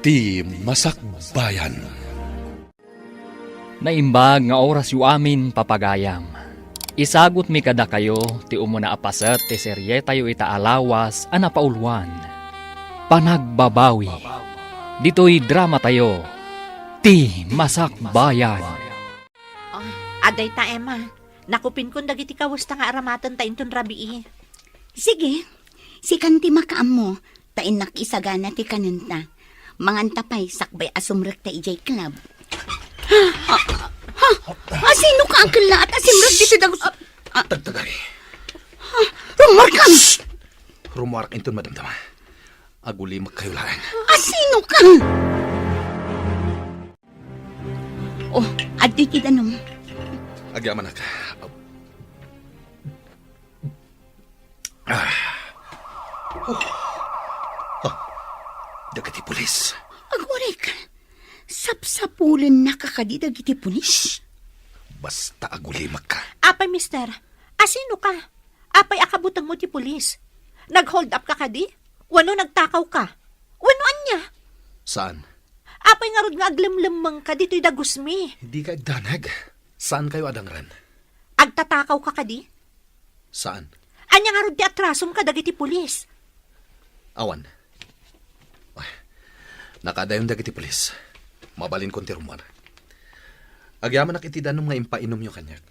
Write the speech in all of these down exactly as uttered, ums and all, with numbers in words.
Ti Masakbayan. Naimbag nga orasyo amin, papagayam. Isagutmi kadakayo ti umuna a paset ti serietayo ita a lawas a napauluan, Panagbabawi. Ditoy dramatayo, Ti Masakbayan. Oh, adda ita, Emma. Nakupinkon dagiti kawesta nga aramatenta inton rabii. Sige, sikan ti makaammo, ta innak isagana ti kanenta. Manganta pay sakbay a sumrekta idiay club. Ha? Ha? Asinoka a kellaat a simrek ditoy dagus? Ah, ah. Tagtagari. Ha? Rumuarkam! Shh! Rumuarak inton madamdama. Agulimekkayo laeng. Asinoka? Oh, adda iti danum. Agyamanak. Ah. Oh. Ah. Dagiti pulis. Agurek, sapsapulennaka kadi dagiti pulis? Basta agulimekka. Apay, mister, asinoka? Apay a kabutengmo ti pulis? Nag-hold up ka kadi? Wenno nagtakaw ka? Wenno ania? Saan? Apay ngarud nga aglemlemmengka ditoy dagusmi? Dika agdanag. Saankayo a dangran. Agtatakaw ka kadi? Saan? Ania ngarud ti atrasom kadagiti pulis? Awan. Ay, nakadayon dagiti pulis. Mabalinkon ti rumuar. Agyamanak iti danum nga impainomyo kaniak.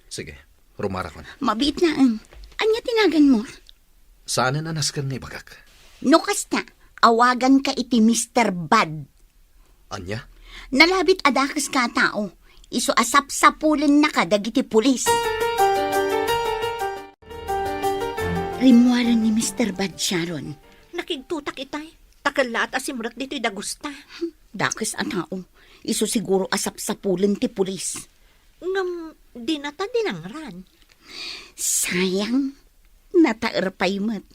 Sige, rumuarakon. Mabiit laeng. Ania ti naganmo? Saanen a nasken nga ibagak. No kasta, awaganka iti Mister Bad. Ania? Nalabit a dakeska a tao, isu a sapsapulennaka dagiti pulis. Rimmuaren ni Mister Bad, Sharon. Nakigtotak itay, ta kellaat a simrek ditoy dagusta. Dakes a tao, isu siguro a sapsapulen ti pulis. Ngem dinata dinangran. Sayang, nataer pay met.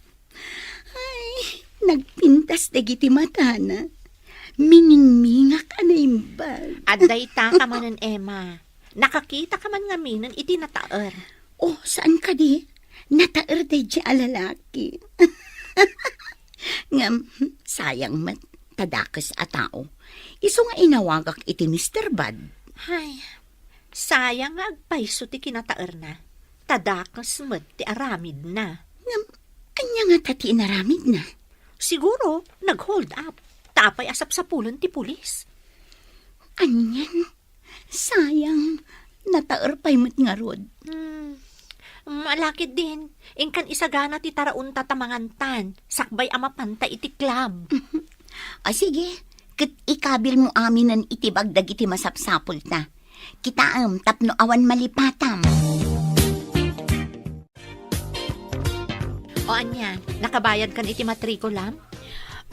Ay, nagpintas dagiti matana. Miningmingak a naimbag. Adda ita ka manen, Emma. Nakakita ka man ngamin iti nataer. Oh, saan kadi? Nataer daydi a lalaki. Ngem, sayang met, ta dakes a tao. Isu nga inawagak iti Mister Bad. Ay, sayang nga agpayso ti kinataerna, ta dakes met ti aramidna. Ngem, ania ngata ti inaramidna? Siguro, nag-hold up. Ta apay a sapsapulen ti pulis. Anian? Sayang, nataer pay met ngarud. Hmm. Malakid din, inkan isagana ti taraonta ta mangantan, sakbay a mapanta iti club. Ah, sige, ket ikabilmo aminen iti bag dagiti masapsapulta. Kitaem tapno awan malipatam. O ania, nakabayadkan iti matrikulam?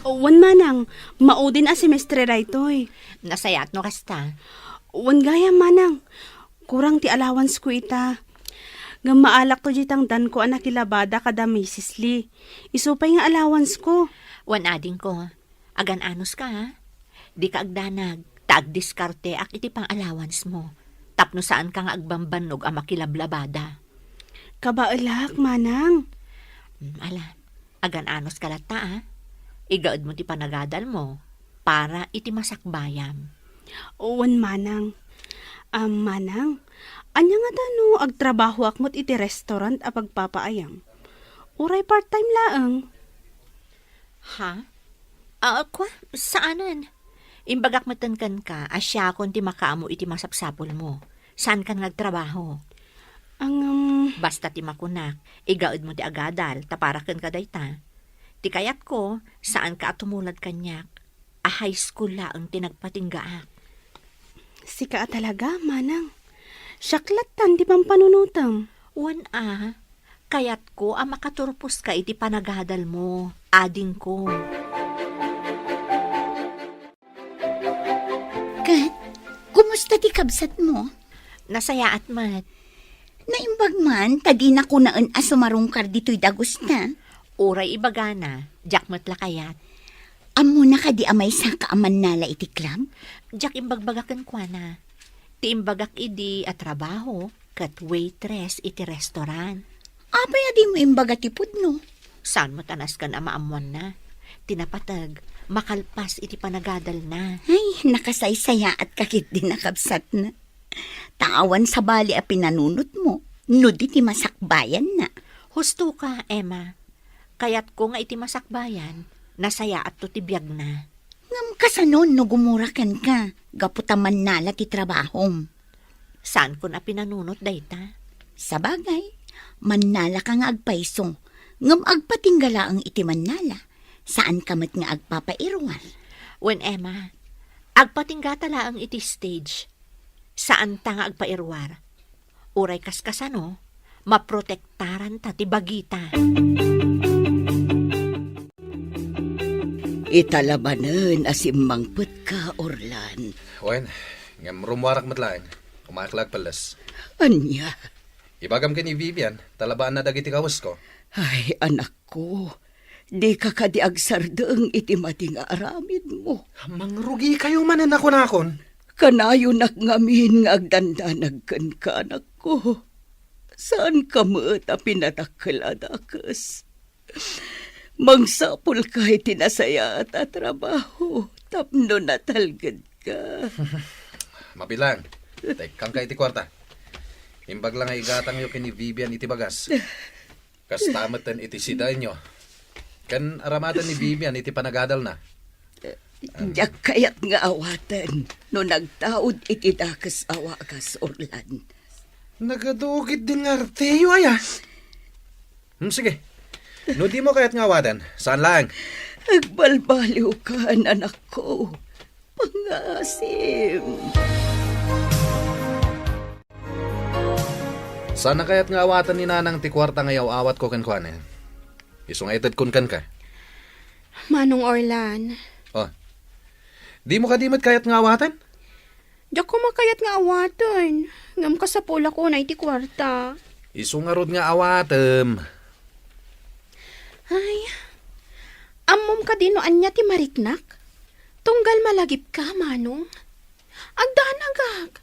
Wen, manang, maudin a semestre daytoy. Nasayaat no kasta. Wen gayam, manang. Kurang ti allowance ko ita. Ngem maalakto diay tangdanko a nakilabada kada Misis Lee. Isu pay nga allowance ko. Wen adingko. Agan-anos ka, ha? Dika agdanag, ta agdiskarteak iti pang-allowance mo, tapno saanka nga agbambannog a makilablabada. Kabaelak, manang. Hmm, ala, agan-anos ka latta, ha? Igaed mo ti panagadal mo para iti masakbayam. Wen, manang. Am, manang, ania ngata no agtrabahoak met iti restaurant a pagpapaayam? Uray part-time laeng. Ha? Ah, kua, saanen. Imbagak metten kenka a siakon ti makaammo iti masapsapulmo. Saankan nga agtrabaho. Ngem, basta ti makunak, igaedmo ti agadal, ta para kenka dayta. Ti kayatko, saanka a tumulad kaniak, a high school laeng ti nagpatinggaak. Sika a talaga, manang. Siak lattan ti pampanunotem. Wen a, kayatko a makaturposka iti panagadal mo, adingko. Ket, kumusta ti kabsat mo? Nasayaat met. Naimbag man, ta dina kunaen a sumarungkar ditoy dagusta. Uray ibagana, diak met la kayat. Ammona kadi a maysaka a mannala iti club? Diak imbagbaga kenkuana. Ti imbagak idi a trabaho ket waitress iti restaurant. Apay a dimo imbaga ti pudno? Saan met a nasken a maammoanna? Ti napateg, makalpas iti panagadalna. Ay, nakasaysayaatka ketdi, nakabsatna. Ta awan sabali a pinanunotmo no di ti masakbayanna. Husto ka, Emma. Kayatko nga iti masakbayan, nasayaatto ti biagna. Ngem kasano no gumura kenka gapu ta mannala ti trabahom? Saankon a pinanunot dayta. Sabagay, mannalaka nga agpayso, ngem agpatingga laeng iti mannala. Saanka met nga agpapairuar. Wen, Emma, agpatinggata laeng iti stage. Saanta nga agpairuar. Uray kaskasano, maprotektaranta ti bagita. Ita la manen a simmangpetka, Orlan. Wen, ngem rummuarak met laeng. Umayak la agpelles. Ania? Ibagam ken ni Vivian, talabaanna dagiti kawesko. Ay, anakko, dika kadi agsardeng iti madi nga aramidmo. Mangrugikayo manen a kunakon. Kanayonak ngamin nga agdandanag kenka, anakko. Saanka met a pinadakkel a dakes. Mangsapulka iti nasayaat a trabaho tapno natalgedka. Mabilang, tekkangka iti kuarta. Imbag la nga igatangyo ken ni Vivian iti bagas. Kasta metten iti sidaenyo. Ken aramaten ni Vivian iti panagadalna. Diak kayat nga awaten no nagtaud iti dakes a wagas, Orlan. Nagadu ketdin nga arteyo, aya? Hmm, sige. No dimo kayat nga awaten, saan laeng. Agbalbaliwkan, anakko. Pangasim. Saan a kayat nga awaten ni Nanang ti kuarta nga iyaw-awatko kenkuana? Isu nga itedkon kenka. Manong Orlan. Oh. Dimo kadi met kayat nga awaten? Diak koma kayat nga awaten, ngem kasapulak unay ti kuarta. Isu ngarud nga awatem. Ay, ammom kadi no ania ti mariknak? Tunggal malagipka, Manong. Agdanagak.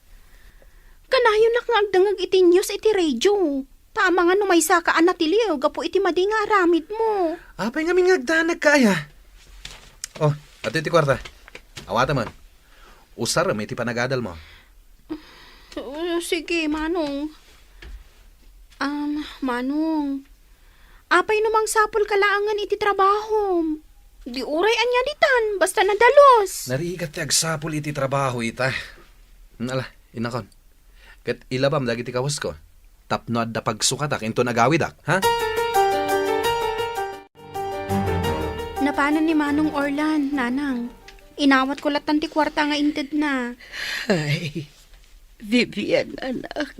Kanayonnak nga agdengngeg iti news iti radio. Ta amangan no maysaka a natiliw gapu iti madi nga aramidmo. Apay ngamin nga agdanagka, aya? Oh, adtoy ti kuarta. Awatem man. Usarem iti panagadalmo. Oh, sige, Manong. Um, Manong, apay no mangsapulka laengen iti trabahom? Di uray ania ditan, basta nadalus. Narigat ti agsapul iti trabaho ita. Ala, inakon. Ket ilabam dagiti kawesko tapno adda pagsukatak inton agawidak, ha? Napanan ni Manong Orlan, Nanang. Inawatko lattan ti kuarta nga intedna. Ay, Vivian, anak.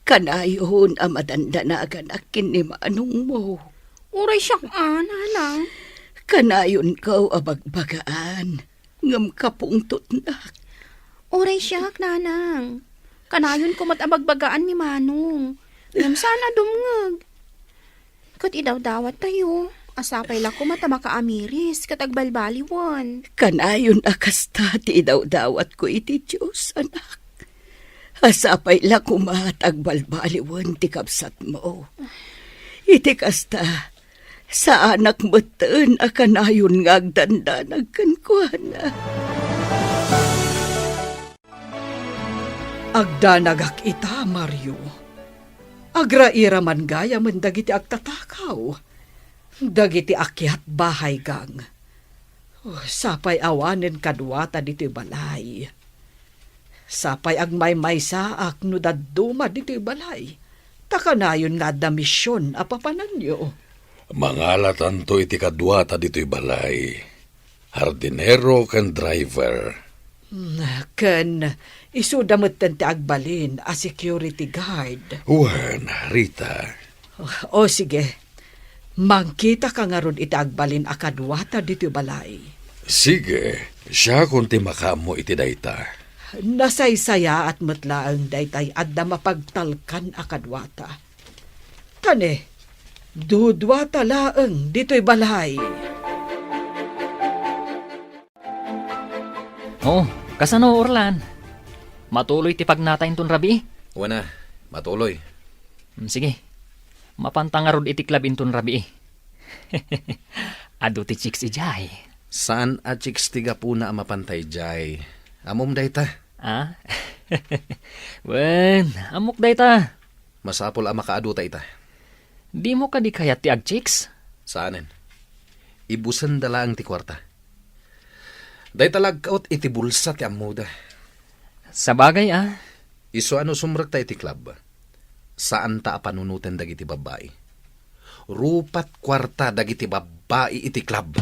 Kanayon a madandanaganak ken ni manongmo. Uray siak a, Nanang. Kanayonko a bagbagaan. Ngem kapungtotnak. Uray siak, Nanang. Kanayonko met a bagbagaan ni Manong. Ngem saan a dumngeg. Ket idawdawattayo, a sapay la koma ta makaamiris ket agbalbaliwen. Kanayon a kasta ti idawdawatko iti Dios, anak. A sapay la koma ta agbalbaliwen ti kabsatmo. Iti kasta, saanak metten a kanayon nga agdandanag kenkuana. Agdanagak ita, Mario. Agrairaman gayamen dagiti agtatakaw, dagiti akiat bahay gang. Oh, sapay awanen kaduata ditoy balay. Sapay agmaymaysaak no dadduma ditoy balay, ta kanayon nga adda mision a papananyo. Mangalatanto iti kaduata ditoy balay, hardinero ken driver. Hmm, ken isuda metten ti agbalin a security guard. Wen, Rita. O, sige. Mangkitaka ngarud iti agbalin a kaduata ditoy balay. Sige, siakon ti makaammo iti dayta. Nasaysayaat met laeng daytay adda mapagtalkan a kaduata. Tane, duduata laeng ditoy balay. Oh, kasano, Orlan? Matuloy ti pagnata inton rabii? Wen a, matuloy. Hmm, sige. Mapanta ngarud iti club inton rabii. Adu ti chicks idiay. Saan a chicks ti gapuna a mapan ta idiay. Ammom dayta? Ah? Wen, ammok dayta. Masapul a makaaduta ita. Dimo kadi kayat ti agchicks? Saanen. Ibusenda laeng ti kuarta. Dayta la agkaut iti bulsa ti ammoda. Sabagay a. Isu a no sumrekta iti club, saanta a panunoten dagiti babbai. Rupat kuarta dagiti babbai iti club.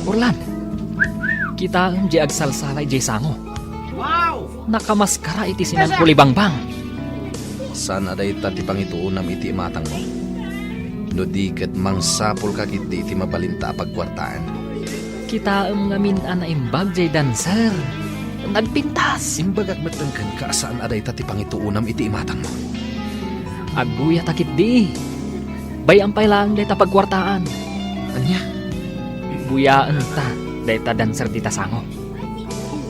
Orlan, kitaem diay agsalsala idiay sango. Wow! Nakamaskara iti sinangkulibangbang. Saan a dayta ti pangituonam iti imatangmo. No di ket mangsapulka ketdi iti mabalinta a pagkuartaan. Kitaem ngamin a naimbag diay dancer. Nagpintas. Imbagak met kenka a saan a dayta ti pangituonam iti imatangmo. Agbuyata ketdi. Bay-am pay laeng dayta pagkuartaan. Ania? Buyaenta dayta dancer dita sango.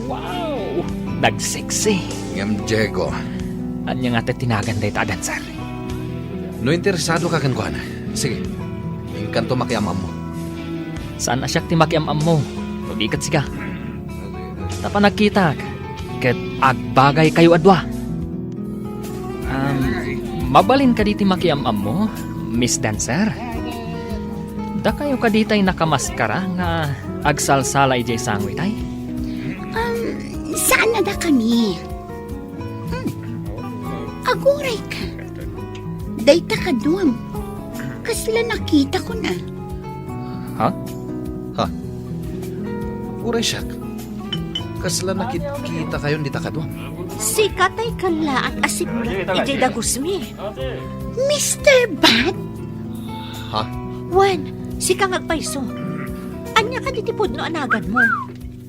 Wow! Nagseksi. Ngem Diego. Ania nga ti tinagan dayta a dancer? No interesadoka kenkuana, sige, inkanto makiam-ammo. Saan a siak ti makiam-ammo, no di ket sika. Ta panagkitak, ket agbagaykayo a dua. Um, mabalin kadi ti makiam-ammo, Miss Dancer? Dakayo kadi tay nakamaskara nga agsalsala idiay sango itay? Um, saan a dakami? Hmm. Aguray ka. Dayta kaduam. Kasla nakita ko na. Ha? Ha? Uray siak. Kasla nakit-, kita kayon dita kaduam. Sika tay kallaat a sipnget idiay dagusmi. Mister Bad? Ha? Wen, sika nga agpayso. Ania kadi ti pudno a naganmo?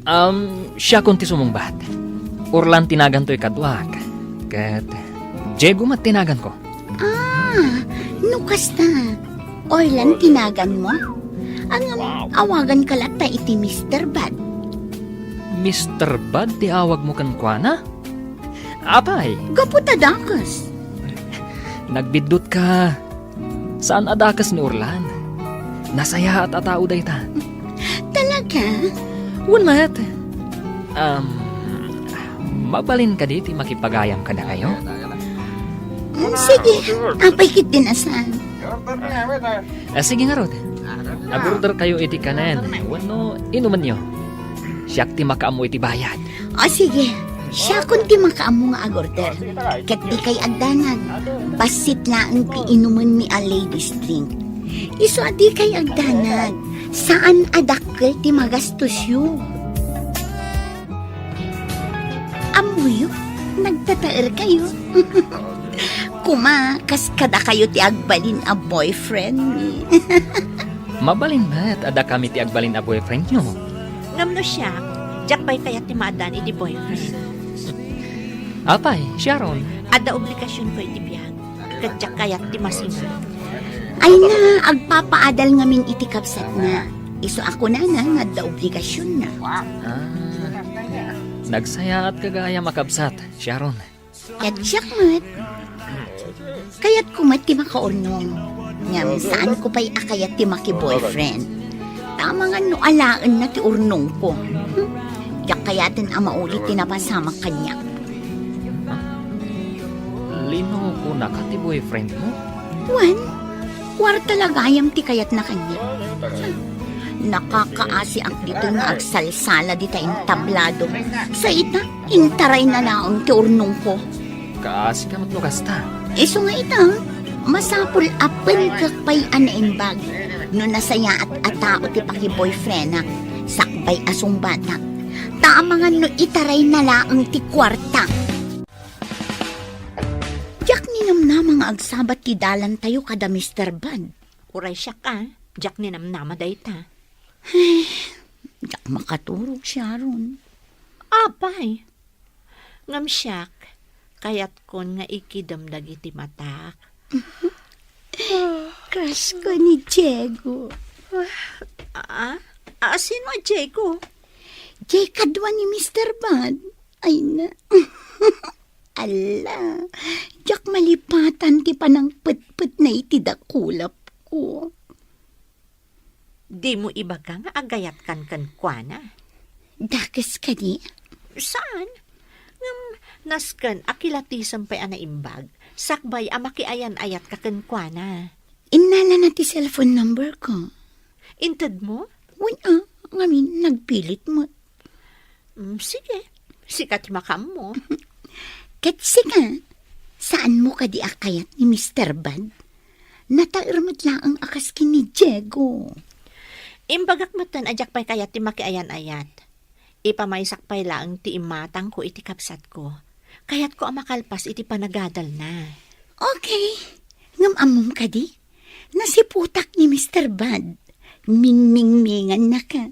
Um, siakon ti sumungbat. Orlan ti naganto ikaduak. Ket Diego met ti naganko. Ah, no kasta, Orlan ti naganmo? Ngem, awaganka latta iti Mister Bad. Mister Bad ti awagmo kenkuana? Apay? Gapu ta dakes. Nagbiddutka. Saan a dakes ni Orlan. Nasayaat a tao dayta. Talaga? Wen met. Um, mabalin kadi ti makipagayam kadakayo? Mm, sige, apay ketdin a saan. Ah, sige ngarud. Agorder kayo iti kanen wenno inumenyo. Siak ti makaammo iti bayad. O sige, siakon ti makaammo nga agorder. Ket dikay agdanag, bassit laeng ti inumenmi a ladies drink. Isu a dikay agdanag, saan a dakkel ti magastosyo. Ammoyo, nagtataerkayo. Kuma, kas kadakayo ti agbalin a boyfriendmi. Mabalin met a dakami ti agbalin a boyfriendyo. Ngem no siak, diak pay kayat ti maaddaan idi boyfriend. Apay, Sharon? Adda obligasionko iti biag, ket diak kayat ti masinga. Ay na, agpapaadal ngamin iti kabsatna. Isu a kunana nga adda obligasionna. Ah, nagsayaatka gayam a kabsat, Sharon. Ket siak met. Kayatko met ti makaurnong. Ngem saanko pay a kayat ti maki-boyfriend. Ta amangan no alaenna ti urnongko. Hmm? Diak kayaten a mauli ti napasamak kaniak. Linokonaka ti boyfriendmo? Wen, kuarta la gayam ti kayatna kaniak. Nakakaasiak ditoy nga agsalsala dita entablado. Sa ita, intarayna laeng ti urnongko. Kaasika met no kasta. Isu nga ita, masapul a penkek pay a naimbag no nasayaat a tao ti paki-boyfriendak, sakbay a sungbatak. Ta amangan no itarayna laeng ti kuarta. Diak ninamnama nga agsabat ti dalantayo kada Mister Bad. Uray siak a, diak ninamnama dayta. Ay, diak makaturog, Sharon. Apay, ngem siak, kayatkon nga ikidem dagiti matak. Crush ko ni Diego. Ah, ah, sino a Diego? Diay kadua ni Mister Bad. Ay na. Ala, diak malipatan ti panangpetpetna iti dakulap. O. Dimo ibaga nga agayatkan kenkuana? Dakes kadi? Saan? Ngem nasken a kilatisem pay a naimbag, sakbay a makiayan-ayatka kenkuana. Innalana ti cellphone number ko. Intedmo? Wen a, ngamin nagpilit met. Mm, sige. Sika ti makaammo. Ket sika, saanmo kadi a kayat ni Mister Bad? Nataer met laeng a kas ken ni Diego. Imbagak metten a diak pay kayat ti makiayan-ayat. Ipamaysak pay laeng ti imatangko iti kabsatko. Kayatko a makalpas iti panagadalna. Okay. Ngem ammom kadi? Nasiputak ni Mister Bad. Mingmingmingannaka.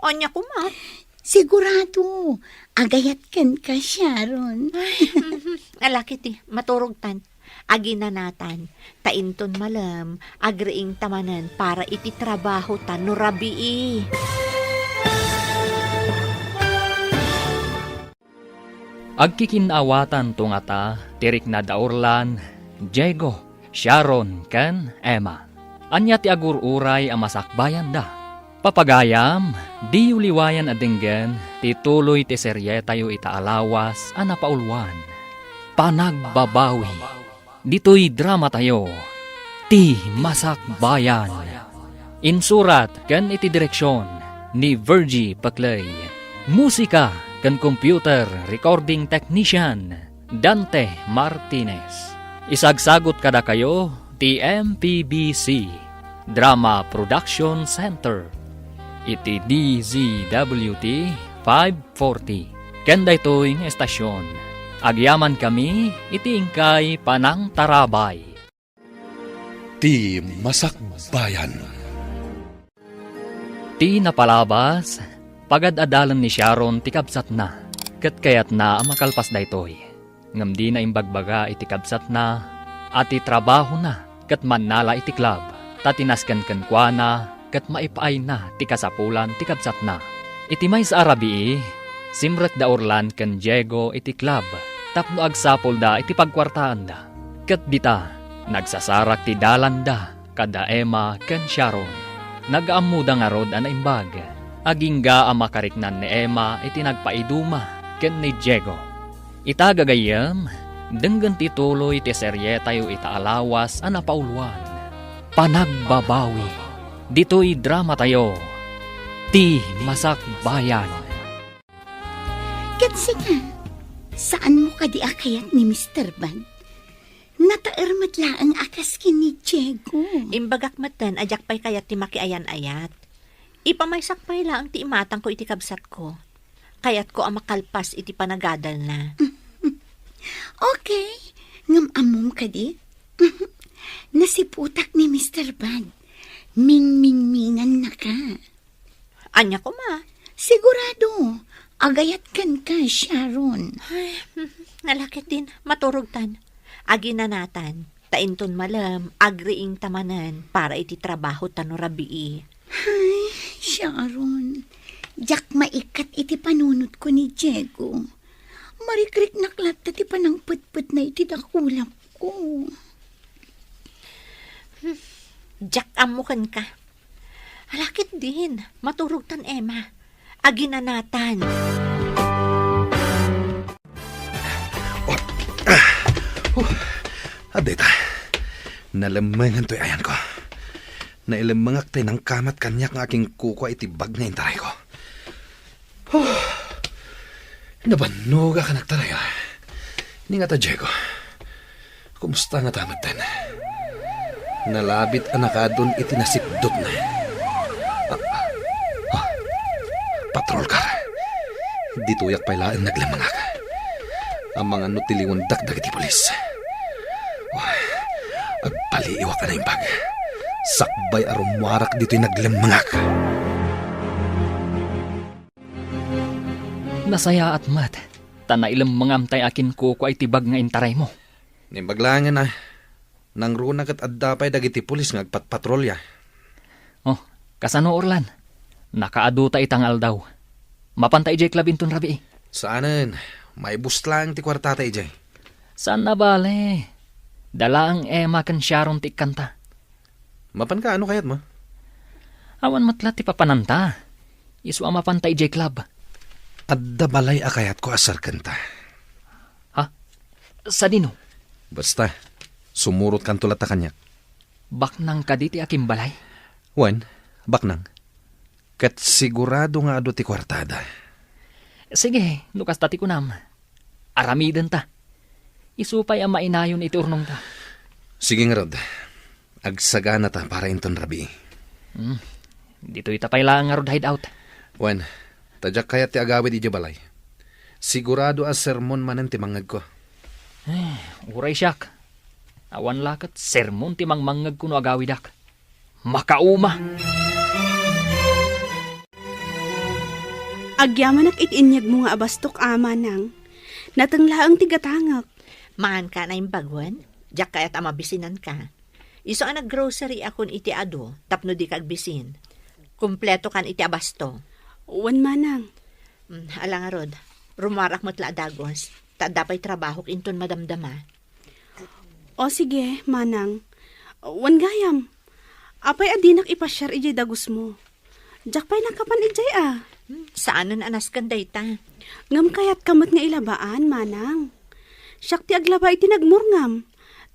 Ania koma? Sigurado, agayat kenka, Sharon. Ay, mhm. Ala ketdi, maturogtan. Aginanatan. Ta inton malem, agriingta manen para iti trabahota no rabii. Agkikinnaawatan to ngata ti rikna da Orlan, Diego, Sharon, ken Emma. Ania ti agur-uray a masakbayanda? Papagayam, diyo liwayan a denggen ti tuloy ti serietayo ita a lawas a napauluan, Panagbabawi. Ditoy dramatayo, Ti Masakbayan. Insurat ken iti direksion ni Virgie Paclay. Musika ken computer recording technician, Dante Martinez. Isagsagut kadakayo ti M P B C Drama Production Center iti D Z W T five forty. Ken daytoy nga estasion, agyamankami iti inkay panangtarabay. Ti Masakbayan. Ti napalabas, pagad-adalen ni Sharon ti kabsatna, ket kayatna a makalpas daytoy. Ngem dina imbagbaga iti kabsatna a ti trabahona ket mannala iti club, ta ti nasken kenkuana ket maipaayna ti kasapulan ti kabsatna. Iti maysa a rabii, simrek da Orlan ken Diego iti club tapno agsapulda iti pagkuartaanda. Ket dita, nagsasarak ti dalanda kada Emma ken Sharon. Nagaammoda ngarud a naimbag. Agingga a makariknan ni Emma iti nagpaiduma ken ni Diego. Ita gagayyem, denggen ti tuloy ti serietayo ita a lawas a napauluan, Panagbabawi. Ditoy dramatayo, Ti Masakbayan. Ket sika, saanmo kadi a kayat ni Mister Bad? Nataer met laeng a kas ken ni Diego. Imbagak metten a diak pay kayat ti makiayan-ayat. Ipamaysak pay laeng ti imatangko iti kabsatko. Kayatko a makalpas iti panagadalna. Okay, ngem ammom kadi? Nasiputak ni Mister Bad. Mingmingmingannaka. Ania koma? Sigurado, agayat kenka, Sharon. Ay, ala ketdin, maturogtan. Aginanatan, ta inton malem, agriingta manen para iti trabahota no rabii. Ay, Sharon, diak maikat iti panunotko ni Diego. Marikriknak latta ti panangpetpetna iti dakulapko. Diak ammo kenka. Ala ketdin, maturogtan, Emma. Aginanatan. Oh, ah, oh, adda ita. Nalemmengan toy ayanko. Nailemmengak tay nangkamat kaniak nga akinkukua iti bag nga intarayko. Huh. Nabannogak a nagtaray, ah. Ni ngata, Diego. Kumusta ngata metten? Nalabit a nakaadun iti nasipdutna. Ah, ah, ah. Patrol car. Ditoyak pay laeng naglemmengak. Amangan no tiliwendak dagiti pulis. Oh, agpaliiwak a naimbag. Sakbay a rummuarak ditoy naglemmengak. Nasayaat met, ta nailemmengam tay akinkukua iti bag nga intaraymo. Naimbag laengen a, nangruna ket adda pay dagiti pulis nga agpatpatrolya. Oh, kasano, Orlan? Nakaadu ta ita nga aldaw. Mapanta idiay club inton rabii? Saanen, maibus laeng ti kuartata idiay. Saan a bale. Dalaeng Emma ken Sharon ti ikkanta. Mapanka, ano kayatmo? Awan met la ti papananta. Isu a mapanta idiay club. Adda balay a kayatko a serkenta. Ha? Sadino? Basta, sumurotkanto latta kaniak. Baknang kadi ti akimbalay? Wen, baknang. Ket sigurado nga adu ti kuartada. Sige, no kasta ti kunam. Aramidenta. Isu pay a mainayon iti urnongta. Sige ngarud. Agsaganata para inton rabii. Hmm. Ditoyta pay laeng ngarud hideout. Wen, ta diak kayat ti agawid idiay balay. Sigurado a sermon manen ti mangngegko. Eh, uray siak. Awan la ket sermon ti mangmangngegko no agawidak. Makauma! Agyamanak iti inyegmo nga abastok, a, manang. Nateng laeng ti gatangek. Manganka a naimbag wen? Diak kayat a mabisinanka. Isu a naggrocery akon iti adu tapno dika agbisin. Kumpleto kan iti abasto. Wen, manang. Mm, ala ngarud, rumuarak met la a dagus, ta adda pay trabahok inton madamdama. O sige, manang. Wen gayam. Apay a dinak ipasiar idiay dagusmo? Diak pay nakapan idiay a. Hmm, saanen a nasken dayta. Ngem kayatka met nga ilabaan, manang. Siak ti aglaba iti nagmurngam.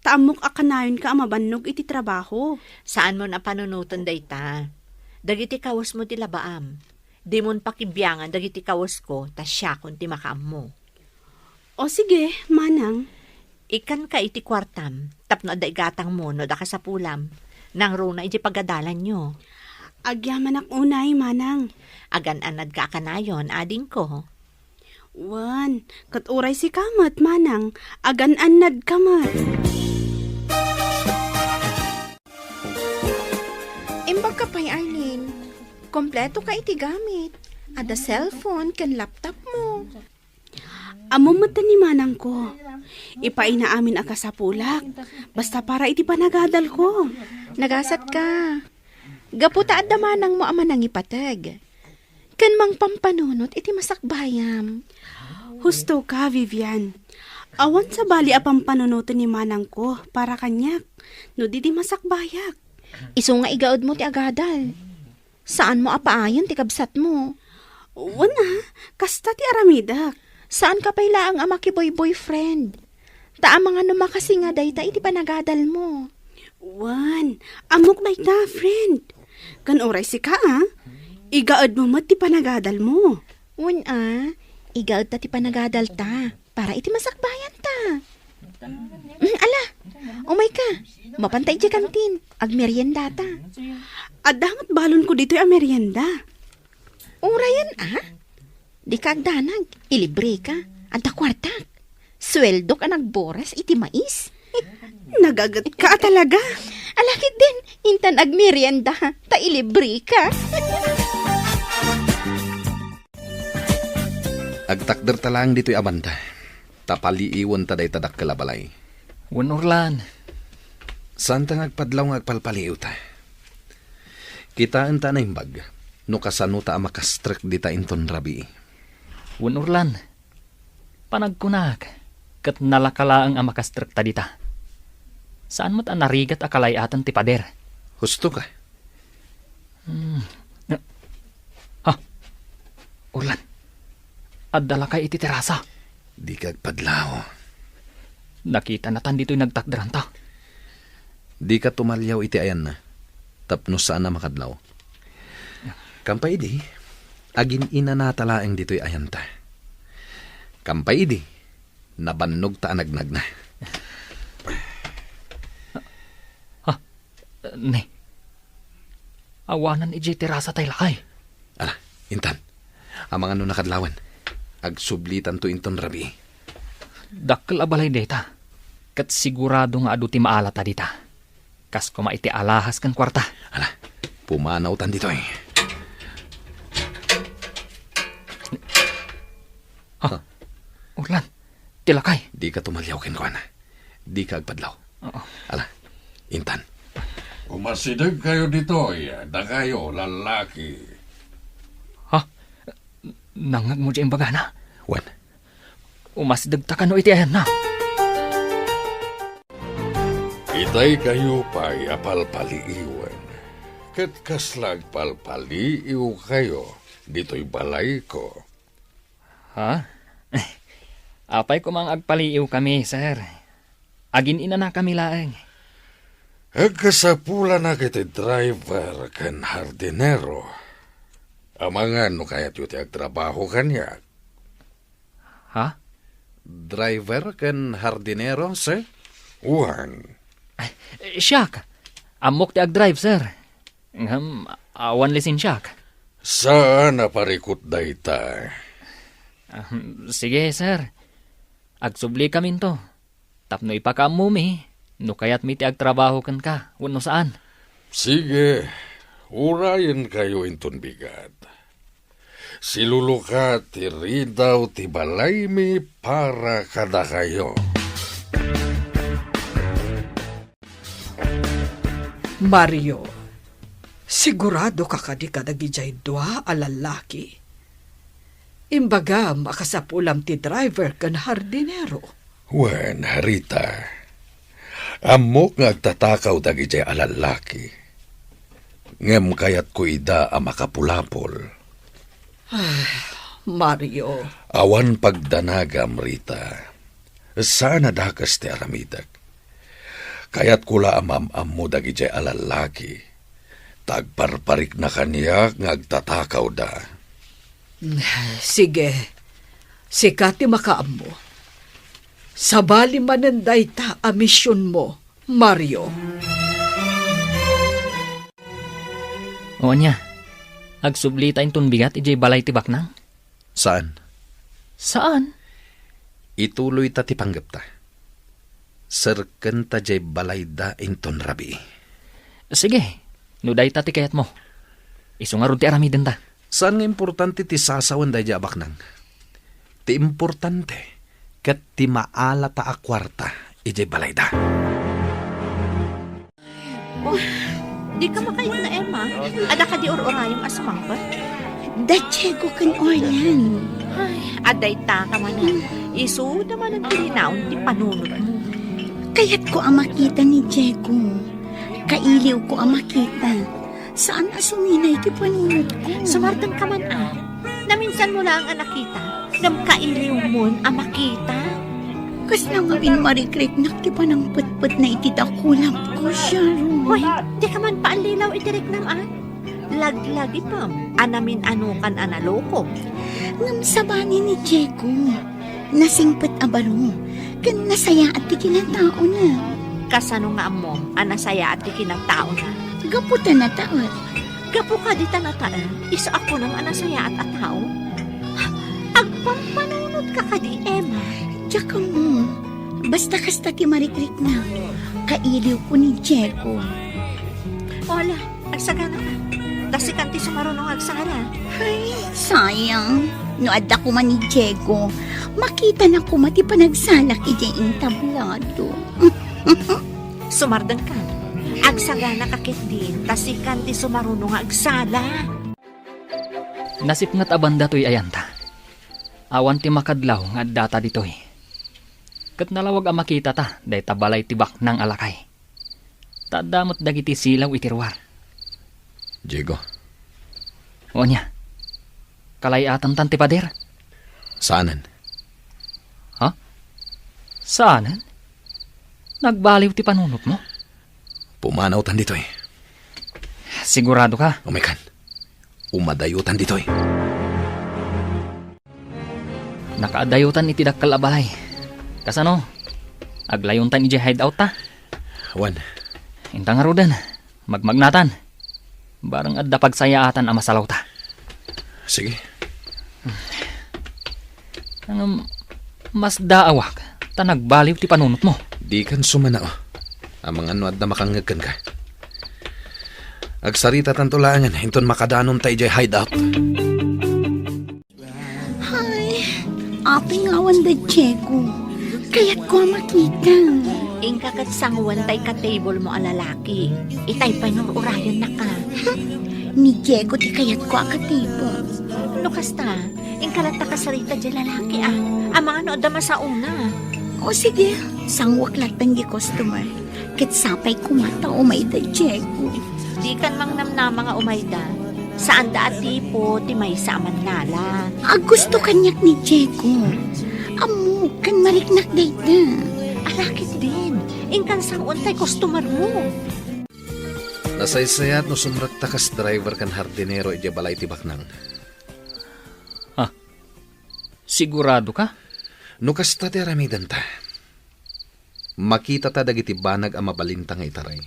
Ta ammok a kanayonka a mabannog iti trabaho. Saanmon a panunoten dayta. Dagiti kawesmo ti labaam. Dimon pakibiangan dagiti kawesko, ta siakon ti makaammo. O sige, manang. Ikkanka iti kuartam, tapno adda igatangmo no adda kasapulam. Nangruna iti pagadalanyo. Agyamanak unay, manang. Agan-annadka a kanayon, adingko. Wen, ket uray sika met, manang, agan-annadka met. Imbagka pay, Arlene. Kompleto ka iti gamit. Adda cellphone ken laptop mo. Ammom met ni manangko. Ipaayna amin a kasapulak. Basta para iti panagadalko. Nagasat ka. Gapu ta adda manangmo a manangipateg. Ken mangpampanunot iti masakbayam. Husto ka, Vivian. Awan sabali a pampanunoten ni manangko para kaniak no di di masakbayak. Isu nga igaedmo ti agadal. Saanmo a paayen ti kabsatmo. Wen a, kasta ti aramidek. Saanka pay laeng a makiboy-boyfriend. Ta amangan no makasinga dayta iti panagadalmo. Wen, ammok dayta, friend. Ken uray sika a, igaedmo met ti panagadalmo. Wen a, igaedta ti panagadalta para iti masakbayanta. Mm, ala, umayka. Mapanta idiay kantin. Agmeriendata. Adda met balonko ditoy a merienda. Urayen a? Dika agdanag. Ilibreka. Adda kuartak. Sueldok a nagboras iti mais. Nagagetka a talaga. Ala ketdin, intan agmerienda, ta ilibreka. Agtakderta laeng ditoy a banda, ta paliiwenta dayta dakkel a balay. Wen, Orlan. Saanta nga agpadlaw nga agpalpaliiwta. Kitaenta a naimbag no kasanota a makastrek dita inton rabii. Wen, Orlan. Panagkunak, ket nalaka laeng a makastrekta dita. Saan met a narigat a kalay-aten ti pader. Husto ka. Hmm. Ha? Orlan, adda lakay iti terasa. Dika agpadlaw. Nakitanatan ditoy nagtakderanta. Dika tumaliaw iti ayanna, tapno saan a makadlaw. Kampay idi, agin-inanata laeng ditoy ayanta. Kampay idi, nabannogta a nagnagna. Ha? Ne. Awanan idiay terasa tay lakay. Ala, intan. Amangan no nakadlawan. Agsublitanto inton rabii. Dakkel a balay dayta. Ket sigurado nga adu ti maalata dita. Kas koma iti alahas ken kuarta. Ala, pumanawtan ditoy. Ha? Ha? Orlan, ti lakay. Dika tumaliaw kenkuana. Dika agpadlaw. Oo. Ala, intan. Umasidegkayo ditoy, dakayo, lallaki. Ha? Nangngegmo diay imbagana? Wen. Umasidegta kano iti ayanna? Daykayo pay a palpaliiwen, ket kasla agpalpaliiwkayo ditoy balayko. Ha? Apay koma nga agpaliiwkami, sir? Agin-inanakami laeng. Agkasapulanak iti driver ken hardinero. Amangan no kayatyo ti agtrabaho kaniak. Ha? Driver ken hardinero, sir? Wen. Ay, siak. Ammok ti agdrive, sir. Ngem, awan lisensiak. Saan a parikut dayta. Ah, sige, sir. Agsubli kaminto. Tapno ipakaammomi, no kayatmi ti agtrabaho kenka, wenno saan. Sige, urayenkayo inton bigat. Siluluka ti ridaw ti balaymi para kadakayo. Mario, sigurado ka kadi kadagijay dua a lallaki? Imbagam a kasapulam ti driver ken hardinero. Wen, Rita, ammok nga agtatakaw dagijay a lallaki. Ngem kayatko ida a makapulapol. Ah, Mario. Awan pagdanagam, Rita. Saan a dakes ti aramidek. Kayatko la a maam-ammo dagijay a lallaki. Ta agparparikna kaniak nga agtatakawda. Sige. Sika ti makaammo. Sabali manen dayta a misionmo, Mario. O ania, agsublita inton bigat idiay balay ti baknang? Saan? Saan? Ituloyta ti panggepta. Serkenta diay balayda inton rabii. Sige, no dayta ti kayatmo. Isu ngarud ti aramidenta. Saan nga importante ti sasawen daydiay a baknang. Ti importante ket ti maalata a kuarta idiay balayda. Oh, dika makaipna, Emma. Adda kadi ur-urayem a sumangpet? Da Diego ken Orlan. Ay, adda ita ka manen. Isuda manen ti linaon ti panunotmo. Kayatko a makita ni Diego. Kailiwko a makita. Saan a suminay ti panunotko. Sumardeng ka man, a. Naminsanmo laeng a nakita, ngem kailiwmon a makita. Kasla ngamin marikriknak ti panangpetpetna iti dakulapko, Sharon. Hoy, dika man paallilaw iti riknam, a. Laglagipem a namin-anokan a naloko. Ngem sabali ni Diego. Nasingpet a baro, ken nasayaat ti kinataona. Kasano nga ammom a nasayaat ti kinataona? Gapu ta nataet. Gapu kadi ta nataet, isu a kunam a nasayaat a tao? Agpampanunotka kadi, Emma? Diak ammo. Basta kasta ti marikriknak. Kailiwko ni Diego. Wala. Agsagana ka. Ta sikan ti sumaruno nga agsala. Ay, sayang. No adda koma ni Diego, makitana koma ti panagsalak idiay entablado. Sumardeng ka. Agsagana ka ketdin, ta sikan ti sumaruno nga agsala. Nasipnget a banda toy ayanta. Awan ti makadlaw nga addata ditoy. Ket nalawag a makitata dayta balay ti baknang a lakay. Ta adda met dagiti silaw iti ruar. Diego. O ania? Kalay-atantan ti pader? Saanen. Ha? Saanen? Nagbaliw ti panunotmo? Pumanawtan ditoy. Sigurado ka? Umaykan. Umadayotan ditoy. Nakaadayotan iti dakkel a balay. Kasano? Aglayontan idiay hideout ta? Wen. Inta ngaruden, magmagnatan. Bareng adda pagsayaatan a masalawta. Sige. Ngem, masdaawak ta nagbaliw ti panunotmo. Dikan sumanao. Amangan no adda makangngeg kenka. Agsaritatanto laengen inton makadanonta idiay hideout. Ay, apay nga awan da Diego. Kayatko a makita. Inka ket sangoen tay ka-table mo a lalaki. Itay pay nururayennak a. Ni Diego ti kayatko a ka-table. No kasta, inka latta kasarita diay lalaki a. Amangan no adda masaona. O sige, sanguek latta diay customer. Ket sapay koma ta umayda, Diego. Dikan mangnamnama nga umayda. Saanda a tipo ti maysa a mannala. Agusto kaniak ni Diego. Ammok ken mariknak dayta. Ala ketdin, inkan sang-on tay customer mo. Nasaysayat no sumrekta kas driver ken hardinero idiay balay ti baknang. Ah, sigurado ka? No kasta ti aramidenta, makitata dagiti banag a mabalinta nga itaray.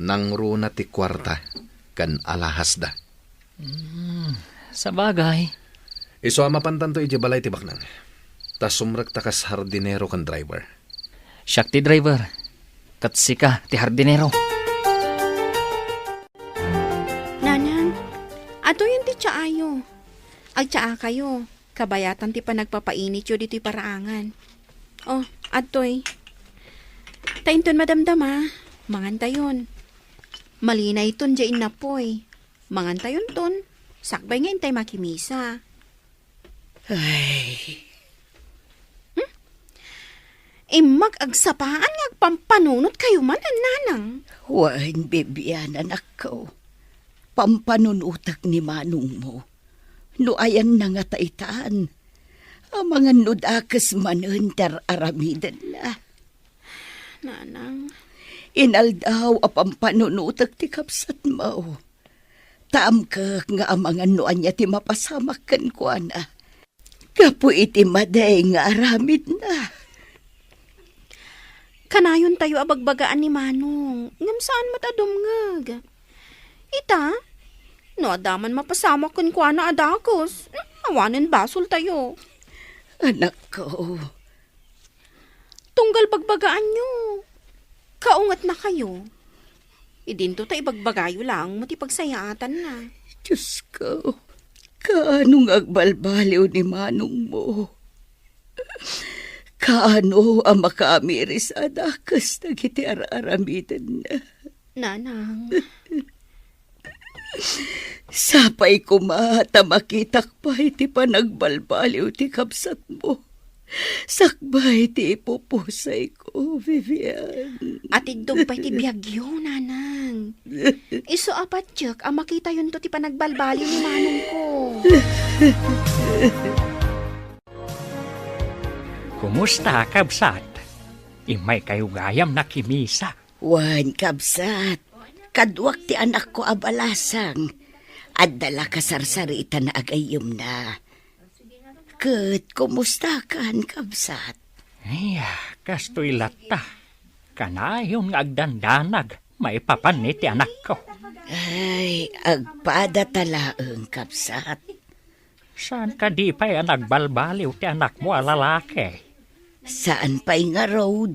Nangruna ti kuarta ken alahasda. Hmm, sabagay. Isu a mapantanto idiay balay ti baknang. Ta sumrekta kas hardinero ken driver. Siak ti driver, ket sika ti hardinero. Nanang, adtoyen ti tsaayo. Agtsaakayo, kabayatan ti panagpapainityo ditoy paraangan. Oh, adtoy. Ta inton madamdama, mangantayon. Malinayton diay innapoy. Mangantayonton, sakbay nga intay makimisa. Ay. Hmm? Immak agsapaan nga agpampanunotkayo manen, nanang. Wen, Bibian, anakko. Pampanunotek ni manongmo. No ayanna ngata itan, amangan no dakes manen ti ar-aramidenna. Nanang. Inaldaw a pampanunotek ti kabsatmo. Ta amkek nga amangan no ania ti mapasamak kenkuana gapu iti madi nga aramidna. Kanayontayo a bagbagaan ni Manong, ngem saan met a dumngeg. Ita, no adda man mapasamak kenkuana a dakes, awanen basoltayo. Anakko, Tunggal bagbagaanyo, kaungetnakayo. Idinto ta ibagbagayo laeng met ti pagsayaatanna. Diosko, kaano nga agbalbaliw ni manongmo? Kaano a makaamiris a dakes dagiti ar-aramidenna? Nanang. Sapay koma ta makitak pay ti panagbalbaliw ti kabsatmo. Sakbay ti ipupusayko, Vivian. Atiddog pay ti biagyo, Nanang. Isu a patiek a makitayonto ti panagbalbaliw ni manongko. Kumusta, kabsat? Immaykayo gayam nakimisa. Wen, kabsat, kaduak ti anakko a balasang. Adda la kasarsaritan a gayyemna. Ket kumustakan, kabsat? Ay, kastoy latta. Kanayon nga agdandanag maipapan iti anakko. Ay, agpadata laeng, kabsat. Saan kadi pay a nagbalbaliw ti anakmo a lalaki? Saan pay ngarud?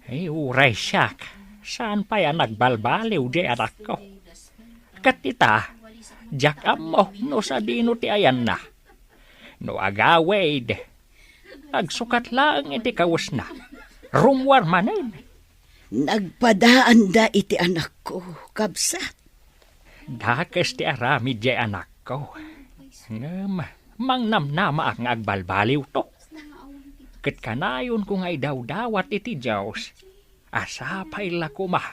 Ay, uray siak, saan pay a nagbalbaliw diay anakko. Ket ita, diak ammo no sadino ti ayanna. No agawid, agsukat laeng iti kawesna. Rummuar manen. Nagpadaanda iti anakko, kabsat. Dakes ti aramid diay anakko. Ngem mangnamnamaak nga agbalbaliwto. Ket kanayonko nga idawdawat iti Dios a sapay la koma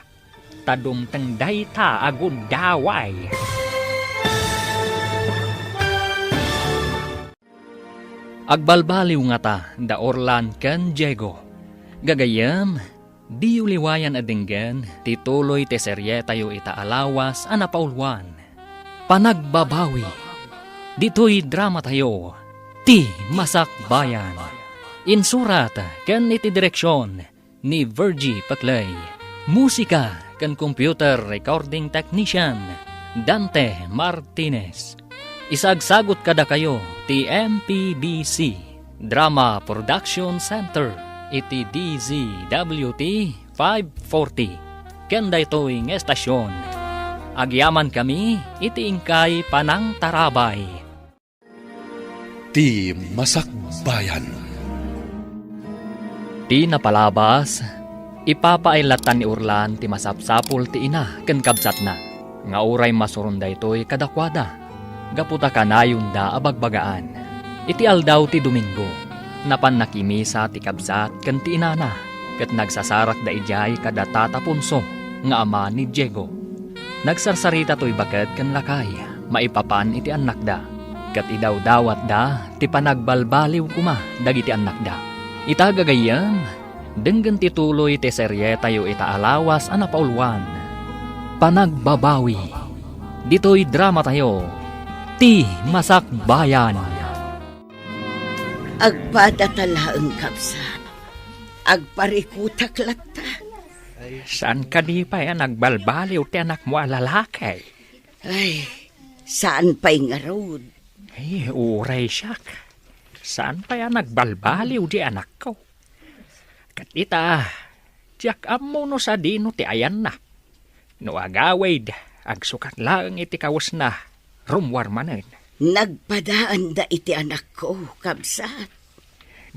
ta dumteng dayta a gundaway. Agbalbaliw ngata da Orlan ken Diego. Gagayyem, diyo liwayan a denggen ti tuloy ti serietayo ita a lawas a napauluan, Panagbabawi. Ditoy dramatayo, Ti Masakbayan. Insurat ken iti direksion, ni Virgie Paclay. Musika ken computer recording technician, Dante Martinez. Isagsagut kadakayo ti M P B C Drama Production Center iti D Z W T five forty. Ken daytoy nga estasion, agyamankami iti inkay panangtarabay. Ti Masakbayan. Ti napalabas, ipapaay latta ni Orlan ti masapsapul ti ina ken kabsatna, nga uray masuron daytoy kadakuada, gapu ta kanayonda a bagbagaan. Iti aldaw ti Domingo, napan nakimisa ti kabsat ken ti inana. ket nagsasarakda idiay kada Tata Ponso nga ama ni Diego. Nagsarsarita toy baket ken lakay maipapan iti annakda, ket idawdawatda ti panagbalbaliw koma dagiti annakda. Ita gagayyem, denggen ti tuloy ti serietayo ita a lawas a napauluan, Panagbabawi. Ditoy dramatayo, Ti Masakbayan. Agpadata laeng, kabsat. Agparikutak latta. Saan kadi pay a nagbalbaliw ti anakmo a lalaki? Ay, saan pay ngarud. Ay, uray siak. Saan pay a nagbalbaliw di anakko? Ket ita, diak ammo no sadino ti ayanna. No agawid, agsukat laeng iti kawesna, rummuar manen. Nagpadaanda iti anakko, kabsat.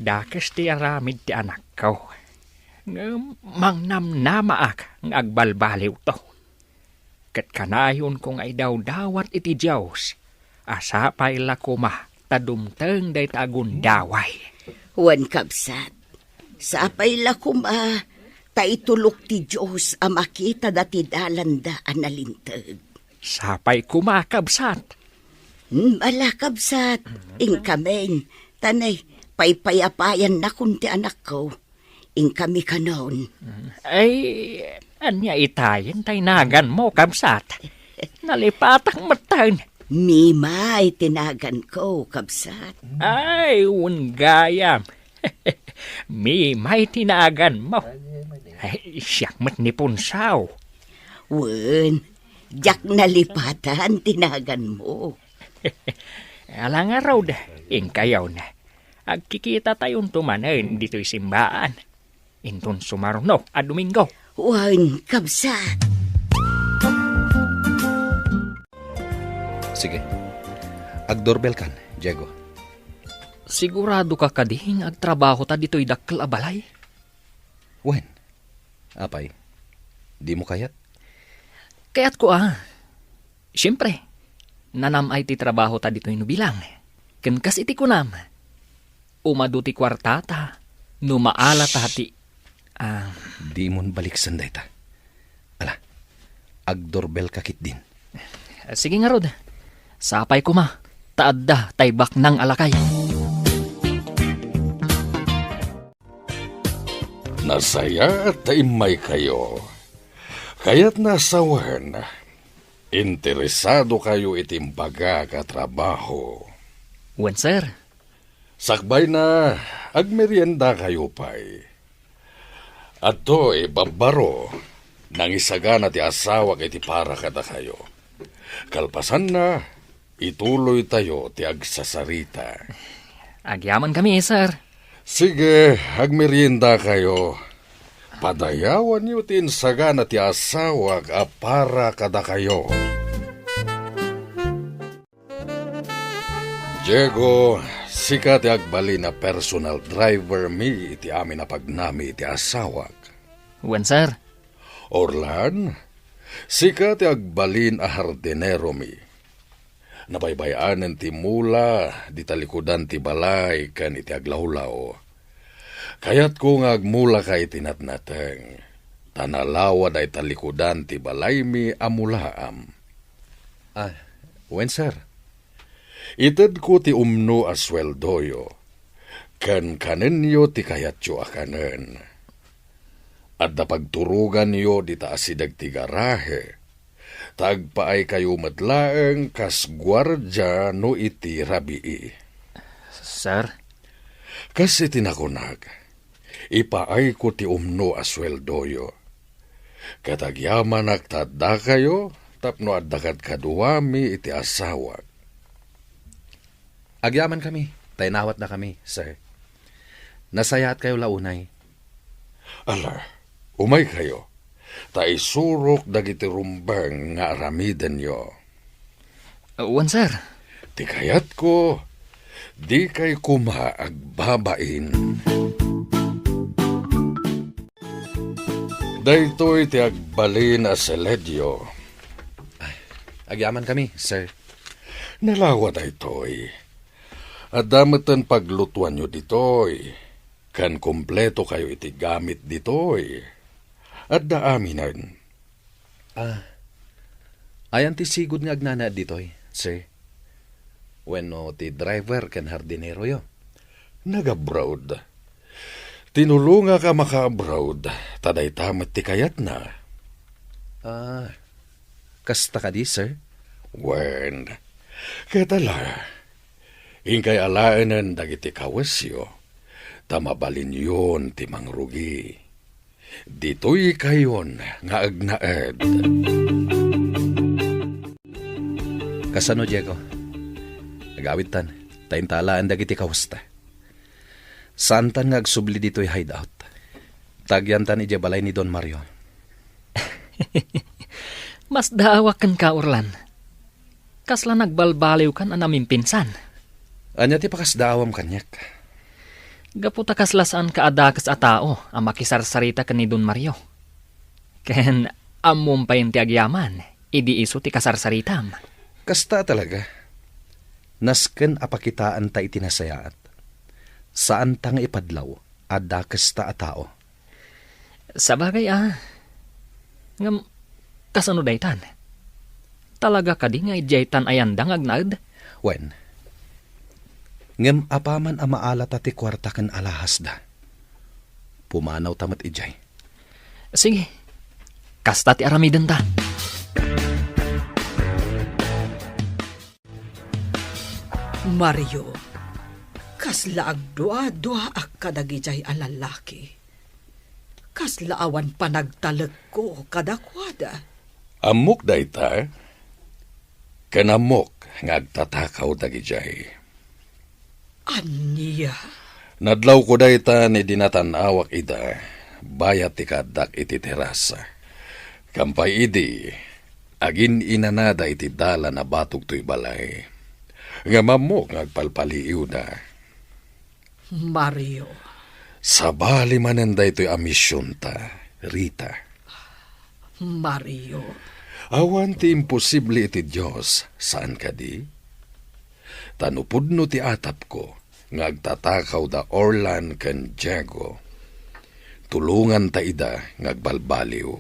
Dakes ti aramid ti anakko. Ngem mangnamnamaak nga agbalbaliwto. Ket kanayonko nga idawdawat iti Dios a sapay la koma ta dumteng dayta a gundaway. Wen, kabsat, sapay la koma ta itulok ti Dios a makitada ti dalanda a nalinteg. Sapay koma, kabsat. Hmm, ala, kabsat, inkamin, ta nay, paypayapayannakon ti anakko. Inkami kanon. Ay, ania itayen ta inaganmo, kabsat? Nalipatak metten. Mimay ti naganko, kabsat. Ay, wen gayam. Mimay ti naganmo. Ay, siak met ni Punsaw. Wen, diak nalipatan ti naganmo. Ala ngarud, inkayon. Agkikitatayon to manen ditoy simbaan. Inton sumaruno a Domingo. Wen, kabsat. Sige. Agdoorbell kan, Diego. Sigurado ka kadi nga agtrabaho ta ditoy dakkel a balay? Wen. Apay, dimo kayat? Kayatko a. Siempre, nanam-ay ti trabaho ta ditoy no bilang. Ken kas iti kunam, umadu ti kuartata no maala ta ti, ah, Dimon baliksen dayta. Ala, agdoorbell ka ketdin. Sige ngarud, sapay koma, ta adda tay baknang a lakay. Nasayaat ta immaykayo. Kayatna a sawen, interesadokayo iti imbagak a trabaho. Wen, sir. Sakbayna, agmeriendakayo pay. Adtoy, babbaro, nangisagana ti asawak iti para kadakayo. Kalpasanna, ituloytayo ti agsasarita. Agyamankami, sir. Sige, agmeriendakayo. Padayawanyo ti insagana ti asawak a para kadakayo. Diego, sika ti agbalin a personal driver mi iti amin a pagnami iti asawak. Wen, sir. Orlan, sika ti agbalin a hardinero mi. Nabaybay-anen ti mula, di talikudan ti balay ken iti aglawlaw. Kayatko nga agmulaka iti natnateng, ta nalawa dayta likudan ti balaymi a mulaam. Ah, wen, sir. Itedko ti umno a sueldoyo, ken kanenyo ti kayatyo a kanen. Adda pagturoganyo dita asideg ti garahe, ta agpaaykayo met laeng kas guardia no iti rabii. Sir? Kas iti nakunak, ipaayko ti umno a sueldoyo. Ket agyamanak ta addakayo tapno adda kadkaduami iti asawak. Agyamankami, ta inawatnakami, sir. Nasayaatkayo la unay. Ala, umaykayo, ta isurok dagiti rumbeng nga aramidenyo. Wen, sir. Ti kayatko, dikay koma agbabain. Daytoy ti agbalin a seledio. Ay, agyamankami, sir. Nalawa daytoy. Adda metten paglutuanyo ditoy. ken kumpleto kayo iti gamit ditoy. Adda aminen. Ah, ayan ti sigud nga agnanaed ditoy, sir? Wenno ti driver ken hardineroyo? Nag-abroad. Tinulongak a maka-abroad, ta dayta met ti kayatna. Ah, kasta kadi, sir? Wen, ket ala, inkay alaenen dagiti kawesyo, ta mabalinyon ti mangrugi. Ditoy kayon nga agnaed. Kasano, Diego? Agawidtan, ta inta alaen dagiti kawesta. Saantan nga agsubli ditoy hideout. Tagyantan idiay balay ni Don Mario. Masdaawak kenka, Orlan. Kasla nagbalbaliwkan a namimpinsan. Ania ti pakasdaawam kaniak? Gapu ta kasla saanka a dakes a tao a makisarsarita ken ni Don Mario. Ken ammom pay ti agyaman idi isu ti kasarsaritam. Kasta talaga. Nasken a pakitaanta iti nasayaat. Saanta nga ipadlaw a dakesta a tao. Sabagay a. Ngem, kasano daytan? Talaga kadi nga idiay tan-ayanda nga agnaed? Wen. Ngem apaman a maalata ti kuarta ken alahasda, pumanawta met idiay. Sige. Kasta ti aramidenta. Mario, kasla agdua-duaak kadagidiay a lalaki. Kasla awan panagtalekko kadakuada. Ammok dayta, ken ammok nga agtatakaw dagidiay. Ania? Nadlawko dayta ni dinatan-awak ida, bayat ti kaaddak iti terasa. Kampay idi, agin-inanada iti dalan a batog toy balay. Ngem ammok nga agpalpaliiwda. Mario. Sabali manen daytoy a misionta, Rita. Mario. Awan ti imposible iti Dios, saan kadi? Ta no pudno ti atapko nga agtatakaw da Orlan ken Diego, tulonganta ida nga agbalbaliw.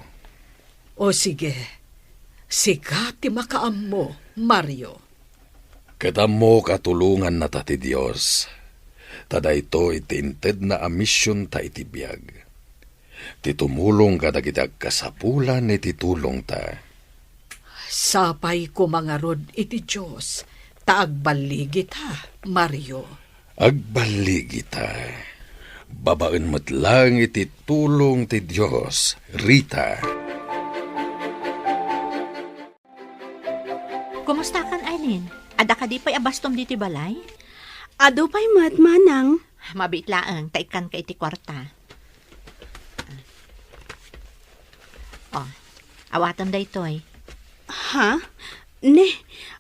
O sige, sika ti makaammo, Mario. Ket ammok a tulongannata ti Dios, ta daytoy ti intedna a misionta iti biag, ti tumulong kadagiti agkasapulan iti tulongta. Sapay koma ngarud iti Dios ta agballigita, Mario. Agballigita. Babaen met laeng iti tulong ti Dios, Rita. Kumustakan, Arlene? Adda kadi pay a bastom ditoy balay? Adu pay met, manang. Mabiit laeng, ta ikkanka iti kuarta. Oh, awatem daytoy. Ha? Ne,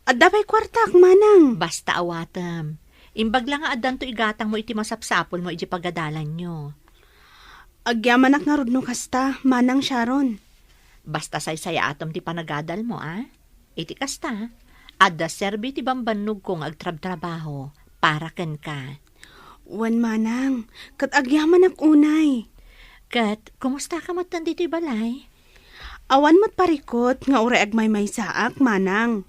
adda pay kuartak, manang. Basta awatem. Imbag la nga addanto igatangmo iti masapsapulmo iti pagadalanyo. Agyamanak ngarud no kasta, Manang Sharon. Basta saysayaatem ti panagadalmo, a? Iti kasta, adda serbi ti bambannogko nga agtrabtrabaho para kenka. Wen, manang, ket agyamanak unay. Ket, kumustaka metten ditoy balay? Awan met parikut nga uray agmaymaysaak, manang.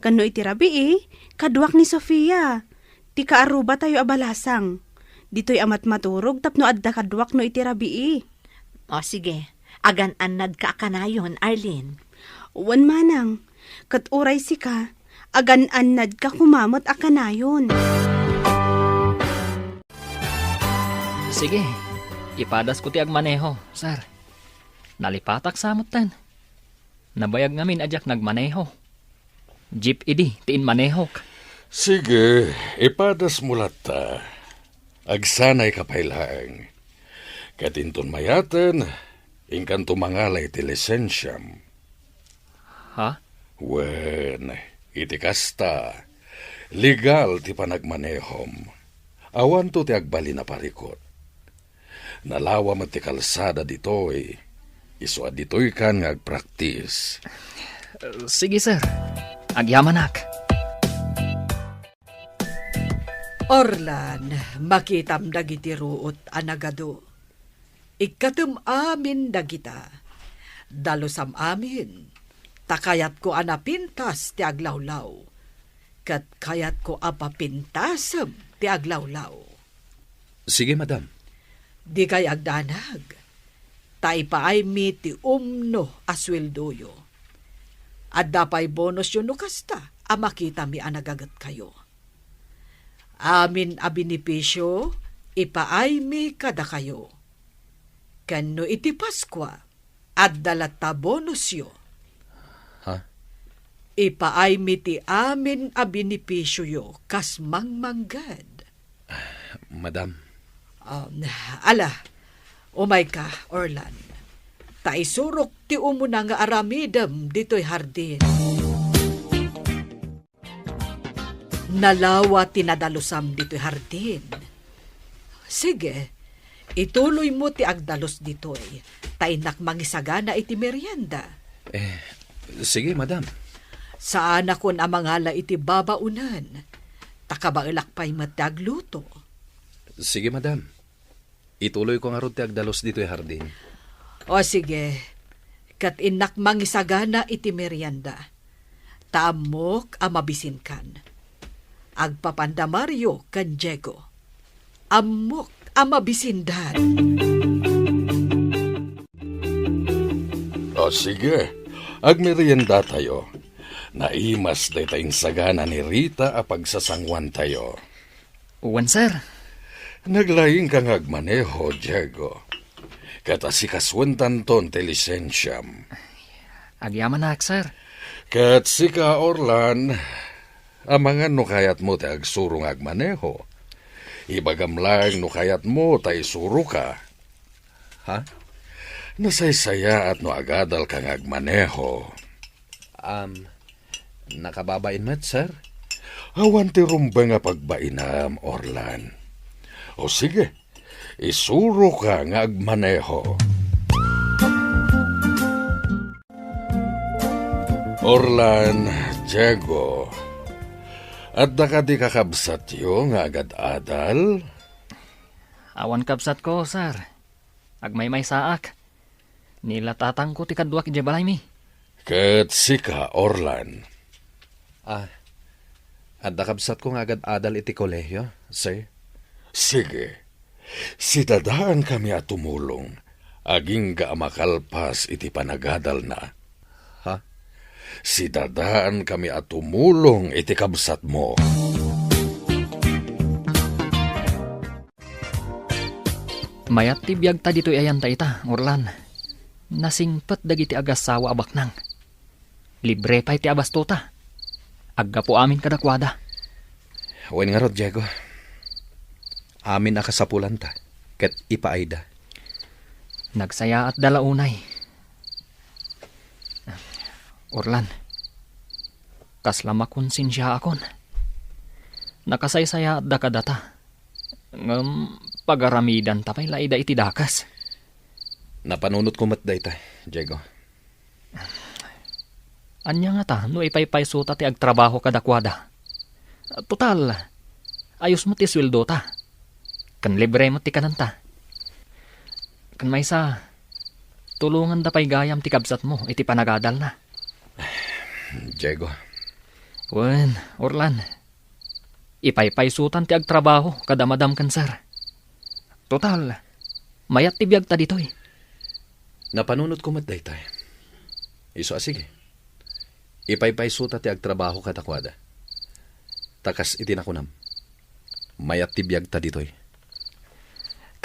Ken no iti rabii, kaduak ni Sofia, ti kaarrubatayo a balasang. Ditoy a matmaturog tapno adda kaduak no iti rabii. O, sige. Agan-annadka a kanayon, Arlene. Wen, manang. Ket uray sika, agan-annadka koma met a kanayon. Sige, ipadasko ti agmaneho, sir. Nalipatak sa metten. Nabayag ngamin a diak nagmaneho. Jeep idi ti inmanehok. Sige, ipadasmo latta. Agsanayka pay laeng. Ket inton mayaten, inkanto mangala iti lisensiam. Ha? Wen, iti kasta, legal ti panagmanehom. Awanto ti agbalin a parikut. Nalawa met ti kalsada ditoy. Isu a ditoykan nga agpraktis. Sige, sir. Agyamanak. Orlan, makitam dagiti ruot a nagadu. Ikkatem amin dagita. Dalusam amin, ta kayatko a napintas ti aglawlaw, ket kayatko a papintasem ti aglawlaw. Sige, madam. Dikay agdanag, ta ipaaymi ti umno a sueldoyo. Adda pay bonusyo no kasta a makitami a nagagetkayo. Amin a benepisio ipaaymi kadakayo. Ken no iti Paskua, adda latta bonusyo. Ha? Ipaaymi ti amin a benepisioyo kas mangmangged. Madam. Um, ala, umayka, Orlan. Ta isurok ti umuna nga aramidem ditoy hardin. Nalawa ti nadalusam ditoy hardin. Sige, ituloymo ti agdalus ditoy, ta innak mangisagana iti merienda. Eh, sige, madam. Saanakon a mangala iti babaonen, ta kabaelak pay met ti agluto. Sige, madam. Ituloyko ngarud ti agdalus ditoy hardin. O sige, ket innak mangisagana iti merienda. Ta ammok a mabisinkan. Agpapanda Mario ken Diego. Ammok a mabisindan. O sige, agmeriendatayo. Naimas dayta insagana ni Rita a pagsasanguantayo. Wen, sir. Naglaingka nga agmaneho, Diego. Ket asikasuentanton ti lisensiam. Agyamanak, sir. Ket sika, Orlan, amangan no kayatmo ti agsuro nga agmaneho. Ibagam laeng no kayatmo ta isuroka. Ha? Nasaysayaat no agadalka nga agmaneho. Um, nakababain met, sir? Awan ti rumbeng a pagbainam, Orlan. O sige, isuroka nga agmaneho. Orlan, Diego, adda kadi kakabsatyo nga agad-adal? Awan kabsatko, sir. Agmaymaysaak. Ni la tatangko ti kaduak idiay balaymi. Ket sika, Orlan? Ah, adda kabsatko nga agad-adal iti kolehio, sir. Sige. Sidadaankami a tumulong, agingga a makalpas iti panagadalna. Ha? Sidadaankami a tumulong iti kabsatmo. Mayat ti biagta ditoy ayanta ita, Orlan. Nasingpet dagiti agassawa a baknang. Libre pay ti abastota. Aggapu amin kadakuada. Wen ngarud, Diego. Amin a kasapulanta, ket ipaayda. Nagsayaatda la unay. Orlan, kasla makonsensiaakon. Nakasaysayaatda kadata. Ngem pagaramidanta pay la ida iti dakes. Napanunotko met dayta, Diego. Ania ngata no ipaypaysota ti agtrabaho kadakuada? Total, ayos met ti sueldota. Ken libre met ti kanenta. Ken maysa, tulonganda pay gayam ti kabsatmo iti panagadalna. Diego. Wen, Orlan. Ipaypaysotan ti agtrabaho kada madam ken sir. Total, mayat ti biagta ditoy. Napanunotko met daytoy. Isu a sige. Ipaypaysota ti agtrabaho kadakuada. Ta kas iti nakunam, mayat ti biagta ditoy.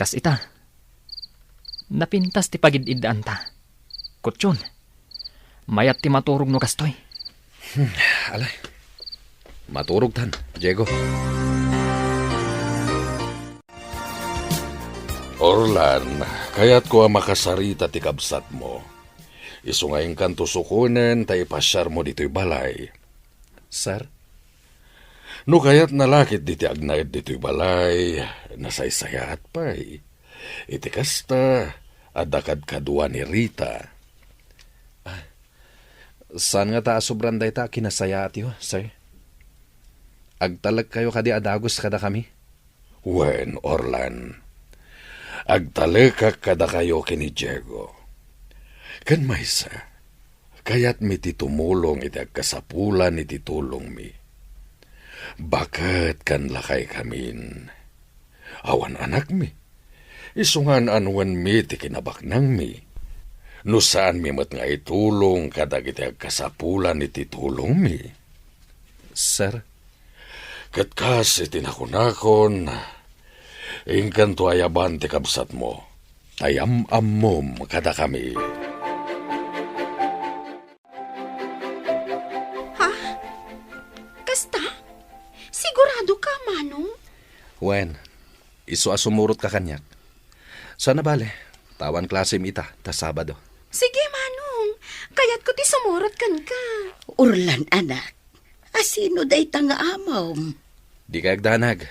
Kas ita, napintas ti pagid-iddaanta. Kutyon, mayat ti maturog no kastoy. Hmm, alay. Maturogtan, Diego. Orlan, kayatko a makasarita ti kabsatmo. Isu nga inkanto sukonen ta ipasiarmo ditoy balay. Sir? No kayatna la ketdi ti agnaed ditoy balay, nasaysayaat pay. Iti kasta, adda kadkadua ni Rita. Ah, saan ngata a sobran dayta a kinasayaatyo, sir? Agtalekkayo kadi a dagus kadakami? Wen, Orlan. Agtalekak kadakayo ken ni Diego. Ken maysa, kayatmi ti tumulong iti agkasapulan iti tulongmi. Baket ken lakaykamin. Awan anakmi. Isu nga an-annuenmi ti kinabaknangmi. No saanmi met nga itulong kadagiti agkasapulan iti tulongmi. Sir? Ket kas iti nakunakon, inkanto ayaban ti kabsatmo, ta yam-ammom kadakami. Ha? Kasta? Sigurado ka, Manong? Wen, isu a sumurot ka kaniak. Sana bale, ta awan klasem ita, ta Sabado. Sige, Manong. Kayatko ti sumurot kenka. Orlan, anak, asino dayta nga amom? Dikay agdanag.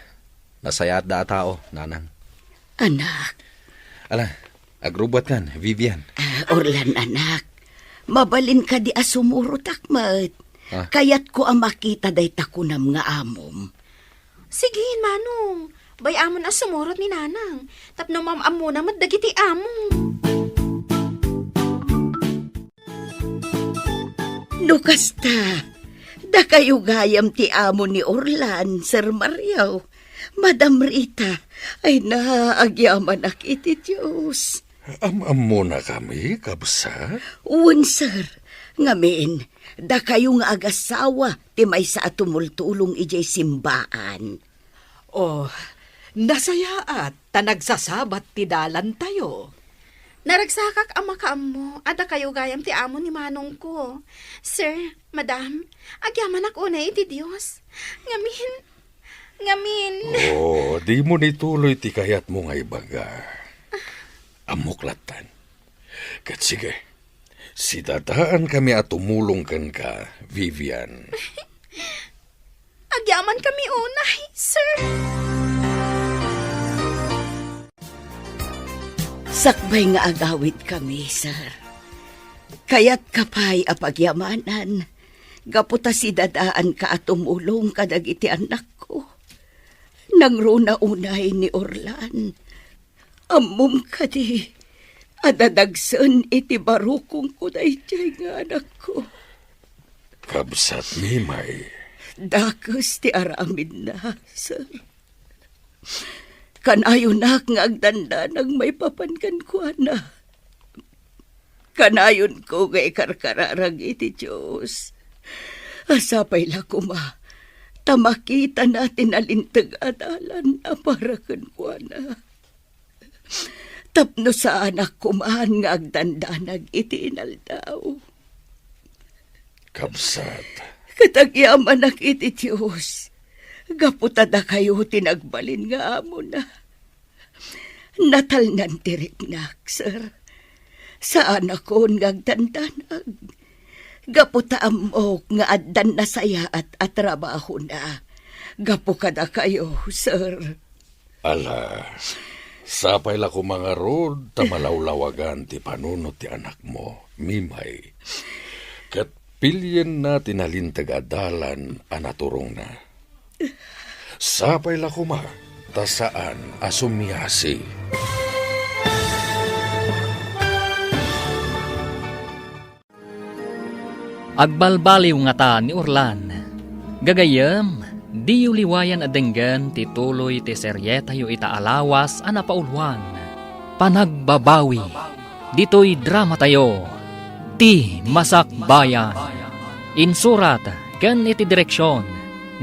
Nasayaatda a tao, Nanang. Anak. Ala, agrubbuatkan, Vivian. Ah, Orlan, anak. Mabalin kadi a sumurotak met? Ah. Kayatko a makita dayta kunam nga amom. Sige, Manong. Bay-amon a sumurot ni Nanang. Tapno mam-ammona met dagiti amom. No kasta, dakayo gayam ti amo ni Orlan, Sir Mario. Madam Rita, ay na, agyamanak iti Dios. Am-ammonakami, kabsat? Wen, sir. Ngamin, dakayo nga agasawa ti maysa a tumultulong idiay simbaan. Oh, nasayaat ta nagsasabat ti dalantayo. Naragsakak a makaammo a dakayo gayam ti amo ni manongko. Sir, madam, agyamanak unay iti Dios. Ngamin, ngamin. Oh, dimo nituloy ti kayatmo nga ibaga. Ammok lattan. Ket sige, sidadaankami a tumulong kenka, Vivian. Agyamankami unay, sir. Sakbay nga agawidkami, sir. Kayatka pay a pagyamanan, gapu ta sidadaanka a tumulong kadagiti annakko. Nangruna unay ni Orlan. Ammom kadi a dadagsen iti barukongko daydiay nga anakko. Kabsat, Mimay. Dakes ti aramidna, sir. Kanayonak nga agdandanag maipapan kenkuana. Kanayonko nga ikarkararag iti Dios a sapay la koma ta makitana ti nalinteg a dalan a para kenkuana. Tapno saanak koman nga agdandanag iti inaldaw. Kabsat. Ket agyamanak iti Dios, gapu ta dakayo ti nagbalin nga amona. Natalnan ti riknak, sir. Saanakon nga agdandanag. Gapu ta ammok nga addan nasayaat a trabahona. Gapu kadakayo, sir. Ala, sapay la koma ngarud ta malawlawagan ti panunot ti anakmo, Mimay. Ket pilienna ti nalinteg a dalan a naturongna. Sapay la koma ta saan a sumiasi. Agbalbaliw ngata ni Orlan. Gagayyem, diyo liwayan a denggen ti tuloy ti serietayo ita a lawas a napauloan, Panagbabawi. Ditoy dramatayo, Ti Masakbayan. Insurat ken iti direksion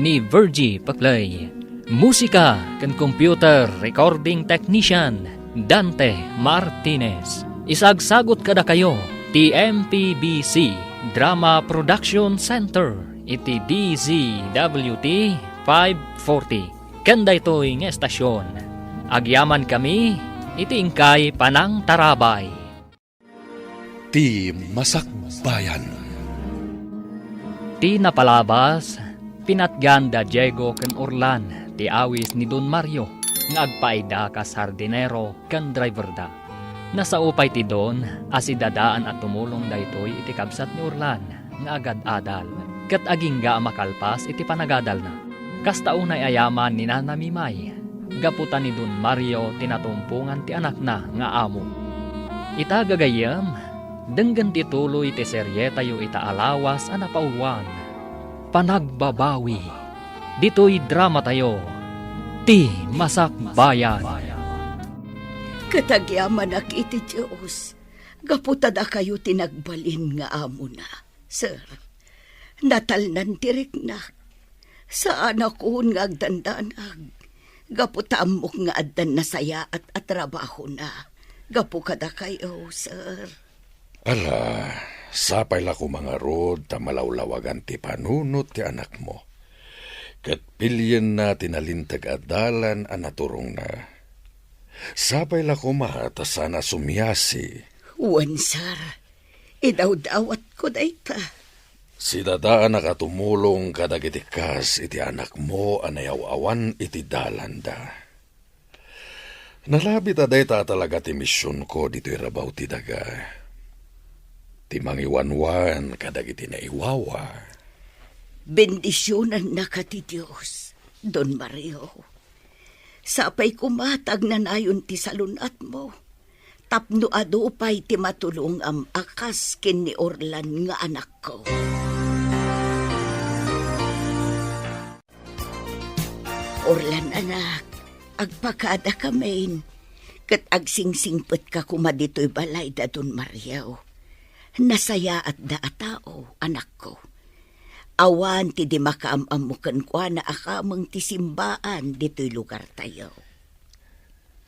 ni Virgie Peclay. Musika ken computer recording technician, Dante Martinez. Isagsagut kadakayo ti M P B C Drama Production Center iti D Z W T five forty. Ken daytoy nga estasion, agyamankami iti inkay panangtarabay. Ti Masakbayan. Ti napalabas, pinatgan da Diego ken Orlan ti awis ni Don Mario nga agpaida kas hardinero ken driverda. Nasao pay ti Don a sidadaan a tumulong daytoy iti kabsat ni Orlan nga agad-adal ket agingga a makalpas iti panagadalna. Kasta unay a yaman ni Nana Mimay, gapu ta ni Don Mario ti natumpongan ti anakna nga amo. Ita gagayyem, denggen ti tuloy ti serietayo ita a lawas a napauluan, Panagbabawi. Ditoy dramatayo, Ti Masakbayan. Ket agyamanak iti Dios, gapu ta dakayo ti nagbalin nga amona, sir. Natalnan ti riknak. Saanakon nga agdandanag, gapu ta ammok nga addan nasayaat a trabahona gapu kadakayo, sir. Ala, sapay la koma ngarud ta malawlawagan ti panunot ti anakmo, ket pilienna ti nalinteg a dalan a naturongna. Sapay la koma ta saan a sumiasi. Wen, sir. Idawdawatko dayta. Sidadaanak a tumulong kadagiti kas iti anakmo a nayaw-awan iti dalanda. Nalabit a dayta a talaga ti misionko ditoy rabaw ti daga. Ti mangiwanwan kadagiti naiwawa. Bendisionannaka ti Dios, Don Mario. Sapay koma ta agnanayon ti salun-atmo, tapno adu pay ti matulongam a kas ken ni Orlan nga anakko. Orlan, anak, agpakadakamin, ket agsingsingpetka koma ditoy balay da Don Mario. Nasayaatda a tao, anakko. Awan ti di makaam-ammo kenkuana a kameng ti simbaan ditoy lugartayo.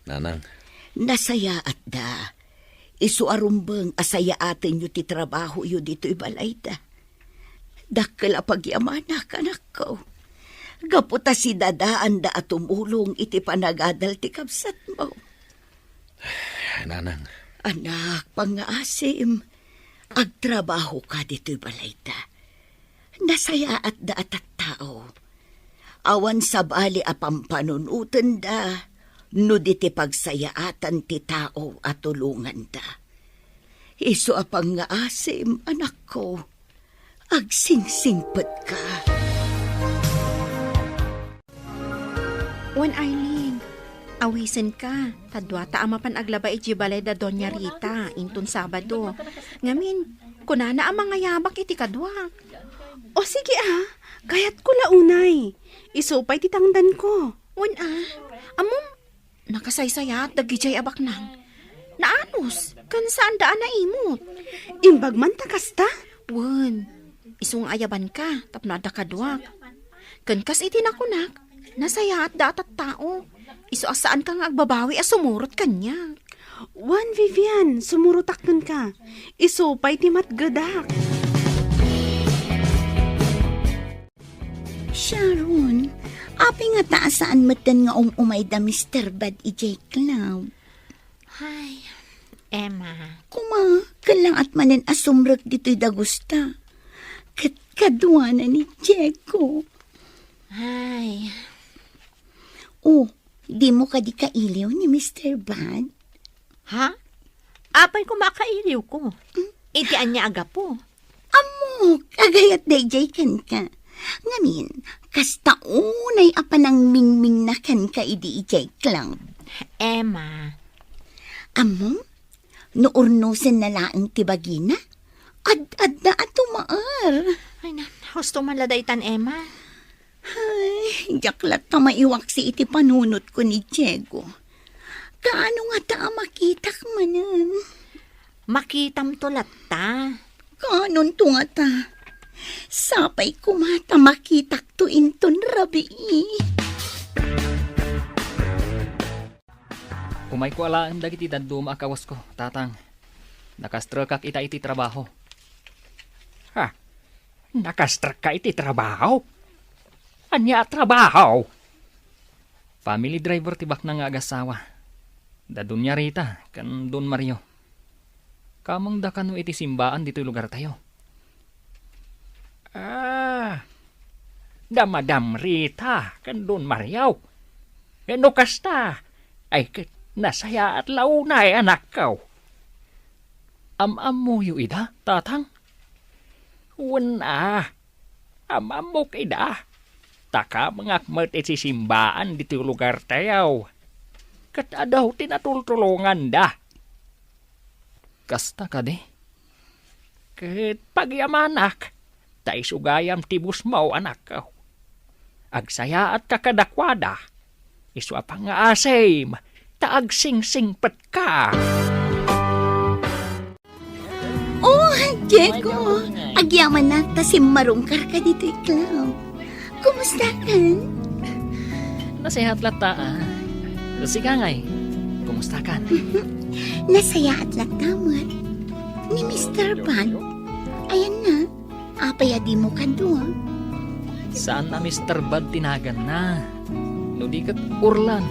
Nanang. Nasayaatda. Isu a rumbeng a sayaatenyo ti trabahoyo ditoy balayda. Dakkel a pagyamanak, anakko. Gapu ta sidadaanda a tumulong iti panagadal ti kabsatmo. Nanang. Anak, pangngaasim, agtrabahoka ditoy balayda. Nasayaatda a tattao. Awan sabali a pampanunotenda no di ti pagsayaatan ti tao a tulonganda. Isu a pangngaasim, anakko, agsingsingpetka. Wen, Arlene, awisenka, ta duata a mapan aglaba idiay balay da Doña Rita inton Sabado. Ngamin, kunana a mangayabak iti kaduak. O sige a, kayatko la unay. Isu pay ti tangdanko. Wen a, ammom, nakasaysayaat dagidiay a baknang. Naanus, ken saanda a naimut. Imbag man ta kasta? Wen, isu nga ayabanka tapno adda kaduak. Ken kas iti nakunak, nasayaatda a tattao. Isu a saanka nga agbabawi a sumurot kaniak. Wen, Vivian, sumurotak kenka. Isu pay ti matgedak. Sharon, apay ngata a saan metten nga um-umay da Mister Bad idiay club? Ay, Emma. Kuma, kellangat manen a sumrek ditoy dagusta. Ket kaduana ni Diego. Ay. Oh, dimo kadi kailiw ni Mister Bad? Ha? Apay koma a kailiwko? Hmm? Iti ania a gapu? Ammok, agayat daydiay kenka. Ngamin, kasta unay a panangmingmingna kenka idi idiay club. Emma. Ammom, no urnosenna laeng ti bagina, ad-adda a tumaer. Ay na, husto man la daytan, Emma. Ay, diak latta maiwaksi iti panunotko ni Diego. Kaano ngata a makitak manen? Makitamto latta. Kaanonto ngata? Sapay koma ta makitakto inton rabii. Umayko alaen dagiti dadduma a kawasko, Tatang. Nakastrekak ita iti trabaho. Ha? Nakastrekka iti trabaho? Ania a trabaho? Family driver ti baknang nga agasawa. Da Doña Rita ken Don Mario. Kamengda kano iti simbaan ditoy lugartayo. Ah, da Madam Rita ken Don Mario. Ket no kasta, ay ket nasayaat la unay, anakko. Am-ammoyo ida, Tatang? Wen a, am-ammok ida. Nakamengak met iti simbaan ditoy lugartayo. Ket adu ti natultulonganda. Kasta kadi? Ket pagyamanak, ta isu gayam ti busmo, anakko. Agsayaatka kadakuada. Isu a pangngaasim, ta agsingsingpetka. Oh, Diego! Agyamanak ta simmarungkarka ditoy club. Kumustakan? Nasayaat latta, ah. Sika ngay, kumustakan? Nasayaat latta met. Ni Mister Bad, ayanna, apay a dimo kadua? Saan a Mister Bad ti naganna. No di ket Orlan.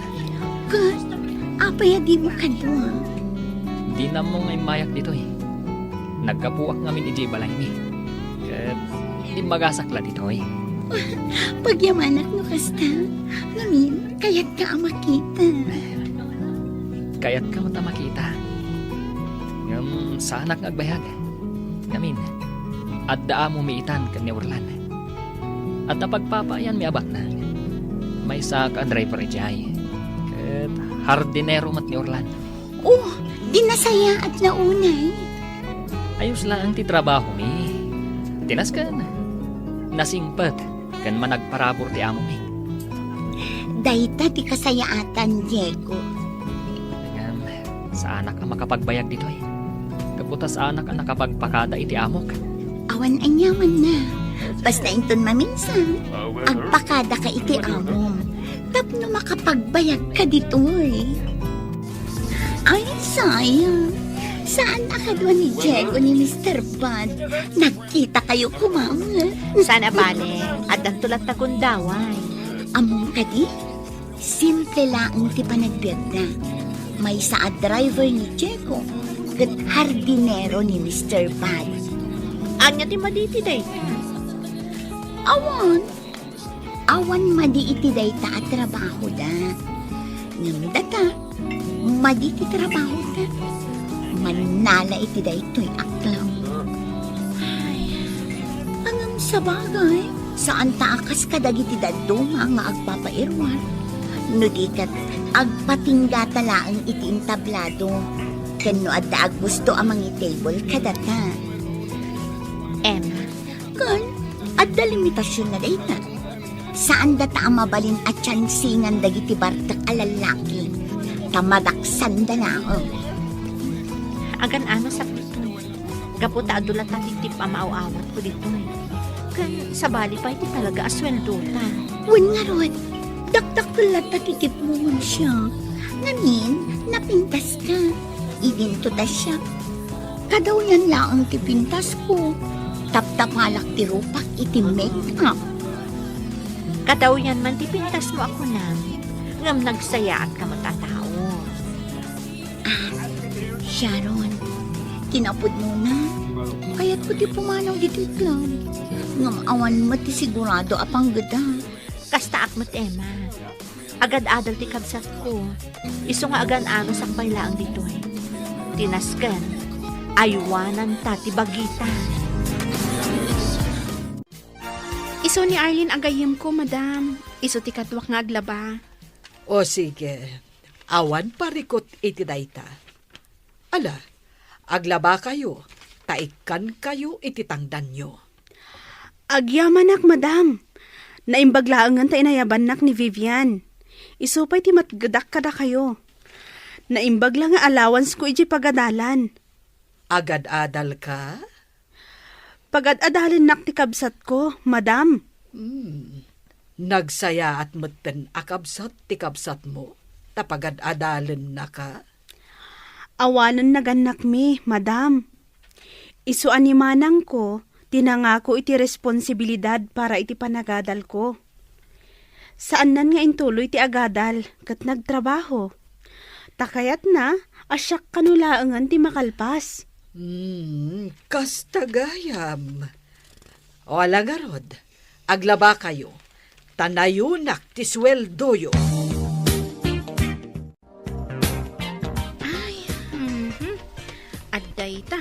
Ket, apay a dimo kadua? Dina ammo nga immayak ditoy. Naggapuak ngamin idiay balaymi. Ket immagasak la ditoy. Pagyamanak no kasta. Ngamin, kayatka a makita. Kayatka met a makita. Ngem saanak nga agbayag. Ngamin, adda amomi itan ken ni Orlan. Adda pagpapaayanmi a baknang. Maysaak a driver idiay. Ket hardinero met ni Orlan. Oh, di nasayaat la unay. Ayos laeng ti trabahomi. Tinasken. Nasingpet ken managparabur ti amomi. Dayta ti kasayaatan, Diego. Ngem, saanak a makapagbayag ditoy. Gapu ta saanak a nakapagpakada iti amok. Awan aniamanna. Basta inton maminsan, agpakadaka iti amom. Tapno makapagbayagka ditoy. Ay, sayang. Saan a kadua ni Diego ni Mister Bad? Nagkitakayo koma. Saan a bale, addanto latta gundaway. Ammom kadi? Simple laeng ti panagbiagda. Maysa a driver ni Diego, ket hardinero ni Mister Bad. Ania ti madi iti dayta? Awan. Awan madi iti dayta a trabahoda. Ngem data, madi ti trabahoda. Mannala iti daytoy a club. Ay, ngem sabagay, saanta a kas kadagiti dadduma nga agpapairuar. No di ket, agpatinggata laeng iti entablado. Ken no adda a gusto a mangitable kadata. Emma, ken adda limitasionna dayta. Saandata a mabalin a tiansingan dagiti bartek a lallaki, ta madaksanda laeng. Agan-anosak ditoy, gapu ta adu latta ti tip a maaw-awatko ditoy. Ken sabali pay ti talaga a sueldota. Wen ngarud, dakdakkel latta ti tipmo ngem siak. Ngamin, napintaska. Idinto ta siak. Kadawyan laeng ti pintasko. Taptapalak ti rupak iti make-up. Kadawyan man ti pintasmo a kunam, ngem nagsayaatka met a tao. Ah, Sharon, kinapudnona, kayatko ti pumanaw ditoy club. Ngem awan met ti sigurado a panggeda. Kastaak met, Emma. Agad-adal ti kabsatko. Isu nga agan-anosak pay laeng ditoy. Tinasken, aywananta ti bagita. Isu ni Arlene a gayyemko, madam. Isu ti kaduak nga aglaba. O sige, awan parikut iti dayta. Ala, aglabakayo, ta ikkankayo iti tangdanyo. Agyamanak, madam. Naimbag laengen ta inayabannak ni Vivian. Isu pay ti matgedak kadakayo. Naimbag la nga allowance-ko idiay pagadalan. Agad-adalka? Pagad-adalennak ti kabsatko, madam. Hmm. Nagsayaat metten a kabsat ti kabsatmo, ta pagad-adalennaka? Awanen nagannakmi, madam. Isu a ni manangko ti nangako iti responsibilidad para iti panagadalko. Saannan nga intuloy ti agadal ket nagtrabaho. Ta kayatna a siak kano laengen ti makalpas. Hmm, kasta gayam. O ala ngarud, aglabakayo, ta nayunak ti sueldoyo. Ay, mhm. Adda ita.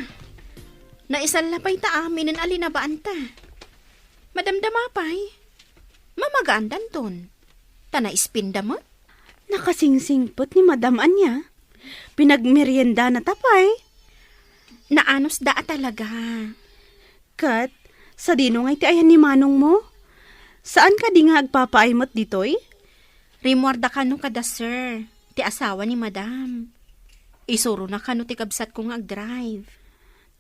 Naisalla pay ta aminen a linabaanta. Madamdama pay. Mamagaandanton. Ta naispinda met. Nakasingsingpet ni Madam ania. Pinagmeriendana ta pay. Naanusda a talaga. Ket, sadino nga iti ayan ni manongmo? Saan kadi nga agpapaay met ditoy? Rimmuarda kano kada sir, ti asawa ni Madam. Isurona kano ti kabsatko nga agdrive.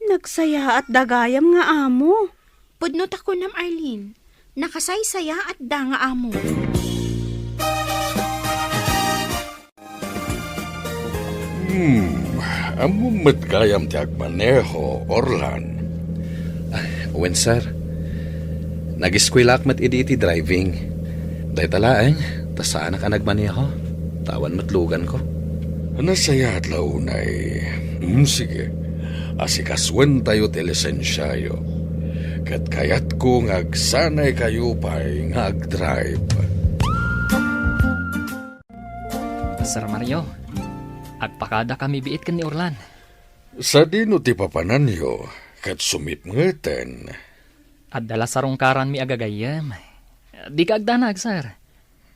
Nagsayaat da gayam nga amo. Pudno ta kunam, Arlene. Nakasaysayaat da nga amo. Hmm, ammom met gayam ti agmaneho, Orlan? Ah, wen, sir. Nag-eskuelaak met idi iti driving. Dayta laeng, ta saanak a nagmaneho. Ta awan met luganko. Nasayaat la unay. Hmm, sige. Asikasoentayo ti lisensiayo. Ket kayatko nga agsanaykayo pay nga agdrive. Sir Mario, agpakadakami biit ken ni Orlan. Sadino ti papananyo ket sumipngeten? Adda la sarungkaranmi a gagayyem. Dika agdanag, sir.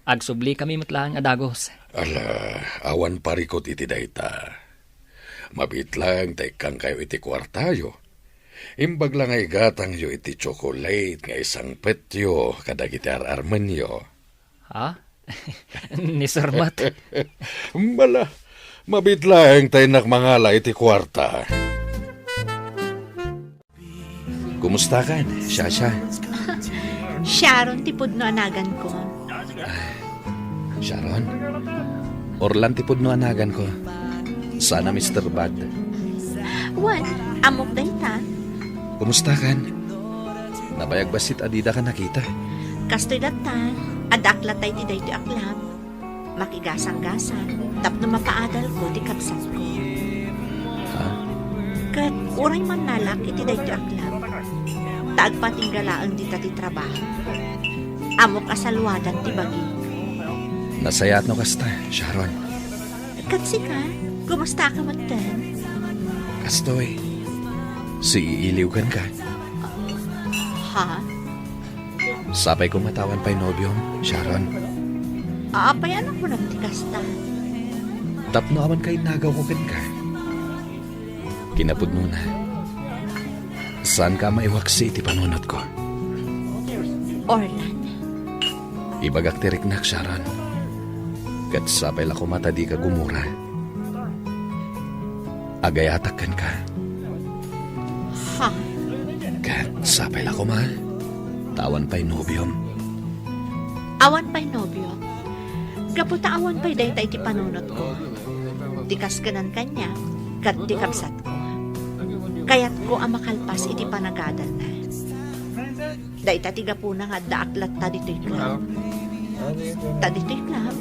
Agsublikami met laeng a dagus. Ala, awan parikut iti dayta. Mabiit laeng ta ikkangkayo iti kuartayo. Imbag la nga igatangyo iti tsokolate nga isangpetyo kadagiti ar-armenyo. Ha? Ni Sir Mat? Bala, mabiit laeng ta innak mangala iti kuarta. Kumustakan, Shasha? Sharon ti pudno a naganko. Sharon? Orlan ti pudno a naganko. Sana, Mister Bad. Wen, ammok dayta. Kumustakan? Nabayag bassit a didaka nakita. Kastoy latta, addaak latta iti daytoy a club. Makigasanggasang tapno mapaadalko ti kabsatko. Ha? Ket uray mannalak iti daytoy a club, ta agpatingga laeng dita ti trabaho. Ammok a saluadan ti bagim. Nasayaat no kasta, Sharon. Ket sika, kumustaka metten? Kastoy, siiiliw kenka. Ha? Sapay koma ta awan pay nobiom, Sharon. Apay a nakunam ti kasta? Tapno awan kainnagawko kenka. Kinapudnona, saanka a maiwaksi iti panunotko. Orlan. Ibagak ti riknak, Sharon. Ket sapay la koma ta dika gumura. Agayatak kenka. Ha? Ket sapay la koma, ta awan pay nobiom. Awan pay nobiom? Gapu ta awan pay dayta iti panunotko. Ti kas ken kaniak, ket ti kabsatko. Kayatko a makalpas iti panagadalna. Dayta ti gapuna nga addaak latta ditoy club. Ta ditoy club,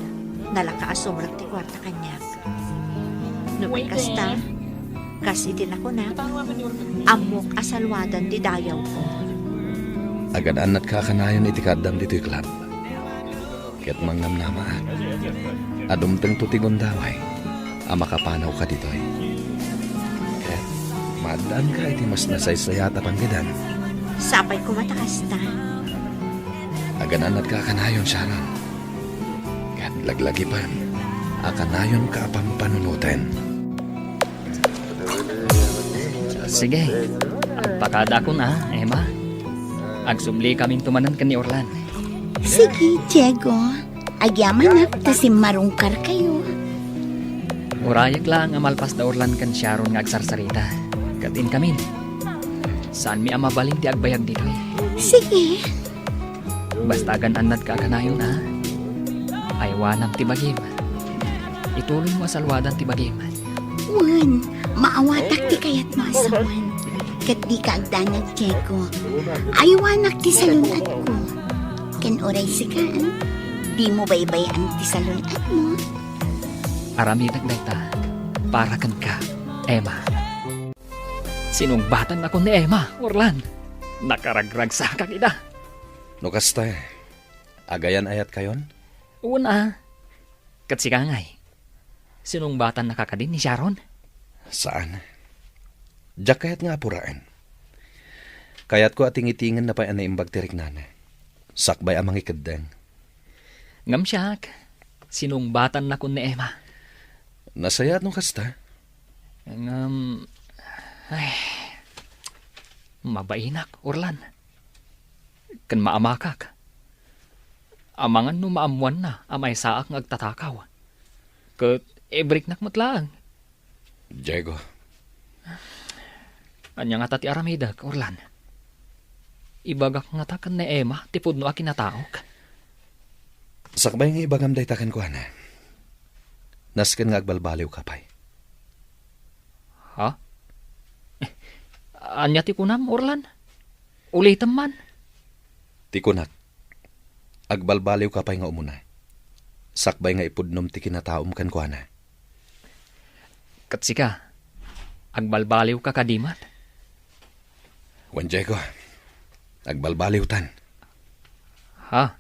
nalaka a sumrek ti kuarta kaniak. No kasta, kas iti nakunak, ammok a saluadan ti dayawko. Agan-annatka a kanayon iti kaaddam ditoy club. Ket mangnamnamaak a dumtengto ti gundaway a makapanawka ditoy. Ket maaddaanka iti mas nasaysayaat a panggedem. Sapay koma ta kasta. Agan-annatka a kanayon, Sharon. Ket laglagipen a kanayonka a pampanunoten. Sige. Agpakadakon a, Emma. Agsublikaminto manen ken ni Orlan. Sige, Diego. Agyamanak ta simmarungkarkayo. Urayek laeng a malpas da Orlan ken Sharon nga agsarsarita. Ket inkamin, saanmi a mabalin ti agbayag ditoy. Sige. Basta agan-annadka a kanayon a. Aywanam ti bagim. Ituloymo a saluadan ti bagim. Wen, maawatak ti kayatmo a sawen. Ket dika agdanag, Diego. Aywanak ti salun-atko. Ken uray sika, dimo baybay-an ti salun-atmo. Aramidek dayta para kenka, Emma. Sinungbatannakon ni Emma, Orlan. Nakaragragsakak ida. No kasta, agayan-ayatkayon? Wen a. Ket sika ngay, sinungbatannaka kadi ni Sharon? Saan. Diak kayat nga apuraen. Kayatko a tingitingenna pay a naimbag ti riknana. Sakbay a mangikeddeng. Ngem siak, sinungbatan nakon ni Emma. Nasayaat no kasta. Ngem, ay, mabainak, Orlan. Ken maamakak. Amangan no maammoanna a maysaak nga agtatakaw. Ket ibriknak met laeng. Diego. Ania ngata ti aramidek, Orlan? Ibagak ngata ken ni Emma ti pudno a kinataok? Sakbay nga ibagam dayta kenkuana, nasken nga agbalbaliwka pay. Ha? Ania ti kunam, Orlan? Ulitem man. Ti kunak, agbalbaliwka pay nga umuna. Sakbay nga ipudnom ti kinataom kenkuana. Ket sika, agbalbaliwka kadi met? Wen, Diego, agbalbaliwtan. Ha?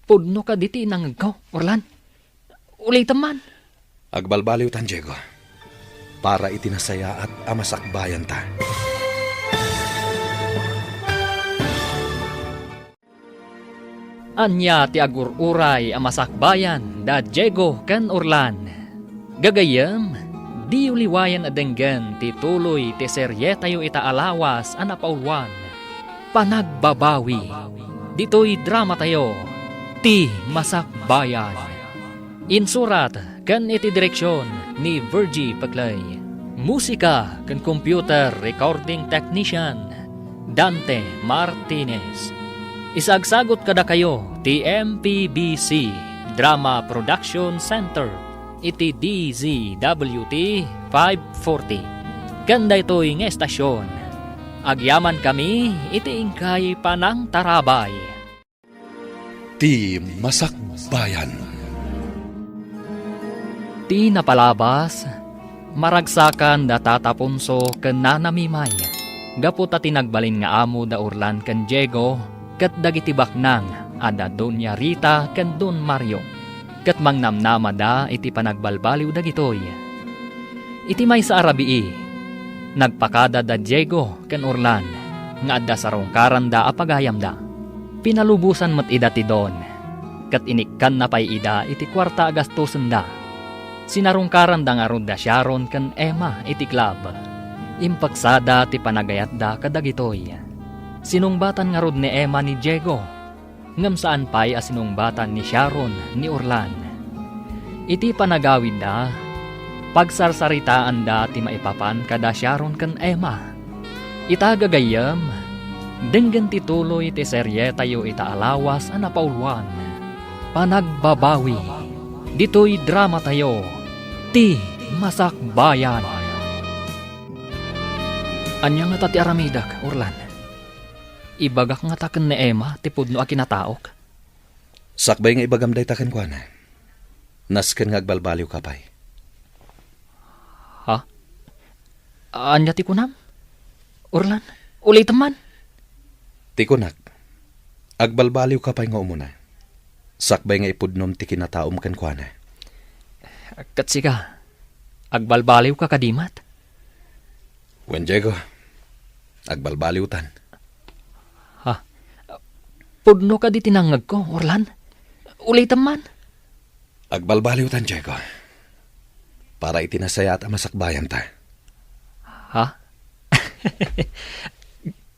Pudno kadi ti inangegko, Orlan? Ulitem man. Agbalbaliwtan, Diego, para iti nasayaat a masakbayanta. Ania ti agur-uray a masakbayan da Diego ken Orlan? Gagayyem, diyo liwayan a denggen ti tuloy ti serietayo ita a lawas a napauluan, Panagbabawi, ditoy dramatayo, Ti Masakbayan. Insurat ken iti direksion ni Virgie Peclay. Musika ken computer recording technician, Dante Martinez. Isagsagut kadakayo ti M P B C Drama Production Center iti D Z W T five forty. Ken daytoy nga estasion, agyamankami iti inkay panangtarabay. Ti Masakbayan. Ti napalabas, maragsakan da Tata Ponso ken Nana Mimay, gapu ta ti nagbalin nga amo da Orlan ken Diego ket dagiti baknang a da Doña Rita ken Don Mario, ket mangnamnamada iti panagbalbaliw dagitoy. Iti maysa a rabii, nagpakada da Diego ken Orlan nga adda sarungkaranda a pagayamda. Pinalubosan met ida ti Don, ket inikkanna pay ida iti kuarta a gastosenda. Sinarungkaranda ngarud da Sharon ken Emma iti club. Impeksada ti panagayatda kadagitoy. Sinungbatan ngarud ni Emma ni Diego, ngem saan pay a sinungbatan ni Sharon ni Orlan. Iti panagawidda, pagsarsaritaanda ti maipapan kada Sharon ken Emma. Ita gagayyem, denggen ti tuloy ti serietayo ita a lawas a napauluan, Panagbabawi, ditoy dramatayo, Ti Masakbayan. Ania ngata ti aramidek, Orlan? Ibagak ngata ken ni Emma ti pudno a kinataok? Sakbay nga ibagam dayta kenkuana, nasken nga agbalbaliwka pay. Ha? Ania ti kunam? Orlan, ulitem man. Ti kunak, agbalbaliwka pay nga umuna, sakbay nga ipudnom ti kinataom kenkuana. Ket sika, agbalbaliwka kadi met? Wen, Diego, agbalbaliwtan. Ha? Pudno kadi ti nangngegko, Orlan? Ulitem man. Agbalbaliwtan, Diego, para iti nasayaat a masakbayanta. Ha?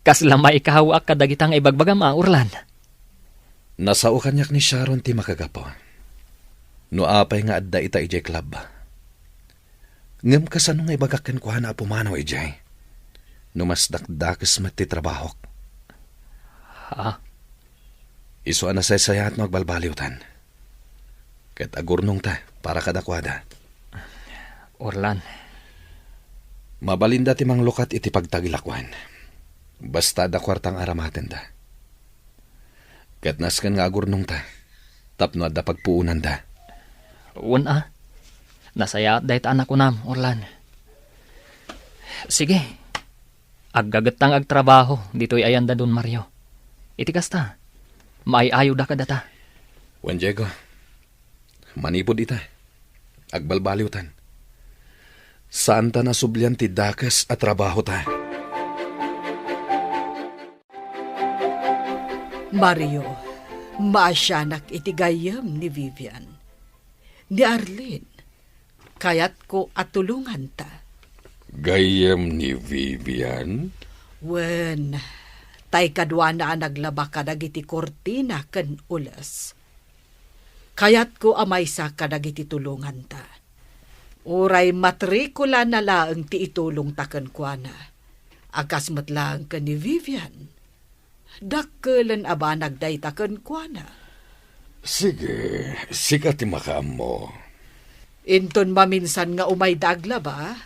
Kasla maikaw-ak kadagita nga ibagbagam a, Orlan? Nasao kaniak ni Sharon ti makagapu. No apay nga adda ita idiay club. Ngem kasano nga ibagak kenkuana a pumanaw idiay, no mas dakdakes met ti trabahok? Ha? Isu a nasaysayaat no agbalbaliwtan. Ket agurnongta para kadakuada. Orlan. Mabalinda ti manglukat iti pagtagilakuan. Basta adda kuarta nga aramatenda. Ket nasken nga agurnongta tapno adda pagpuonanda. Wen a. Nasayaat dayta a nakunam, Orlan. Sige. Aggagetta nga agtrabaho ditoy ayan da Don Mario. Iti kasta, maay-ayoda kadata. Wen, Diego, manipud ita, agbalbaliwtan. Saanta nasublian ti dakes a trabahota. Mario, Maasianak iti gayyem ni Vivian. Ni Arlene, kayatko a tulonganta. Gayyem ni Vivian? Wen, tay kaduana a naglaba kadagiti kurtina ken ules. Kayatko a maysa kadagiti tulonganta. Uray matrikulana laeng ti itulongta kenkuana, a kas met laeng ken ni Vivian. Dakkelen a banag dayta kenkuana. Sige, sika ti makaammo. Inton maminsan nga umayda aglaba,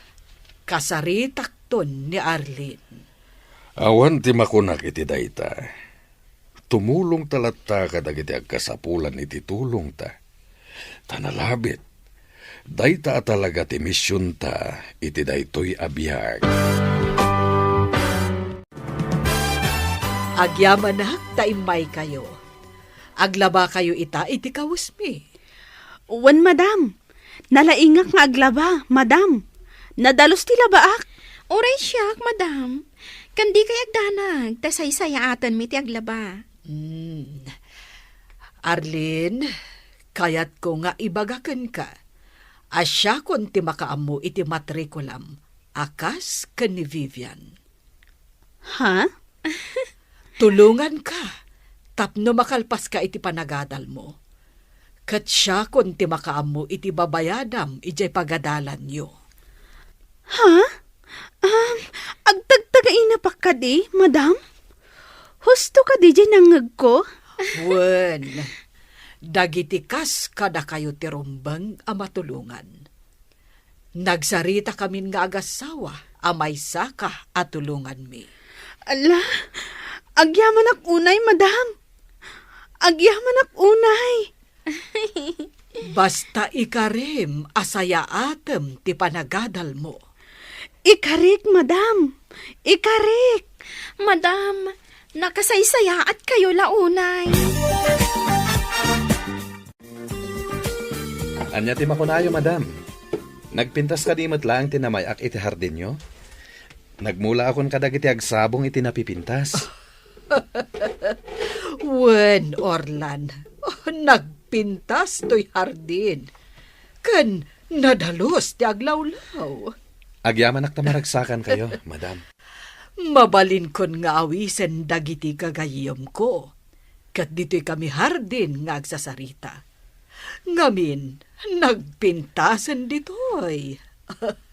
kasaritakton ni Arlene. Awan ti makunak iti dayta. Tumulongta latta kadagiti agkasapulan iti tulongta. Ta nalabit, dayta a talaga ti misionta iti daytoy a biag. Agyamanak ta immaykayo. Aglabakayo ita iti kawesmi. Wen, madam. Nalaingak nga aglaba, madam. Nadalus ti labaak. Uray siak, madam. Ken dikay agdanag, ta saysayaatenmi ti aglaba. Hmm. Arlene, kayatko nga ibaga kenka a siakon ti makaammo iti matrikulam a kas ken ni Vivian. Ha? Tulonganka tapno makalpaska iti panagadalmo. Ket siakon ti makaammo iti babayadam idiay pagadalanyo. Ha? Um, agtagtagainapak kadi, madam? Husto kadi diay nangngegko? Wen, dagiti kas kadakayo ti rumbeng a matulongan. Nagsaritakamin nga agassawa a maysaka a tulonganmi. Ala, agyamanak unay, madam. Agyamanak unay. Basta ikarim a sayaatem ti panagadalmo. Ikarik, madam. Ikarik. Madam, nakasaysayaatkayo la unay. Ania ti makunayo, madam? Nagpintas kadi met laeng ti namay-ak iti hardinyo? Nagmulaakon kadagiti agsabong iti napipintas. Wen, Orlan, nagpintas toy hardin. Ken nadalus ti aglawlaw. Agyamanak ta maragsakankayo, madam. Mabalinkon nga awisen dagiti gagayyemko. Ket ditoy kami hardin nga agsasarita. Ngamin, nagpintasen ditoy.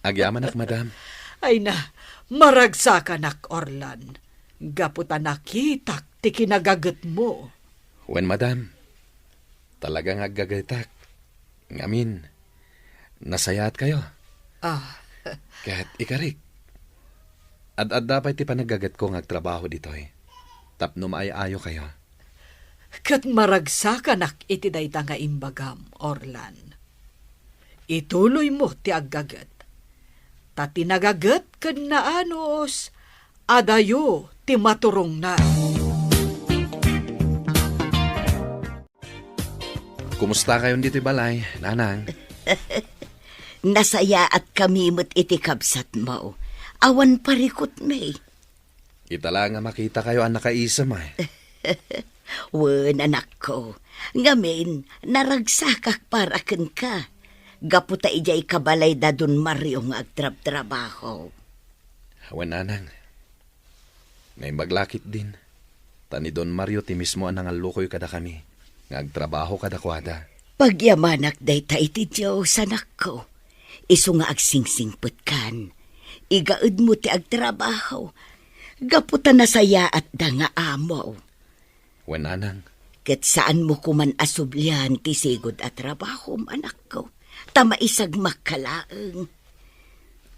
Agyamanak, madam. Ay na, maragsakanak, Orlan. Gapu ta nakitak ti kinagagetmo. Wen, madam. Talaga nga aggagetak. Ngamin, nasayaatkayo. Ah. Ket ikarik, ad-adda pay ti panaggagetko nga agtrabaho ditoy tapno maay-ayokayo. Ket maragsakanak iti dayta nga imbagam, Orlan. Ituloymo ti aggaget. Ta ti nagaget ken naanus, adayo ti maturongna. Kumustakayon ditoy balay, nanang? Nasayaatkami met iti kabsatmo. Awan parikutmi. Ita la nga makitakayo a nakaisem, ay. Wen, anakko. Ngamin, naragsakak para kenka. Gapu ta idiay kabalay da Don Mario nga agtrabtrabaho. Wen, nanang. Naimbag la ketdin, ta ni Don Mario ti mismo a nangallukoy kadakami nga agtrabaho kadakuada. Pagyamanak dayta iti Dios, anakko. Isu nga agsingsingpetkan. Igaedmo ti agtrabaho. Gapu ta nasayaatda nga amo. Wen, nanang. Ket saanmo koman a sublian ti sigud a trabahom, anakko, ta maisagmakka laeng.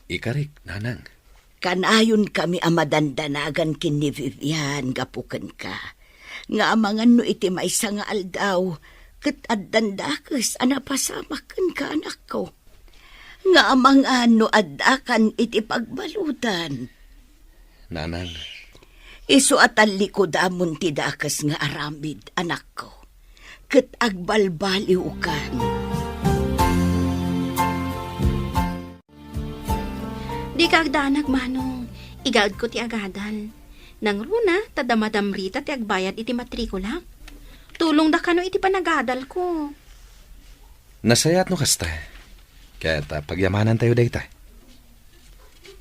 Ikarik, nanang. Kanayonkami a madandanagan ken ni Vivian gapu kenka, nga amangan no iti maysa nga aldaw, ket addan dakes a napasamak kenka, anakko. Nga amangan no addakan iti pagbaludan. Nanang. Isu a tallikodamon ti dakes nga aramid, anakko, ket agbalbaliwkan. Dika agdanag, Manong. Igaedko ti agadal. Nangruna, ta da Madam Rita ti agbayad iti matrikulak. Tulongda kano iti panagadalko. Nasayaat no kasta. Ket, ah, pagyamanantayo dayta.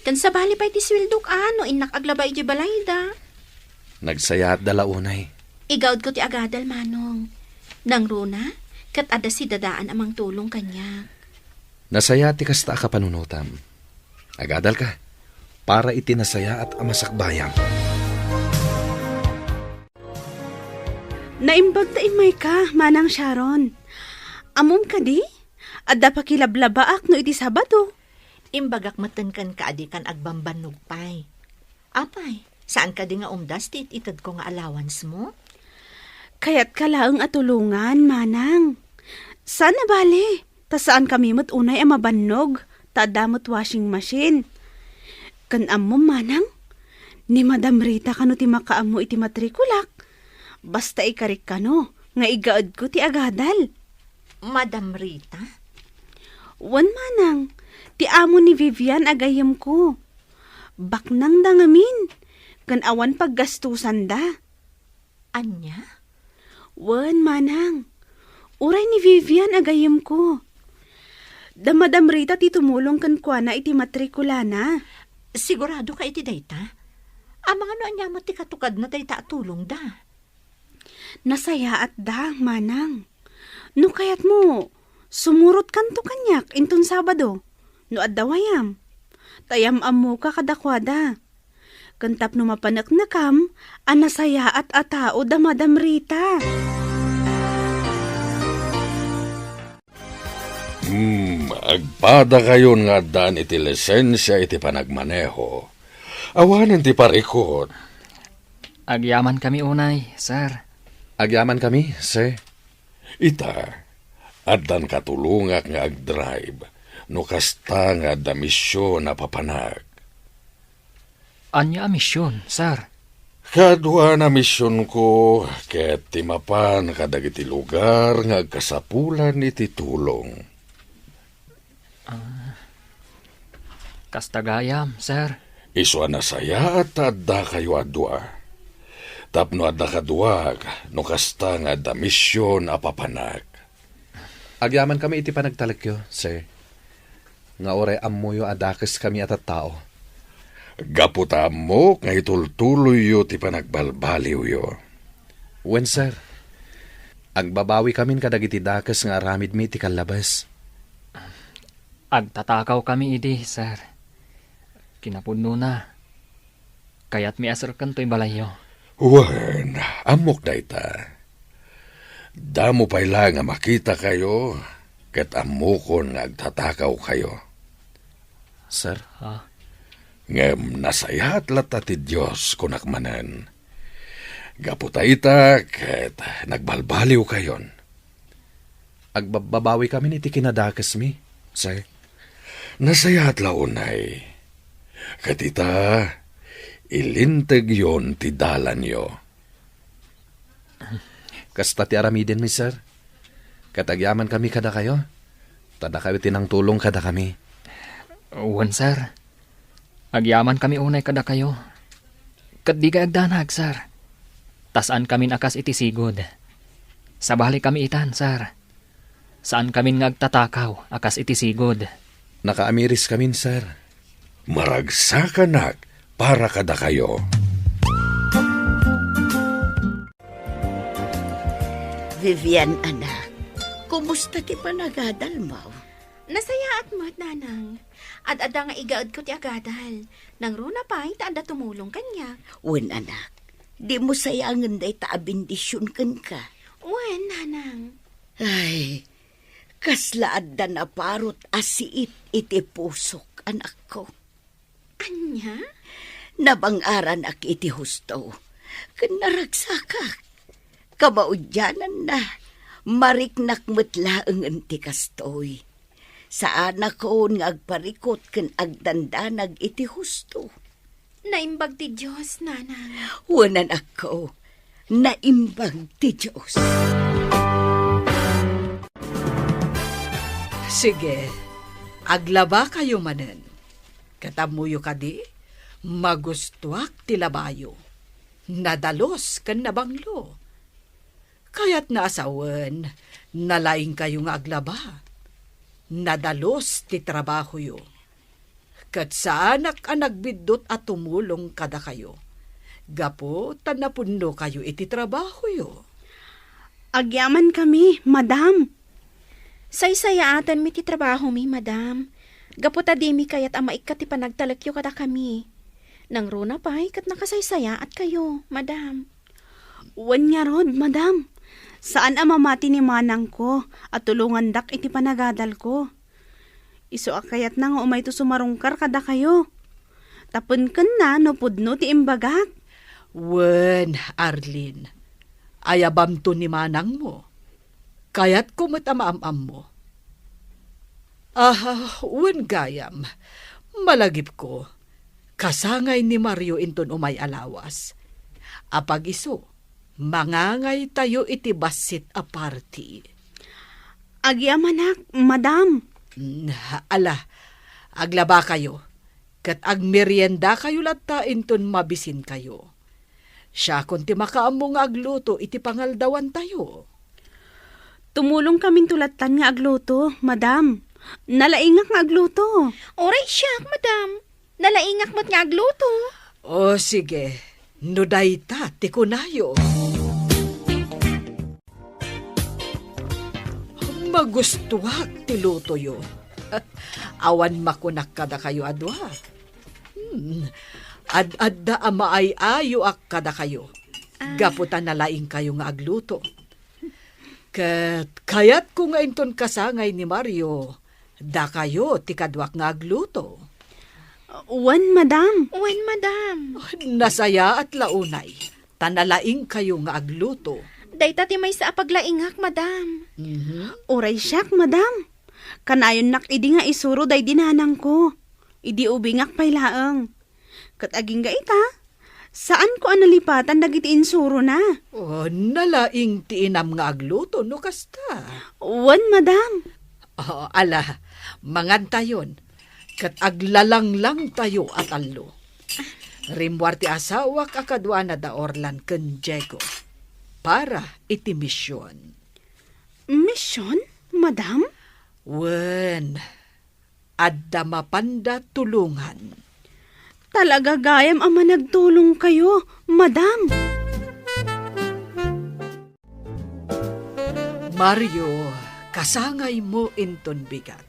Ken sabali pay ti sueldok, a, no innak aglaba idiay balayda. Nagsayaatda la unay. Igaudko ti agadal, Manong. Nangruna, ket adda sidadaan a mangtulong kaniak. Nasayaat ti kasta a kapanunotam. Agadalka para iti nasayaat a masakbayam. Naimbag ta immayka, Manang Sharon. Ammom kadi? Adda pakilablabaak no iti Sabado. Imbagak metten kenka a dikan agbambannog pay. Apay, saan kadi nga umdas ti it-itedko nga allowance mo? Kayatka laeng a tulongan, Manang. Saan a bale, ta saankami met unay a mabannog, ta adda met washing machine. Ken ammom, Manang, ni Madam Rita kano ti makaammo iti matrikulak. Basta ikarik kano nga igaedko ti agadal. Madam Rita? Wen, Manang, ti amo ni Vivian a gayyemko. Baknangda ngamin, ken awan paggastusanda. Ania? Wen, Manang. Uray ni Vivian a gayyemko. Da Madam Rita ti tumulong kenkuana iti matrikulana. Sigurado ka iti dayta? Amangan no ania met ti katukadna dayta a tulongda? Nasayaatda, Manang. No kayatmo, sumurotkanto kaniak inton Sabado, no adda wayam. Ta yam-ammoka kadakuada. Ken tapno mapaneknekam a nasayaat a tao da Madam Rita. Hmm, agpadakayon nga addaan iti lisensia iti panagmaneho. Awanen ti parikut. Agyamankami unay, sir. Agyamankami, sir. Ita, addan katulongak nga agdrive, no kasta nga adda mision a papanak. Ania a mision, sir? Kaduan a misionko ket ti mapan kadagiti lugar nga agkasapulan iti tulong. Ah, kasta gayam, sir. Isu a nasayaat ta addakayo a dua. Tapno adda kaduak, no kasta nga adda mision a papanak. Agyamankami iti panagtalekyo, sir, nga uray ammoyo a dakeskami a tattao. Gapu ta ammok nga itultuloyyo ti panagbalbaliwyo. Wen, sir. Agbabawikamin kadagiti dakes nga aramidmi iti kallabes. Agtatakawkami idi, sir. Kinapudnona, kayatmi a serken toy balayyo. Wen, ammok dayta. Damo pay la nga makitakayo, ket ammokon nga agtatakawkayo. Sir? Ah. Ngem nasayaat latta ti Dios, kunak manen. Gapu ta ita, ket nagbalbaliwkayon. Agbababawikamin iti kinadakesmi, sir. Nasayaat la unay. Ket ita, ilintegyon ti dalanyo. Kasta ti aramidenmi, sir. Ket agyamankami kadakayo. Ta dakayo ti nangtulong kadakami. Wen, sir. Agyamankami unay kadakayo. Ket dikay agdanag, sir. Ta saankamin a kas iti sigud. Sabalikami itan, sir. Saankamin nga agtatakaw a kas iti sigud. Nakaamiriskamin, sir. Maragsakanak para kadakayo. Vivian, anak, kumusta ti panagadalmo? Nasayaat met, Nanang. Ad-adda nga igaedko ti agadal. Nangruna pay ta adda tumulong kaniak. Wen, anak. Dimo sayangen dayta a bendision kenka. Wen, Nanang. Ay, kasla adda naparut a siit iti pusok, anakko. Ania? Nabang-aranak iti husto, ken naragsakak. Kamaudiananna, mariknak met laengen ti kastoy. Saanakon nga agparikut ken agdandanag iti husto. Naimbag ti Dios, Nanang. Wen, anakko, naimbag ti Dios. Sige, aglabakayo manen. Ket ammoyo kadi, magustoak ti labayo. Nadalus ken nabanglo. Kayatna a sawen, nalaingkayo nga aglaba. Nadalus ti trabahoyo. Ket saanak a nagbiddut a tumulong kadakayo, gapu ta napudnokayo iti trabahoyo. Agyamankami, madam. Saysayaatenmi ti trabahomi, madam. Gapu ta dimi kayat a maikkat ti panagtalekyo kadakami. Nangruna pay ket nakasaysayaatkayo, madam. Wen ngarud, madam. Saan a mamati ni manangko a tulongandak iti panagadalko. Isu a kayatna nga umayto sumarungkar kadakayo. Tapno kenna no pudno ti imbagak. Wen, Arlene, ayabamto ni manangmo. Kayatko met a maam-ammo. Ah, wen gayam, malagipko, kasangay ni Mario inton umay a lawas. Apag-isu, mangangaytayo iti bassit a party. Agyamanak, madam. Mm, ala, aglabakayo, ket agmeriendakayo latta inton mabisinkayo. Siakon ti makaammo nga agluto iti pangaldawantayo. Tumulongkaminto lattan nga agluto, madam. Nalaingak nga agluto. Uray siak, madam. Nalaingak met nga agluto. O, sige. No dayta ti kunayo. Magustuak ti lutoyo. Awan makunak kadakayo a dua. Hmm. Ad-adda a maay-ayoak kadakayo. Ah. Gapu ta nalaingkayo nga agluto. Ket kayatko nga inton kasangay ni Mario, dakayo ti kaduak nga agluto. Wen, madam. Wen, madam. Nasayaat la unay, ta nalaingkayo nga agluto. Dayta ti maysa a paglaingak, madam. Mhm. Uray siak, madam. Kanayonnak idi nga isuro daydi nanangko. Idi ubingak pay laeng. Ket agingga ita, saanko a nalipatan dagiti insurona. O, nalaing ti inam nga agluto no kasta. Wen, madam. O, ala, mangantayon, ket aglalanglangtayo a tallo. Rimmuar ti asawak a kaduana da Orlan ken Diego para iti mision. Mision, madam? Wen, adda mapanda tulongan. Talaga gayam a managtulongkayo, madam. Mario, kasangaymo inton bigat.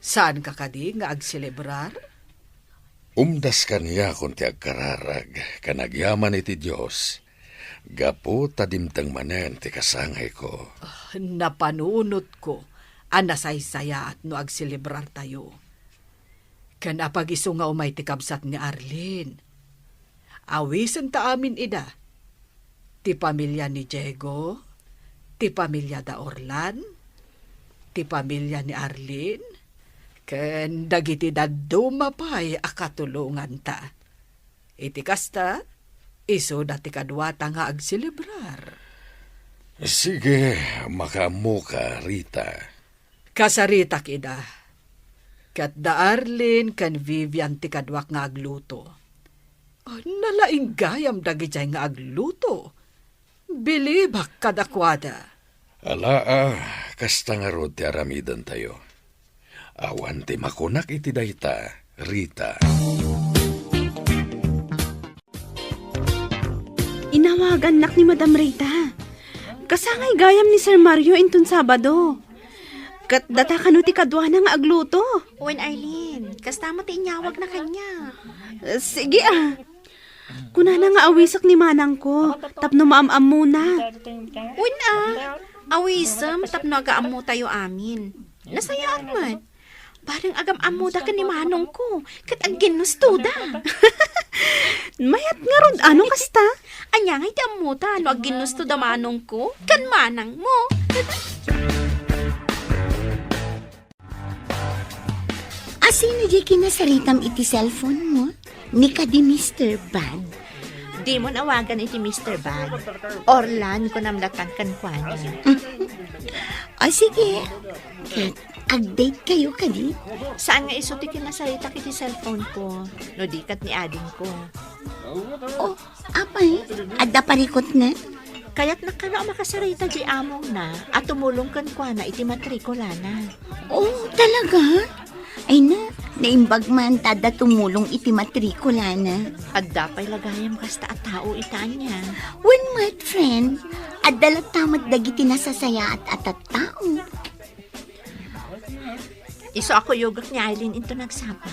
Saanka kadi nga agselebrar? Umdas kaniakon ti agkararag ken agyaman iti Dios, gapu ta dimteng manen ti kasangayko. Ah, napanunotko a nasaysayaat no agselebrartayo. Ken apag-isu nga umay ti kabsat ni Arlene. Awisenta amin ida. Ti pamilia ni Diego, ti pamilia da Orlan, ti pamilia ni Arlene, ken dagiti dadduma pay a katulonganta. Iti kasta, isuda ti kaduata nga agselebrar. Sige, makaammoka, Rita. Kasaritak ida. Ket da Arlene ken Vivian ti kaduak nga agluto. Nalaing gayam dagijay nga agluto. Bilibak kadakuada. Alaa, kasta ngarud ti aramidentayo. Awan ti makunak iti dayta, Rita. Inawagannak ni Madam Rita. Kasangay gayam ni Sir Mario inton Sabado. Ket data kano ti kaduana nga agluto? Wen, Arlene, kasta met ti inyawagna kaniak. Eh, sige, ah. Kunana nga awisek ni manangko tapno maam-ammona. Wen, ah. Awisem tapno agaammotayo amin. Nasayaat met. Bareng agam-ammoda ken ni manongko, ket agginnustoda. Mayat ngarud, ano kasta? Ania ngay ti ammota no agginnustoda manongko ken manangmo? Asino diay kinasaritam iti cellphone mo? Ni kadi Mister Bag? Dimon awagan iti Mister Bag. Orlan, kunam latan kenkuana. O sige, ket agdate kayo kadi? Saan nga isu ti kinasaritak iti cellphone ko, no di ket ni adingko. O, apay, adda parikutna? Kayatna kano a makasarita di amongna a tumulong kenkuana iti matrikulana. Oh, talaga? Ay na, naimbag man ta adda tumulong iti matrikulana. Adda pay la gayam kasta a tao ita ania. Wen met, friend. Adda latta met dagiti nasasayaat a tattao. Isu a kuyogek ni Aileen into nagsapa,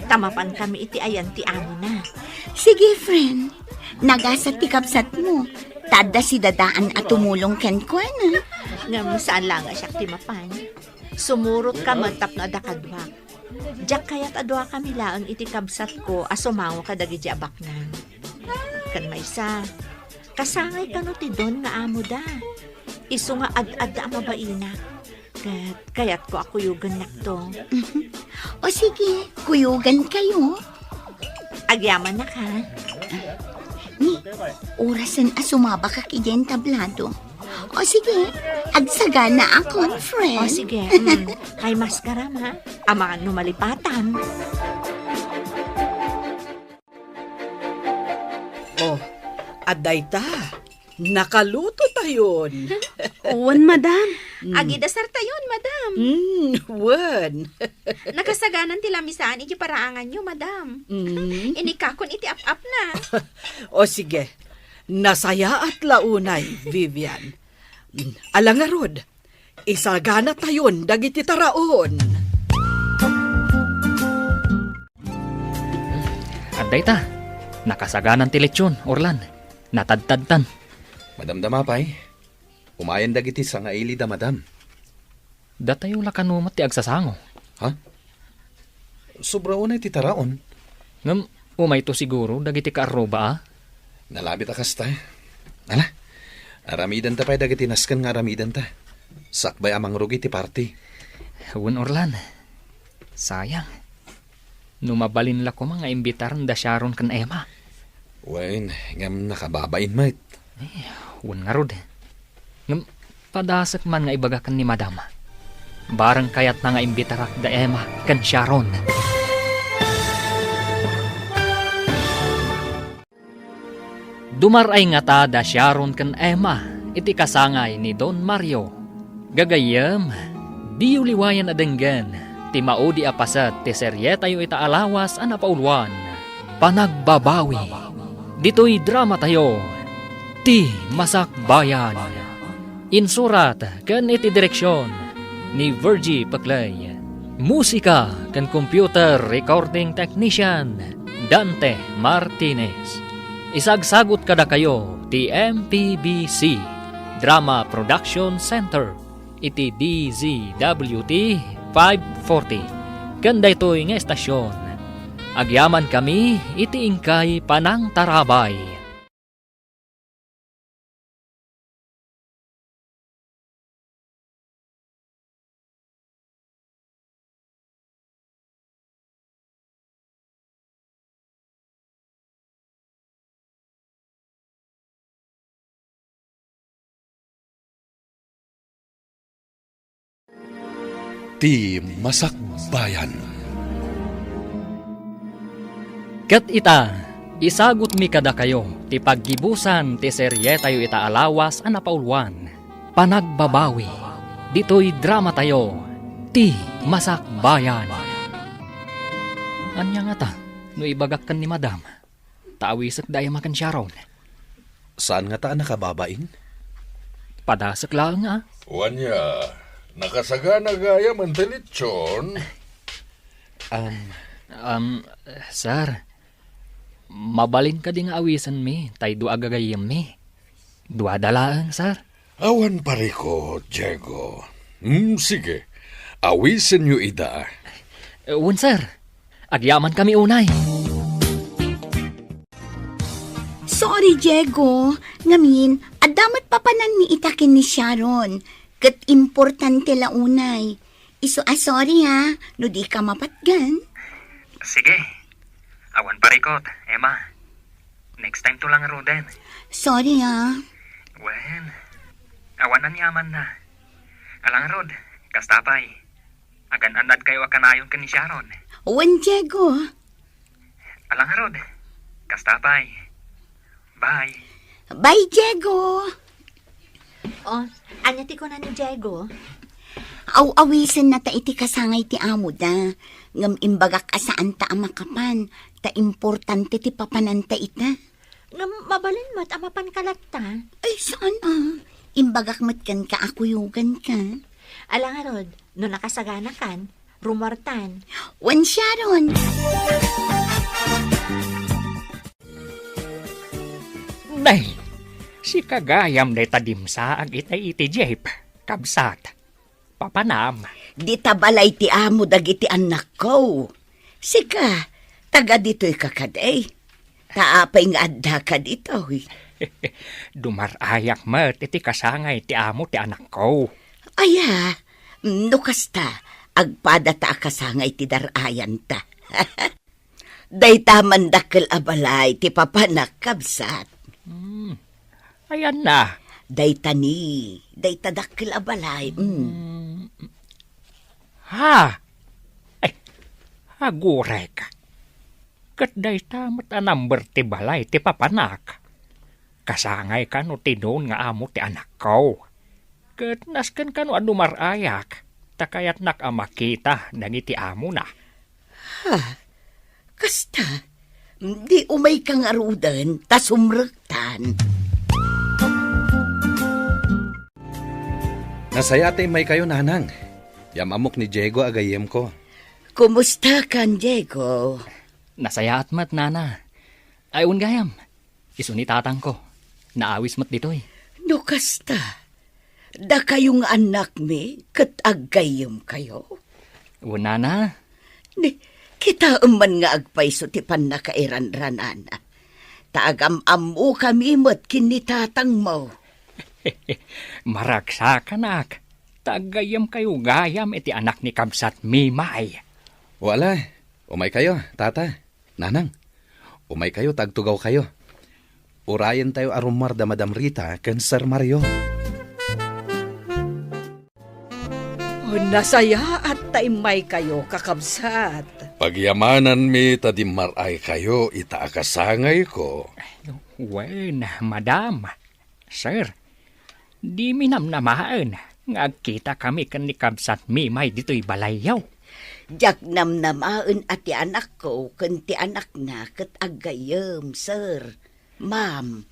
ta mapankami iti ayan ti amona. Sige, friend. Nagasat ti kabsatmo. Ta adda sidadaan a tumulong kenkuana. Ngem saan la nga siak ti mapan. Sumurotka met tapno adda kaduak. Diak kayat a duakami laeng iti kabsatko a sumango kadagiti abaknang. Ken maysa, kasangay kano ti Don nga amoda. Isu nga ad-adda a mabainak. Ket kayatko a kuyogennakto. O sige, kuyogan kayo. Agyamannak, ha? Ni, orasen a sumabakak idiay tablado. O sige, agsagana a conference. O sige, mm. Kay maskaram, ha? Amangan no malipatam. Oh, adda ita. Nakaluto tayon. Wen, madam. Mm. Agidasar tayon, madam. Mm, wen. Nakasaganan ti lamisaan iti paraanganyo, madam. Mm. Inikakon iti ap-apna. O sige, nasayaat la unay, Vivian. Mm, ala ngarud, isagana tayon dagiti taraon. Adda ita, nakasaganan ti lechon, Orlan. Natadtadtan. Madamdama pay. Umayen dagiti sangailida, madam. Datayo la kano met ti agsasango. Ha? Sobra unay ti taraon. Ngem umayto siguro dagiti kaarruba, a? Nalabit a kasta. Ala, aramidenta pay dagiti nasken nga aramidenta. Sakbay a mangrugi ti party. Wen, Orlan. Sayang. No mabalin la koma nga imbitaren da Sharon ken Emma. Wen, ngem nakababain met. Eh, wen ngarud. Ngem padasek man nga ibaga ken ni Madam. Bareng kayatna nga imbitarak da Emma ken Sharon. Dumar-ay ngata da Sharon ken Emma iti kasangay ni Don Mario. Gagayyem, diyo liwayan a denggen ti maudi a paset ti serietayo ita a lawas a napauluan, Panagbabawi. Ditoy dramatayo, Ti Masakbayan. Insurat ken iti direksion ni Virgie Peclay. Musika ken computer recording technician, Dante Martinez. Isagsagut kadakayo ti M P B C Drama Production Center iti D Z W T five forty. Ken daytoy nga estasion, agyamankami iti inkay panangtarabay. Ti Masakbayan. Ket ita, isagutmi kadakayo ti paggibusan ti serietayo ita a lawas a napauluan, Panagbabawi, ditoy dramatayo, Ti Masakbayan. Ania ngata no ibagak ken ni Madam? Ta awisek da Emma ken Sharon. Saan ngata a nakababain? Padasek laeng a. Wen, nakasagana gayam ti lechon. Um, Um, sir, mabalin kadi nga awisenmi tay dua a gagayyemmi? Duada laeng, sir. Awan parikut, Diego. Hmm, sige. Awisenyo ida. Eh, wen, sir. Agyamankami unay. Sorry, Diego. Ngamin, adda met papananmi ita ken ni Sharon. Ket importante la unay. Isu a sorry, ha, no di ka mapatgan. Sige. Awan parikut, Emma. Next time to lang ruden. Sorry, ha. Wen, awan aniamanna. Ala ngarud, kasta pay. Agan-annadkayo a kanayon ken ni Sharon. Wen, Diego. Ala ngarud, kasta pay. Bye. Bye, Diego. Oh, ania ti kuna ni Diego? Aw-awisenna ta iti kasangay ti amoda. Ngem imbagak a saanta a makapan, ta importante ti papananta ita. Ngem mabalin met a mapanka latta. Ay, saan a? Imbagak met kenka a kuyoganka. Ala ngarud, no nakasaganakan, rumuartan. Wen, Sharon! Nay, sika gayam dayta dimsaag itay iti jeep, kabsat. Papanam. Dita balay ti amo dagiti annakko. Sika, taga ditoyka kadi? Ta apay nga addaka ditoy? Dumar-ayak met iti kasangay ti amo ti anakko. Aya, no kasta, agpadata a kasangay ti dar-ayanta. Dayta man dakkel a balay ti papanak, kabsat. Hmm. Ayanna? Dayta ni, dayta dakkel a balay. Mm. Hmm. Ha? Ay, agurek. Ket dayta met a number ti balay ti papanak. Kasangay kano ti nuon nga amo ti anakko. Ket nasken kano a dumar-ayak, ta kayatnak a makita dagiti amona. Ha? Kasta, di umayka ngaruden ta sumrektan. Nasayaat ta immaykayo, Nanang. Yam-ammok ni Diego a gayyemko. Kumustakan, Diego? Nasayaat met, Nana. Ay, wen gayam. Isu ni tatangko. Naawis met ditoy. No kasta, dakayo nga annakmi ket aggayyemkayo? Wen, Nana. Ni, kitaem man nga agpayso ti pannakairanranana. Ta agam-ammokami met ken ni tatangmo. Maragsakanak, ta aggayyemkayo gayam iti anak ni kabsat Mimay. Wala, umaykayo, tata. Nanang, umaykayo ta agtugawkayo. Urayentayo a rumuar da Madam Rita ken Sir Mario. Oh, nasayaat ta immaykayo, kakabsat. Pagyamananmi ta dimmar-aykayo ita a kasangayko. Wen, madam. Sir, dimi namnamaen nga agkitakami ken ni kabsat Mimay ditoy balayyo. Diak namnamaen a ti anakko ken ti anakna ket aggayyem, sir, ma'am.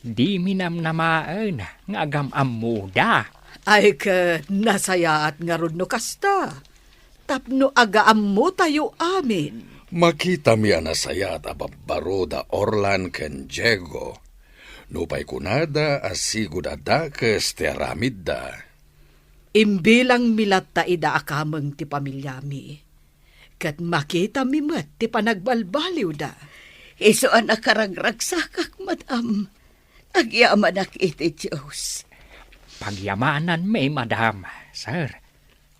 Dimi namnamaen nga agam-ammoda. Ay ket nasayaat ngarud no kasta. Tapno agaammotayo amin. Makitami a nasayaat a babbaro da Orlan ken Diego. Nupay kunada a sigo da dakes ti aramidda. Imbilangmi latta ida a kameng ti pamiliami. Ket makitami met ti panagbalbaliwda. Isu a nakaragragsakak, madam. Agyamanak iti Dios. Pagyamananmi, madam, sir.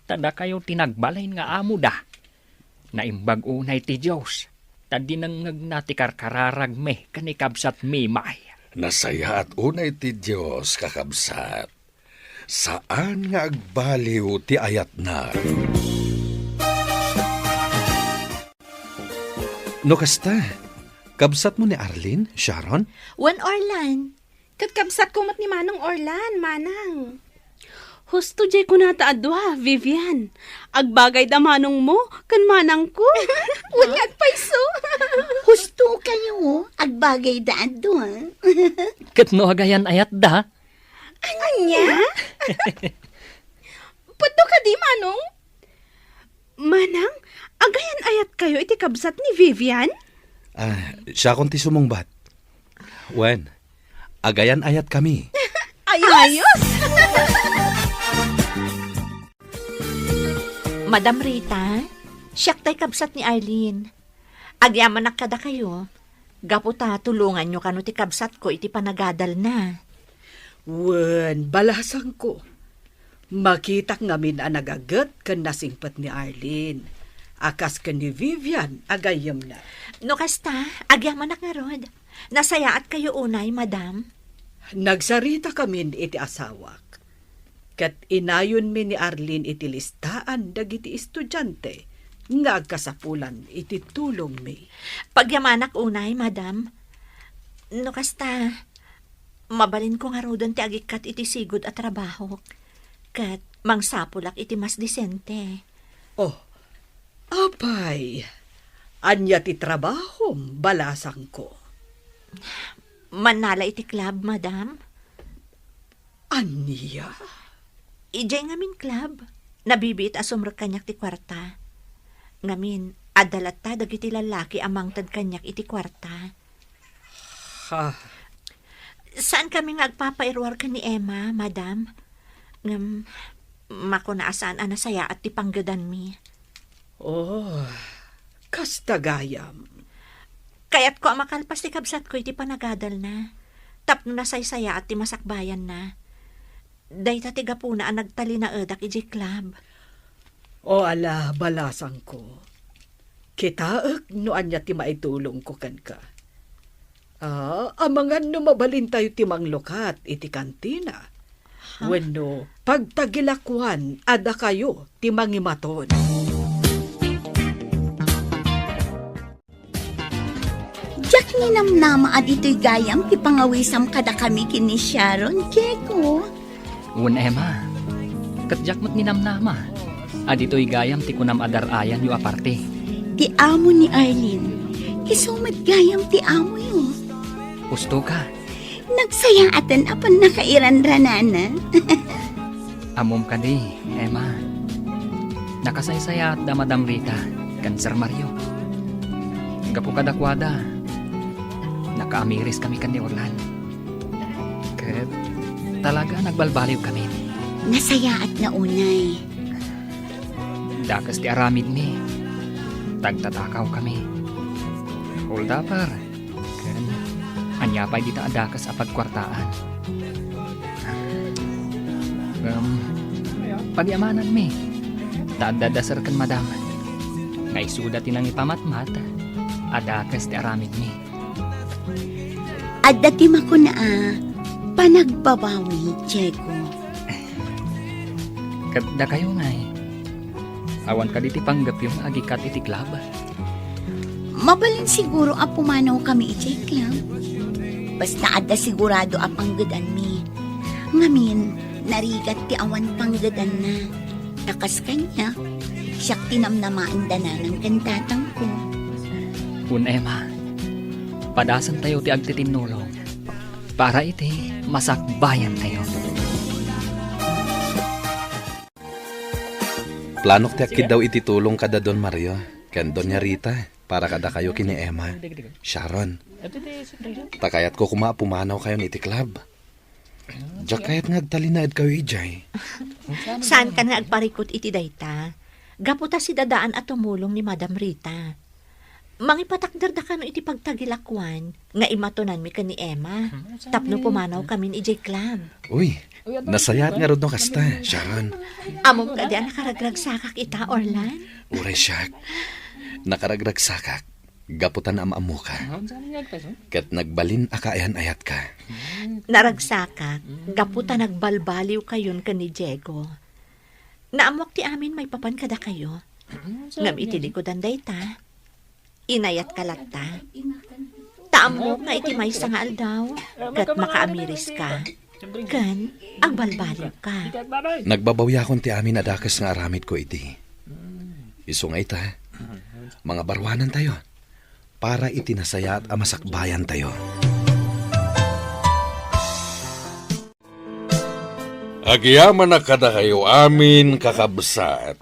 Ta dakayo ti nagbalin nga amoda. Naimbag unay ti Dios, ta dinengngegna ti karkararagmi ken ni kabsat Mimay. Nasayaat unay ti Dios, kakabsat. Saan nga agbaliw ti ayatna. No kasta, kabsatmo ni Arlene, Sharon? Wen, Orlan. Ket kabsatko met ni Manong Orlan, Manang. Husto diay kunata a dua, Vivian. Agbagayda manongmo ken manangko. Wen nga agpayso. Husto kayo, agbagayda a dua. Ket no agayan-ayatda? Ania? Pudno kadi, Manong? Manang, agayan-ayatkayo iti kabsat ni Vivian? Ah, siakon ti sumungbat. Wen, agayan-ayatkami. Ayos! Ayos! Madam Rita, siak tay kabsat ni Arlene. Agyamanak kadakayo. Gapu ta tulonganyo kano ti kabsatko iti panagadalna. Wen, balasangko. Makitak ngamin a nagaget ken nasingpet ni Arlene, a kas ken ni Vivian a gayyemna. No kasta, agyamanak ngarud. Nasayaatkayo unay, madam. Nagsaritakamin iti asawak. Ket inayonmi ni Arlene iti listaan dagiti estudiante nga agkasapulan iti tulongmi. Pagyamanak unay, madam. No kasta, Mabalinko ngaruden ti agikkat iti sigud a trabahok, ket mangsapulak iti mas disente. Oh, apay, ania ti trabahom, balasangko? Mannala iti club, madam. Ania? Idiay ngamin club, nabibiit a sumrek kaniak ti kuarta. Ngamin, adda latta dagiti lallaki a mangted kaniak iti kuarta. Ha? Saan kami nga agpapairuar ken ni Emma, madam. Ngem, makuna a saan a nasayaat ti panggedanmi. Oh, kasta gayam. Kayatko a makalpas ti kabsatko iti panagadalna, tapno nasaysayaat ti masakbayanna. Dayta ti gapuna a nagtalinaedak idiay club. O ala, balasangko. Kitaek no ania ti maitulongko kenka. Ah, amangan no mabalintayo ti manglukat iti kantina. Ha? Wenno pagtagilakuan a dakayo ti mangimaton. Diak ninamnama a ditoy gayam ti pangawisam kadakami ken ni Sharon, Diego. Wen, Emma. Ket diak met ninamnama a ditoy gayam ti kunam a dar-ayanyo a parte. Ti amo ni Arlene, isu met gayam ti amoyo. Usto ka. Nagsayaaten a pannakairanranana. Ammom kadi, Emma. Nakasaysayaat da Madam Rita ken Sir Mario. Gapu kadakuada, nakaamiris kami ken ni Orlan. Ket talaga nagbalbaliw kami. Nasayaat nga unay. Dakes ti aramidmi. Tagtatakaw kami. Hold-upper. Ken ania pay dita a dakes a pagkuartaan? Ngem, pagyamananmi, ta adda da Sir ken Madam nga isuda ti nangipamatmat a dakes ti aramidmi. Adda ti makuna a panagbabawi, Diego. Ket dakayo ngay, awan kadi ti panggepyo nga agikkat iti club? Mabalin siguro a pumanawkami idiay club. Basta adda sigurado a panggedanmi. Ngamin, narigat ti awan panggedanna. Ta kas kaniak, siak ti namnamaen da nanang ken tatangko. Wen, Emma, padasentayo ti agtitinnulong para iti masakbayantayo. Planok ti agkiddaw iti tulong kada Don Mario ken Doña Rita para kadakayo ken ni Emma, Sharon. Ta kayatko koma a pumanawkayon iti club. Diak kayat nga agtalinaedkayo idiay. Saankan nga agparikut iti dayta. Gapu ta sidadaan a tumulong ni Madam Rita. Mangipatakderdakano iti pagtagilakuan nga imatonanmi ken ni Emma tapno pumanawkamin idiay club. Uy, nasayaat ngarud no kasta, Sharon. Ammom kadi a nakaragragsakak ita, Orlan? Uray siak, nakaragragsakak gapu ta naam-ammoka. Ket nagbalin a kaayan-ayatka. Naragsakak gapu ta nagbalbaliwkayon ken ni Diego. Naammok ti amin maipapan kadakayo. Ngem iti likudan dayta, inayatka latta. Ta ammok nga iti maysa nga aldaw, ket makaamiriska, ken agbalbaliwka. Nagbabawiakon ti amin a dakes nga aramidko idi. Isu nga ita, mangabaruanantayo para iti nasayaat a masakbayantayo. Agyamanak kadakayo amin, kakabsat,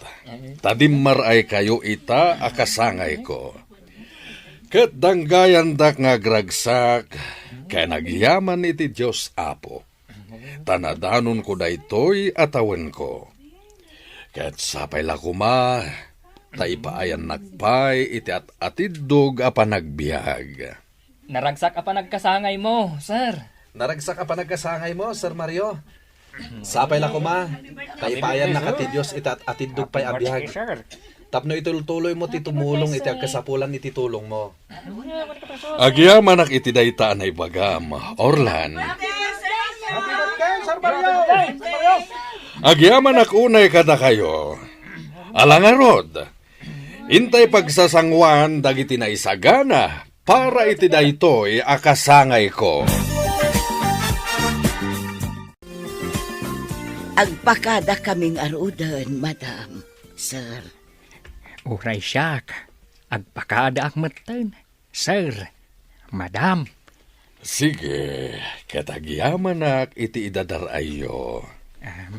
ta dimmaray kayo ita a kasangayko. Ket danggayandak nga agragsak ken agyaman iti Dios Apo, ta nadanonko daytoy a tawenko. Ket sapay la koma, ta ipaayannak pay iti at-atiddog a panagbiag. Naragsak a panagkasangaymo, sir. Naragsak a panagkasangaymo, Sir Mario. Sapay la koma, ta ipaayannak ti Dios iti at-atiddog pay a biag. Tapno itultuloymo ti tumulong iti agkasapulan iti tulongmo. Agyamanak iti dayta a naibagam, Orlan. Agyamanak unay kadakayo. Ala ngarud, intay pagsasanguan dagiti naisagana para iti daytoy a kasangayko. Agpakadakami ngaruden, Madam, Sir. Uray siak, agpakadaak metten, Sir, Madam. Sige, ket agyamanak iti idadar-ayyo. Em.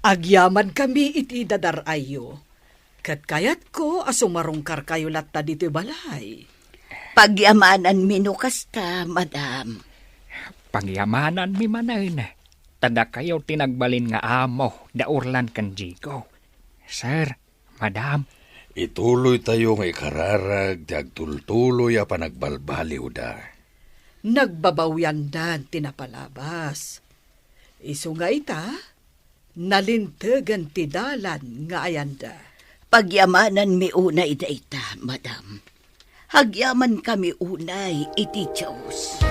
Agyamankami iti idadar-ayyo. Ket kayatko a sumarungkarkayo latta ditoy balay. Pagyamananmi no kasta, Madam. Pagyamananmi manen, ta dakayo ti nagbalin nga amo da Orlan ken Diego. Sir, Madam. Ituloytayo nga ikararag ti agtultuloy a panagbalbaliwda. Nagbabawiandan ti napalabas. Isu nga ita, nalintegen ti dalan nga ayanda. Pagyamananmi unay dayta, Madam. Agyamankami unay iti Dios.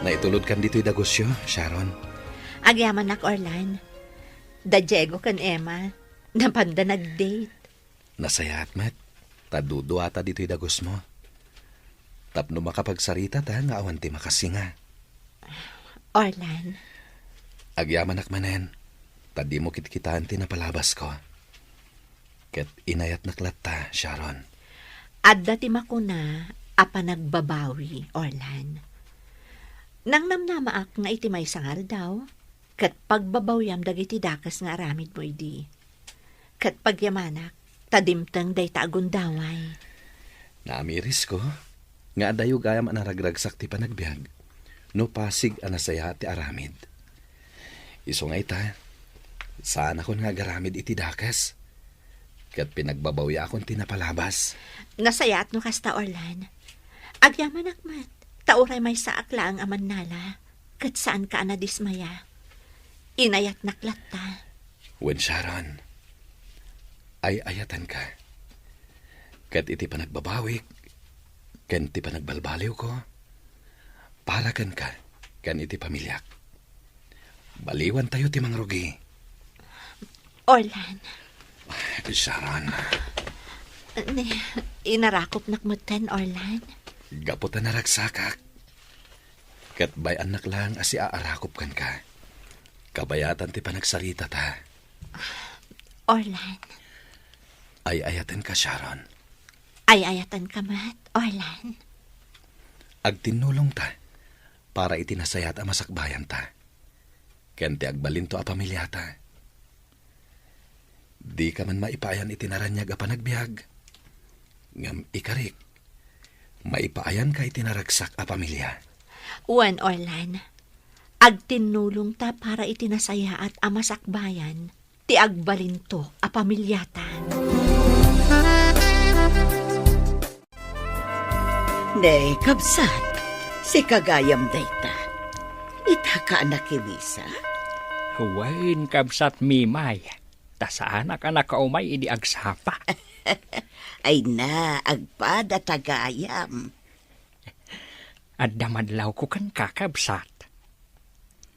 Naitulodkan ditoy dagusyo, Sharon? Agyamanak, Orlan. Da Diego ken Emma, napanda nag-date. Nasayaat met, ta duduata ditoy dagusmo. Tapno makapagsaritata nga awan ti makasinga. Orlan. Agyamanak manen, ta dimo kitkitaen ti napalabasko. Ket inayatnak latta, Sharon. Adda ti makuna a panagbabawi, Orlan. Nangnamnamaak nga iti maysa nga aldaw, ket pagbabawiam dagiti dakes nga aramidmo idi. Ket pagyamanak, ta dimteng dayta a gundaway. Naamirisko nga adayo gayam a naragragsak ti panagbiag no pasig a nasayaat ti aramid. Isu nga ita, saanakon nga agaramid iti dakes, ket pinagbabawiakon ti napalabas. Nasayaat no kasta, Orlan. Agyamanak met, ta uray maysaak laeng a mannala, ket saanka a nadismaya. Inayatnak latta. Wen, Sharon, ay-ayatenka. Ket iti panagbabawik, ken ti panagbalbaliwko, para kenka, ken iti pamiliak. Baliwantayo ti mangrugi. Orlan. Sharon. Ni, inarakupnak metten, Orlan. Gapu ta naragsakak. Ket bay-annak laeng a siaarakup kenka. Kabayatan ti panagsaritata. Orlan. Ay-ayatenka, Sharon. Ay-ayatenka met, Orlan. Agtinnulongta para iti nasayaat a masakbayanta, ken ti agbalinto a pamiliata. Dika man maipaayan iti naraniag a panagbiag, ngem ikarik, maipaayanka iti naragsak a pamilia. Wen, Orlan, agtinnulongta para iti nasayaat a masakbayan ti agbalinto a pamiliata. Ne, kabsat, sika gayam dayta. Itaka a nakimisa? Wen, kabsat Mimay, ta saanak a nakaumay idi agsapa. Ay na, agpadata gayam. Adda madlawko kenka, kabsat.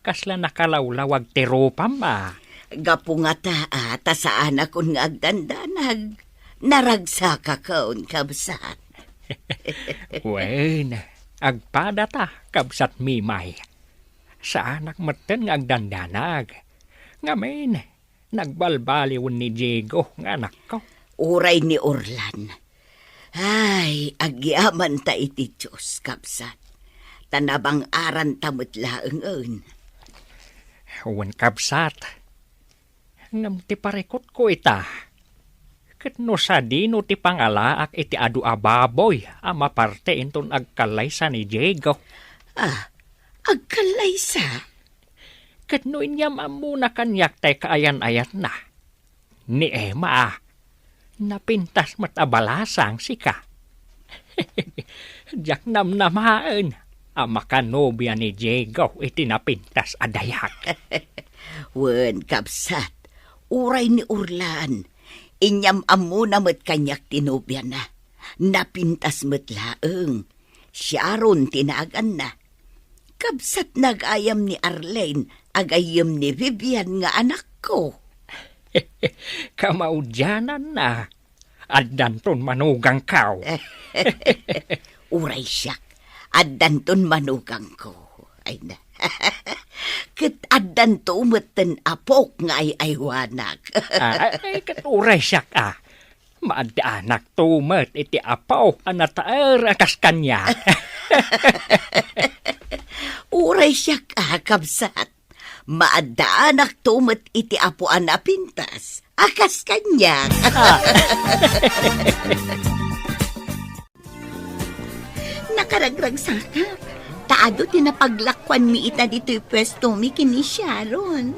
Kasla nakalawlawag ti rupam a. Gapu ngata a ta saanakon nga agdandanag, naragsakakon, kabsat. Wen, agpadata, kabsat Mimay. Saanak metten nga agdandanag. Ngamin, nagbalbaliwen ni Diego nga anakko. Uray ni Orlan. Ay, agyamanta iti Dios, kabsat. Ta nabang-aranta met laengen. Wen, kabsat. Ngem ti parikutko ita, ket no sadino ti pangalaak iti adu a baboy a maparte inton agkallaysa ni Diego. Ah, agkallaysa? Ket no inyam-ammona kaniak tay kaayan-ayatna, ni Emma, napintas met a balasang sika. Diak namnamaen a makanobia ni Diego iti napintas a dayak. Wen, kabsat, uray ni Orlan, inyam-ammona met kaniak ti nobiana. Napintas met laeng. Sharon ti naganna. Kabsat nagayam ni Arlene a gayyem ni Vivian nga anakko. Kamaudiananna, addanton manugangko. Uray siak, addanton manugangko. Ay na. Ket addanto met ten apok nga ay-aywanak. Ah, ay, ket uray siak, ah. Maaddaanakto met iti apo a nataer a kas kaniak. Uray siak, ah, kabsat. Maaddaanakto met iti apo a napintas a kas kaniak. Ah. Nakaragragsakak. Ta adu ti napaglakuanmi ita ditoy puestomi ken ni Sharon.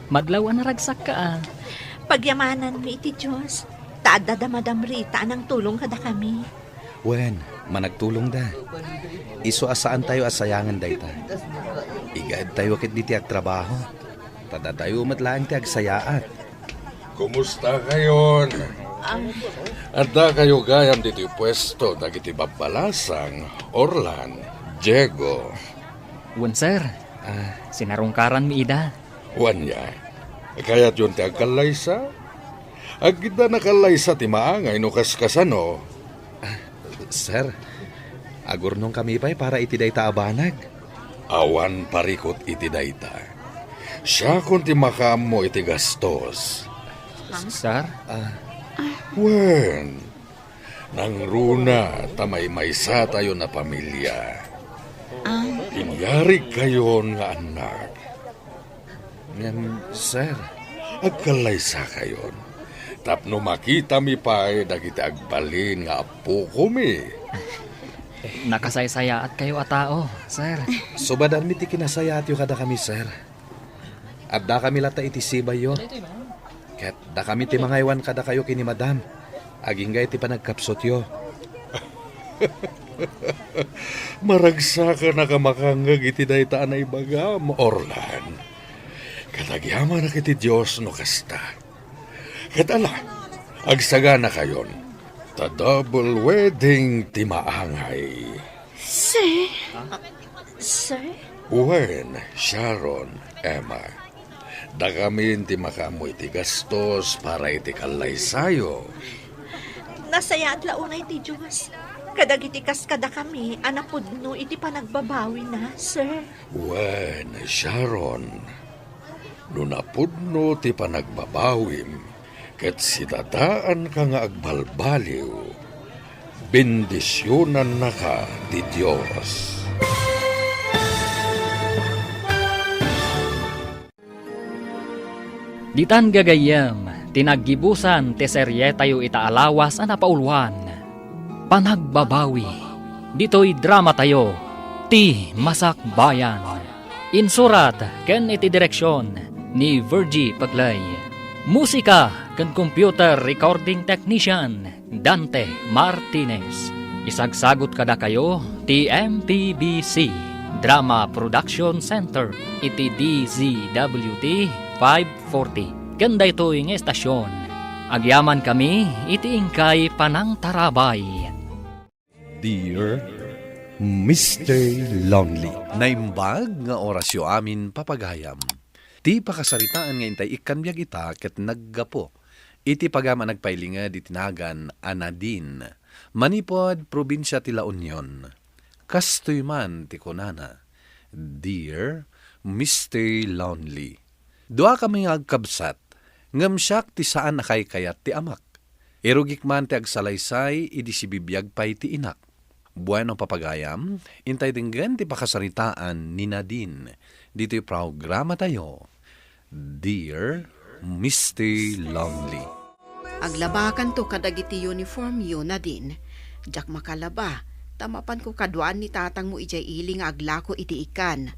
Madlaw a naragsakka, ah. Pagyamananmi iti Dios, ta adda da Madam Rita a nangtulong kadakami. Wen, managtulongda. Isu a saantayo a sayangen dayta. Igaedtayo ketdi ti agtrabaho. Ta datayo met laeng ti agsayaat. Kumustakayon? Ah. Addakayo gayam ditoy puesto dagiti babbalasang, Orlan, Diego. Wen, sir. Ah. Sinarungkaranmi ida. Wen, ya. Kayatyon ti agkallaysa? Agidda nakallaysa ti maangay no kaskasano. Ah, sir, agurnongkami pay para iti dayta a banag. Awan parikut iti dayta. Siakon ti makaammo iti gastos. Sir? Ah. Wen, nangruna ta maymaysatayon a pamilia. Ah. Inyarigkayon nga annak. Ngem, sir, agkallaysakayon tapno makitami pay dagiti agbalin nga appokomi. Nakasaysayaatkayo a tao, sir. Subadanmi ti kinasayaatyo kadakami, sir. Addakami latta iti sibayyo. Ket dakami ti mangaywan kadakayo ken ni Madam, agingga iti panagkapsutyo. Maragsakanaka makangngeg iti dayta a naibagam, Orlan. Ket agyamanak iti Dios no kasta. Ket ala, agsaganakayon, ta double wedding ti maangay. Sir? Sir? Wen, Sharon, Emma. Dakamin ti makaammo iti gastos para iti kallaysayo. Nasayaat la unay ti Dios kadagiti kas kadakami a napudno iti panagbabawina, sir. Wen, Sharon, no napudno ti panagbabawim ket sidadaanka nga agbalbaliw, bendisionannaka ti Dios. Ditan gagayyem ti naggibusan ti serietayo ita a lawas a napauluan, Panagbabawi, ditoy dramatayo, Ti Masakbayan. Insurat ken iti direksion ni Virgie Paclay. Musika ken computer recording technician, Dante Martinez. Isagsagut kadakayo ti M P B C Drama Production Center iti D Z W T five forty ken daytoy nga estasion. Agyamankami iti inkay panangtarabay. Dear Mister Lonely. Naimbag nga orasyo amin, papagayam. Ti pakasaritaan nga intay ikkan biag ita ket naggapu iti pagayam a nagpailinged iti nagan a Nadine, manipud probinsia ti La Union. Kastoy man ti kunana, Dear Mister Lonely, duakami nga agkabsat, ngem siak ti saan a kaykayat ti amak. Irugik man ti agsalaysay idi sibibiag pay ti inak. Bueno, papagayam, intay denggen ti pakasaritaan ni Nadine ditoy programatayo, Dear Mister Lonely. Aglabakanto kadagiti uniformyo, Nadine. Diak makalaba, ta mapanko kaduaan ni tatangmo idiay ili nga aglako iti ikan.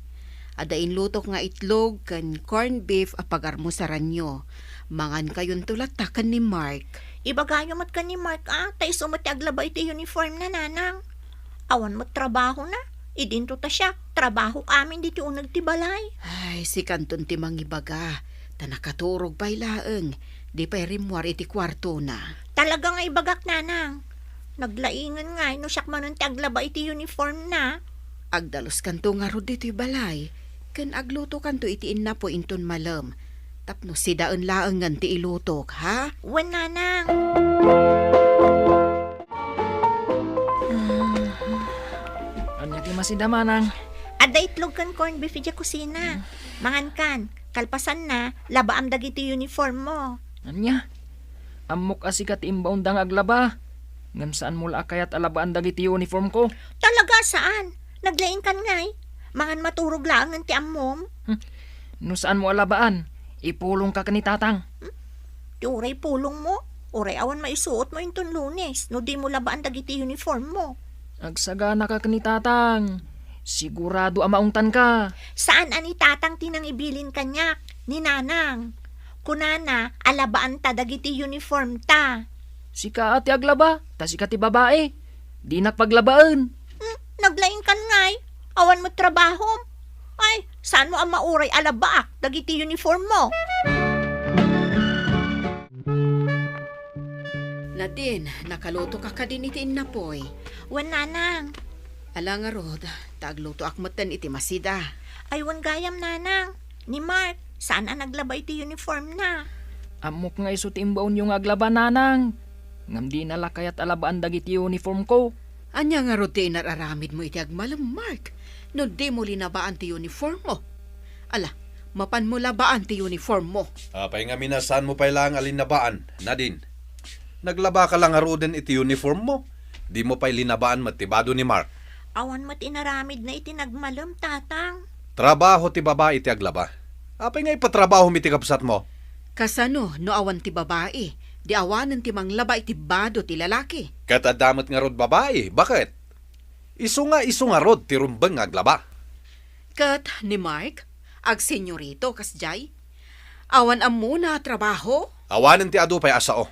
Adda inlutok nga itlog ken corned beef a pagarmusaranyo. Mangankayonto latta ken ni Mark. Ibagayo met ken ni Mark, a, ta isu met ti aglaba iti uniformna, nanang. Awan met trabahona. Idinto ta siak, trabaho amin ditoy uneg ti balay. Ay, sikanton ti mangibaga, ta nakaturog pay laeng, di pay rimmuar iti kuartona. Talaga nga ibagak, nanang. Naglaingen ngay no siak manen ti aglaba iti uniformna. Agdaloskanto ngarud ditoy balay, ken aglutokanto iti innapo inton malem, tapno sidaen laengen ti ilutok, ha? Wen, nanang. Ania ti masida, manang? Adda itlog ken corned beef idiay kusina. Hmm. Mangankan, kalpasanna, labaam dagiti uniform mo. Ania? Ammok a sika ti imbaonda nga aglaba. Ngem saanmo la a kayat a labaan dagiti uniform ko? Talaga, saan. Naglaingkan ngay. Mangan maturog laengen ti ammom. Hmm. No saanmo a labaan, ipulongka ken ni Tatang. Hmm? Ti uray pulong mo, uray awan maisuot mo inton Lunes, no di mo labaan dagiti uniform mo. Agsaganaka ken ni Tatang. Sigurado a maungtanka. Saan a ni Tatang ti nangibilin kaniak, ni Nanang. Kunana a labaanta dagiti uniform ta. Sika a ti aglaba, ta sika ti babai. Dinak paglabaen. Hmm, naglaingkan ngay. Awan met trabahom. Ay, saanmo a mauray a labaak dagiti uniform mo? Nadine, nakalutoka kadin iti innapoy? Wen, Nanang. Ala ngarud, ta aglutoak metten iti masida. Ay, wen gayam, Nanang. Ni Mark, saan a naglaba iti uniform na. Ammok nga isu ti imbaonyo nga aglaba, Nanang. Ngem dina la kayat a labaan dagiti uniform ko. Ania ngarud ti inar-aramidmo iti agmalem, Mark, no dimo linabaan ti uniform mo? Ala, mapanmo labaan ti uniform mo. Apay ngamin a saanmo pay laeng a linabaan, Nadine? Naglabaka la ngaruden iti uniform mo. Dimo pay linabaan met ti bado ni Mark. Awan met inaramidna iti nagmalem, Tatang. Trabaho ti babai ti aglaba. Apay nga ipatrabahom iti kabsatmo? Kasano no awan ti babai, di awanen ti manglaba iti bado ti lalaki? Ket adda met ngarud babai, baket? Isu nga isu ngarud ti rumbeng nga aglaba. Ket ni Mark, agsenyorito kasdiay? Awan ammona a trabaho? Awanen ti adu pay a sao.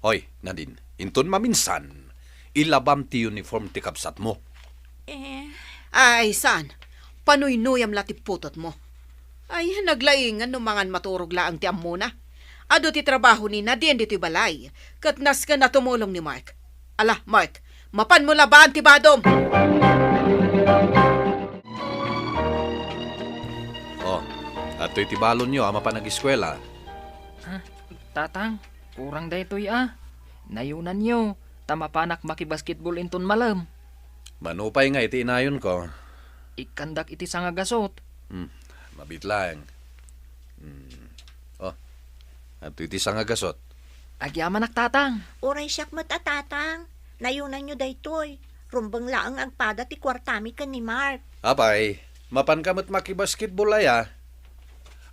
Hoy, Nadine, inton maminsan, ilabam ti uniform ti kabsatmo. Eh. Ay, saan? Panuynuyam la ti putotmo. Ay, naglaingan no mangan maturog laeng ti ammona. Adu ti trabaho ni Nadine ditoy balay, ket nasken a tumulong ni Mark. Ala, Mark, mapanmo labaan ti badom! Oh, adtoy ti balonyo a mapan agiskuela. Ah, Tatang, kurang daytoy a. Nayonanyo, ta mapanak makibasketball inton malem. Mano pay nga iti inayonko? Ikkandak iti sangagasut. Hmm, mabiit laeng. Hmm. Oh, adtoy ti sangagasut. Agyamanak, Tatang. Uray siak met a Tatang. Nayonanyo daytoy. Rumbeng laeng agpada ti kuartami ken ni Mark. Apay, mapanka met makibasketball aya?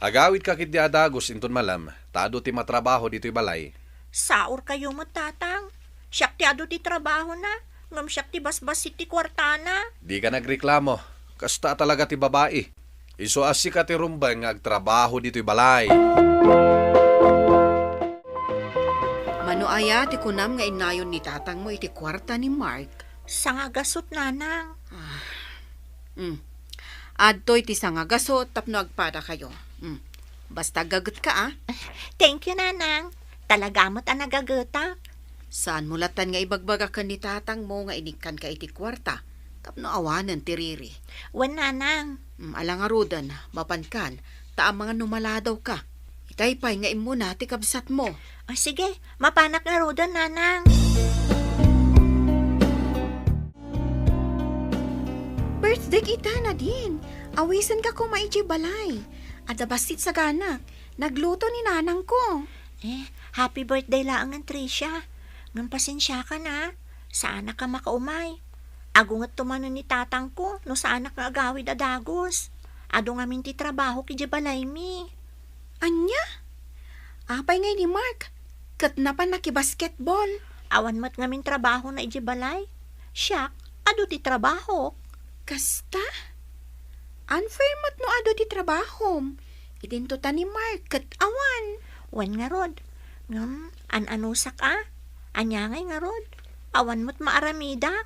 Agawidka ketdi a dagus inton malem, ta adu ti matrabaho ditoy balay. Saorkayo met, Tatang. Siak ti adu ti trabahona, ngem siak ti basbassit ti kuartana. Dika nagreklamo. Kasta a talaga ti babai. Isu a sika ti rumbeng nga agtrabaho ditoy balay. Mano aya ti kunam nga innayon ni tatangmo iti kuarta ni Mark? Sangagasut, Nanang. Ah. Mm. Adtoy ti sangagasut tapno agpadakayo. Mm. Basta aggagetka, a. Thank you, Nanang. Talaga met a nagagetak. Saanmo lattan nga ibagbaga ken ni tatangmo nga inikkanka iti kuarta tapno awanen ti riri? Wen, Nanang. Mm, ala ngaruden, mapankan, ta amangan no maladawka. Itay pay nga immuna ti kabsatmo. Ah, sige, mapanak ngaruden, Nanang. Birthday ita, Nadine. Awisenka koma idiay balay. Adda bassit saganak. Nagluto ni nanangko. Eh, happy birthday laengen, Tricia. Ngem pasensiakan, a. Saanak a makaumay. Agungetto manen ni tatangko no saanak nga agawid a dagus. Adu ngamin ti trabahok idiay balaymi. Ania? Apay ngay ni Mark? Ket napan nakibasketball? Awan met ngamin trabahona idiay balay. Siak, adu ti trabahok. Kasta? Unfair met no adu ti trabahom. Idinto ta ni Mark ket awan. Wen ngarud. Ngem, an-anusak a. Ania ngay ngarud? Awan met maaramidak.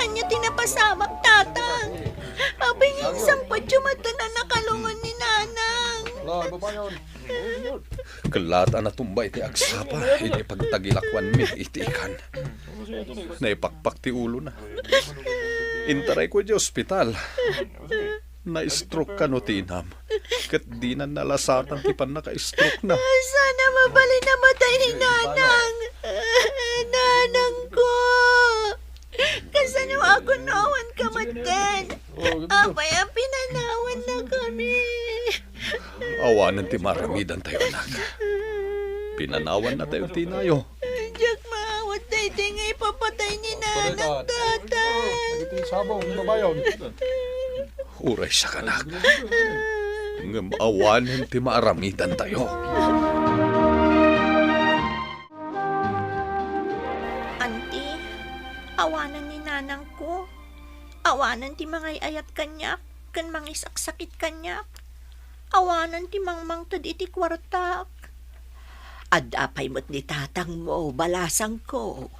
Ania ti napasamak, Tatang? Apay nga insangpetyo met a nakalungon ni Nanang? Ket laat a natumba iti agsapa idi pagtagilakuanmi iti ikan. Naipakpak ti ulona. Intarayko idiay ospital. Na-stroke kano ti inam, ket dinan nalasatan ti pannaka-stroke na. Sana mabalin a matay ni Nanang. Nanangko. Kas Agunawan ka met ken. Apay a pinanawan na kami. Awanen ti maaramidan tayo, anak. Pinanawan na tayo ti inayo. Diak maawat daydi nga ipapatay ni nanak, tatang. Dagiti sabong, babayon. Uray siak, anak. Ngem awanen ti maaramidan tayo. Anti, awanen ni nanangko. Awanen ti mangay-ayat kaniak ken mangisaksakit kaniak. Awanen ti mangmangted iti kuartak. Adda pay met ni tatangmo, balasangko.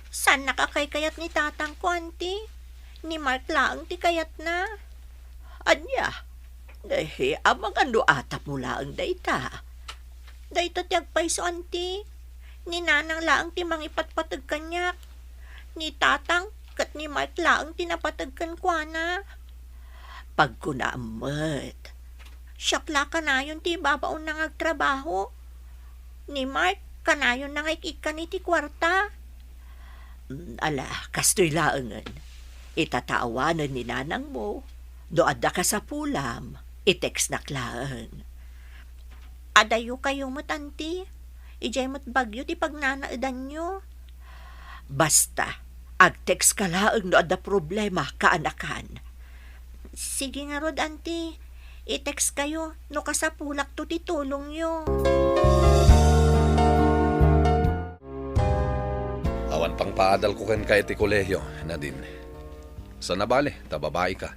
Saannak a kaykayat ni tatangko, anti. Ni Mark laeng ti kayatna. Ania? Nahiam nga no atapmo laeng dayta. Dayta ti agpayso, anti. Ni nanang laeng ti mangipatpateg kaniak. Ni tatang ket ni Mark laeng ti napateg kenkuana. Pagkunaem met, siak la kanayon ti ibabaonna nga agtrabaho. Ni Mark, kanayonna nga ik-ikkan iti kuarta. Mm, ala, kastoy laengen. Ita ta awanen ni nanangmo, no adda kasapulam, i-textnak laeng. Adayo kayo met, anti. Idiay met Baguio ti pagnanaedanyo. Basta, agtextka laeng no adda problema, kaanakan. Sige ngarud, anti. I-text kayo no kasapulakto ti tulongyo. Awan pangpaadalko kenka iti kolehio, Nadine. Saan a bale, ta babaika.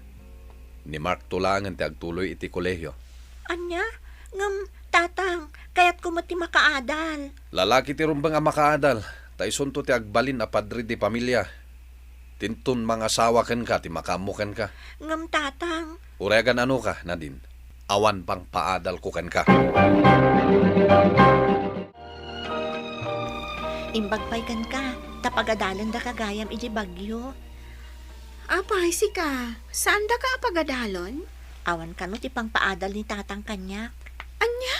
Ni Mark to laengen ti agtuloy iti kolehio. Ania? Ngem, tatang, kayatko met ti makaadal. Lalaki ti rumbeng a makaadal, ta isunto ti agbalin a padre di pamilia. Tinton mangasawa kenka ti makaammo kenka. Ngem, tatang. Uray agan-anoka, Nadine. Awan pangpaadalko kenka. Imbag pay kenka, ta pagadalendaka gayam iti Baguio. Apay, sika, saandaka a pagadalen? Awan kano ti pangpaadal ni tatang kaniak. Ania?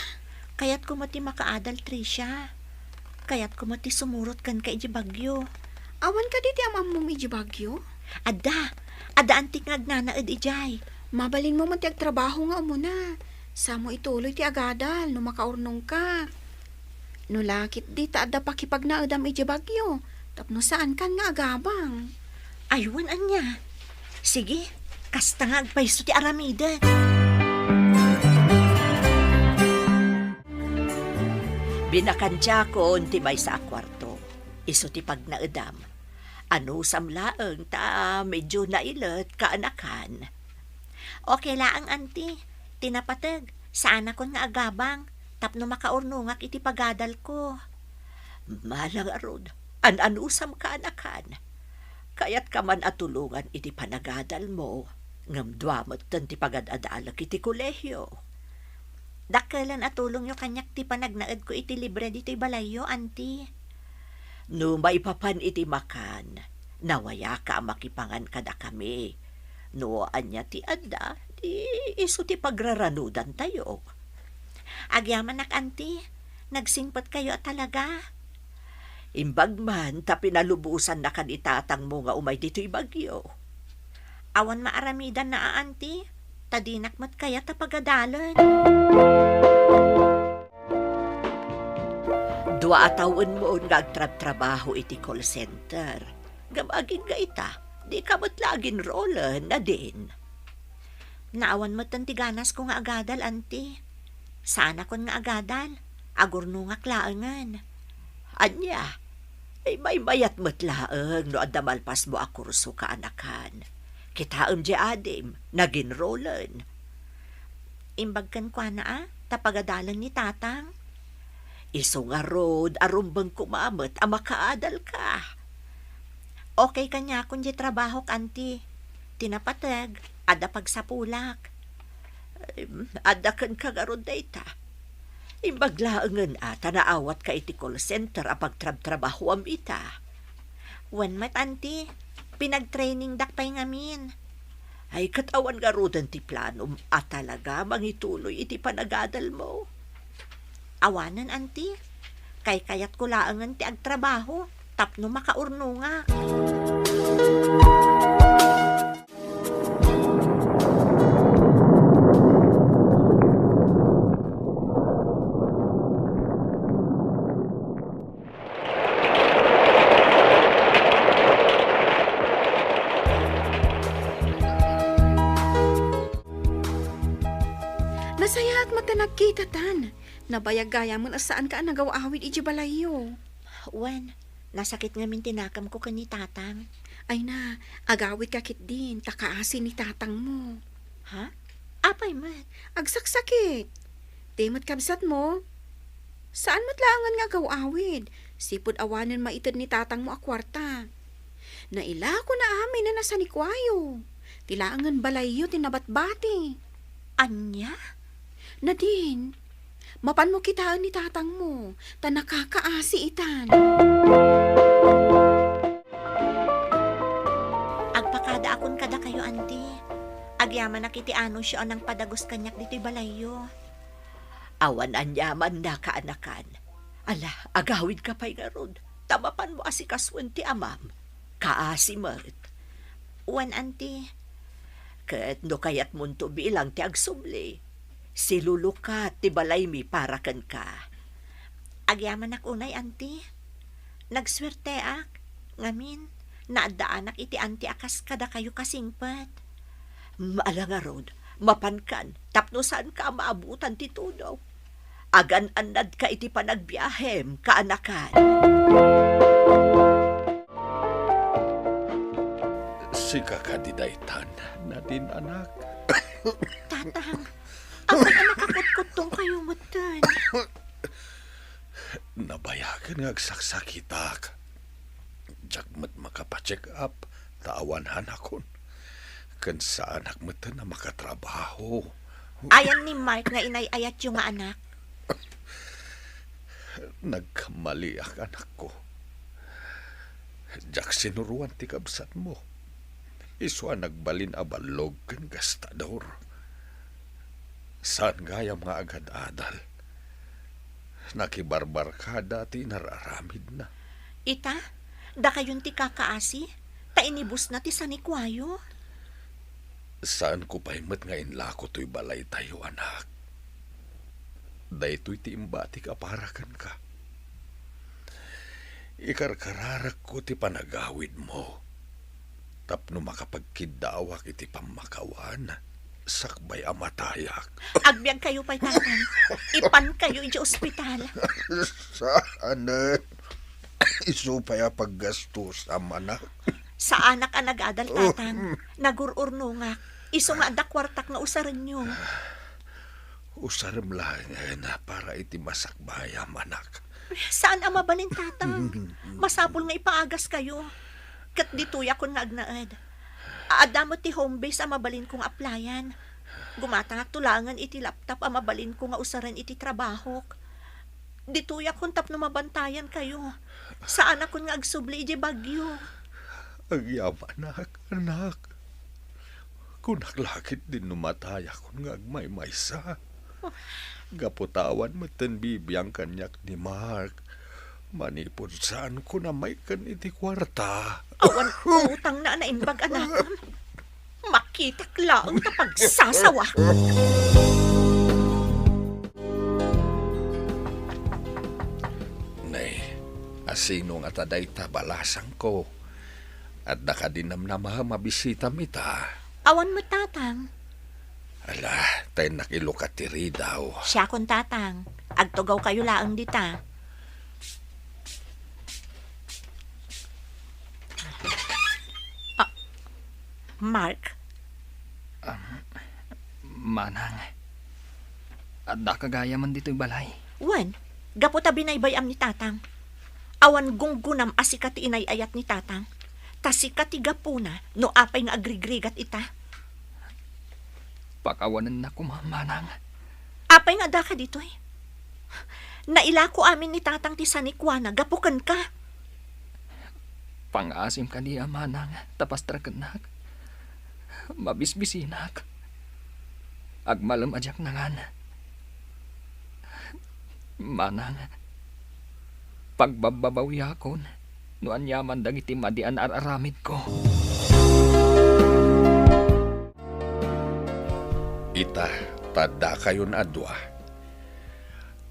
Kayatko met ti makaadal, Tricia. Kayatko met ti sumurot kenka iti Baguio. Awan kadi ti am-ammom iti Baguio? Adda. Adda antik nga agnanaed idiay. Mabalinmo met ti agtrabaho nga umuna. Samo ituloy ti agadal no makaurnongka. No la ketdi ta adda pakipagnaedam iti Baguio, tapno saankan nga agabang. Ay, wen ania. Sige, kasta nga agpayso ti aramidek. Binakantiakon ti maysa a kuarto. Isu ti pagnaedam. Anusam laeng ta medio nailet, kaanakan. Okay laeng, anti. Ti napateg, saanakon nga agabang tapno makaurnongak iti pagadalko. Mala ngarud, an-anusam, kaanakan. Kayatka man a tulongan iti panagadalmo, ngem dua metten ti pagad-adalek iti kolehio. Dakkelen a tulongyo kaniak ti panagnaedko iti libre ditoy balayyo, anti. No maipapan iti makan, nawayaka a makipangan kadakami. No ania ti adda, di isu ti pagraranudantayo. Agyamanak, anti, nagsingpetkayo a talaga. Imbag man ta pinalubosannakan ni tatangmo nga umay ditoy Baguio. Awan maaramidanna a, anti, ta dinak met kayat a pagadalen. Dua a tawenmon nga agtrabtrabaho iti call center. Ngem agingga ita, dika met la aginrolen, Nadine. Naawan metten ti ganasko nga agadal, anti. Saanakon nga agadal, agurnongak laengen. Ania? Ay, maymayat met laeng no adda malpasmo a kurso, kaanakan. Kitaem diay adim, naginrolen. Imbag kenkuana a, ta pagadalen ni tatang. Isu ngarud a rumbeng koma met a makaadalka. Okay kaniakon diay trabahok, anti. Ti napateg, adda pagsapulak. Em, adda kenka ngarud dayta. Imbag laengen a ta naawatka iti call center a pagtrabtrabahoam ita. Wen met, anti, pinagtrainingdak pay ngamin. Ay, ket awan ngaruden ti planom a talaga mangituloy iti panagadalmo? Awanen, anti. Kaykayatko laengen ti agtrabaho tapno makaurnongak. Nasayaat met ta nagkitatan. Nabayag gayamen a saanka a nagaw-awid idiay balayyo. Wen, nasakit ngamin ti nakemko ken ni Tatang. Ay na, agawidka ketdin, ta kaasi ni tatangmo. Ha? Apay met? Agsaksakit. Ti met kabsatmo, saan met laengen nga agaw-awid, sipud awanen maited ni tatangmo a kuarta. Nailakona amin a nasanikuayo. Ti laengen balayyo ti nabatbati. Ania? Nadine, mapanmo kitaen ni tatangmo, ta nakakaasi itan. Agpakadaakon kadakayo, Auntie. Agyamanak iti anusio a nangpadagos kaniak ditoy balayyo. Awan aniamanna, kaanakan. Ala, agawidka pay ngarud, ta mapanmo asikasuen ti amam. Kaasi met. Wen, Auntie. Ket no kayatmonto bilang ti agsubli, silulukat ti balaymi para kenka. Agyamanak unay, Auntie. Nagsuerteak, ngamin, naaddaanak iti Auntie a kas kadakayo kasingpet. Ala ngarud, mapankan, tapno saanka a maabutan ti tudo. Agan-annadka iti panagbiahem, kaanakan. Sika kadi daytan, Nadine, anak? Tatang, apay a nakakutkuttongkayo metten? Nabayagen nga agsaksakitak. Diak met makapacheck up ta awan anakon. Ken saanak metten a makatrabaho. Ayan ni Mark nga inay-ayatyo nga anak? Nagkamaliak, anakko. Diak sinuroan ti kabsatmo. Isu a nagbalin a ballog ken gastador. Saan gayam nga agad-adal. Nakibarbarkada ti inararamidna. Ita, dakayon ti kakaasi, ta inibusna ti sanikuayo. Saanko pay met nga inlako toy balaytayo, anak. Daytoy ti imbatik a para kenka. Ikarkararekko ti panagawidmo tapno makapagkiddawak iti pammakawan sakbay a matayak. Agbiagkayo pay, Tatang. Ipankayo idiay ospital. Saanen. Isu pay a paggastusam, anak. Saanak a nagadal, Tatang. Nagur-urnongak. Isu nga adda kuartak nga usarenyo. Usarem laengen para iti masakbayam, anak. Saan a mabalin, Tatang. Masapul nga ipaagaskayo. Ket ditoyakon nga agnaed. Adda met ti home base a mabalinko nga applyan. Gumatangakto laengen iti laptop a mabalinko nga usaren iti trabahok. Ditoyakon tapno mabantayankayo. Saanakon nga agsubli idiay Baguio. Agyamanak, anak. Kunak la ketdin no matayakon nga agmaymaysa. Gapu ta awan metten bibiang kaniak ni Mark, manipud saanko a maikkan iti kuarta. Awan utangna a naimbag, anakon. Makitak laeng ta pagsasawak. Nay, asino ngata dayta balasangko? Adda kadi namnama a mabisitam ita? Awan met, Tatang. Ala, ta innak ilukat ti ridaw. Siakon, Tatang. Agtugawkayo laeng dita. Ah, Mark? Am, Manang, addaka gayamen ditoy balay? Wen, gapu ta binaybay-am ni Tatang. Awan gunggonam a sika ti inay-ayat ni Tatang. Ta sika ti gapuna no apay nga agrigrigat ita. Pakawanennak koma, Manang. Apay nga addaka ditoy? Nailako amin ni Tatang ti sanikuana gapu kenka. Pangaasim kadi a, Manang, ta pastrakennak. Mabisbisinak. Agmalem a diak nangan. Manang, pagbabbabawiakon. no aniaman dagiti madi a ar-aramidko. Ita, ta dakayon a dua.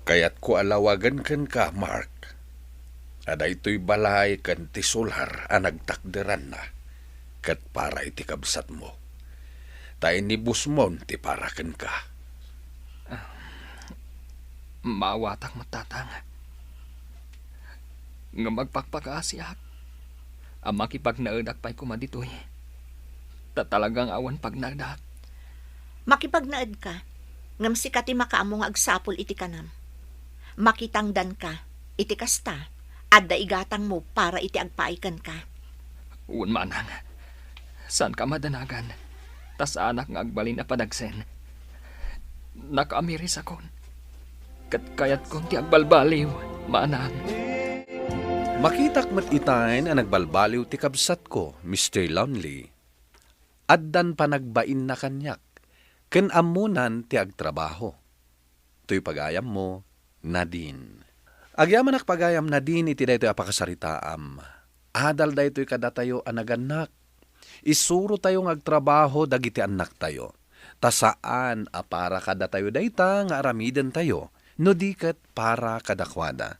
Kayatko a lawagen kenka, Mark, a daytoy balay ken ti solar a nagtakderanna ket para iti kabsatmo. Ta inibusmon ti para kenka. Maawatak met, Tatang. Ngem agpakpakaasiak a makipagnaedak pay koma ditoy. Ta talagang awan pagnaedak. Makipagnaedka, ngem sika ti makaammo nga agsapul iti kanam. Makitangdanka, iti kasta, adda igatangmo para iti agpaay kenka. Wen, manang, saanka a madanagan, ta saanak nga agbalin a padagsen. Nakaamirisakon, ket kayatkon ti agbalbaliw, manang. Makitak met itay a nagbalbaliw ti kabsatko, Mister Lonely. Addan panagbainna kaniak, ken ammonan ti agtrabaho. Toy pagayammo, Nadine. Agyamanak pagayam, Nadine, iti daytoy a pakasaritaam. Adal daytoy kadatayo a nagannak. Isurotayo nga agtrabaho dagiti annaktayo. Ta saan a para kadatayo dayta nga aramidentayo, no di ket para kadakuada.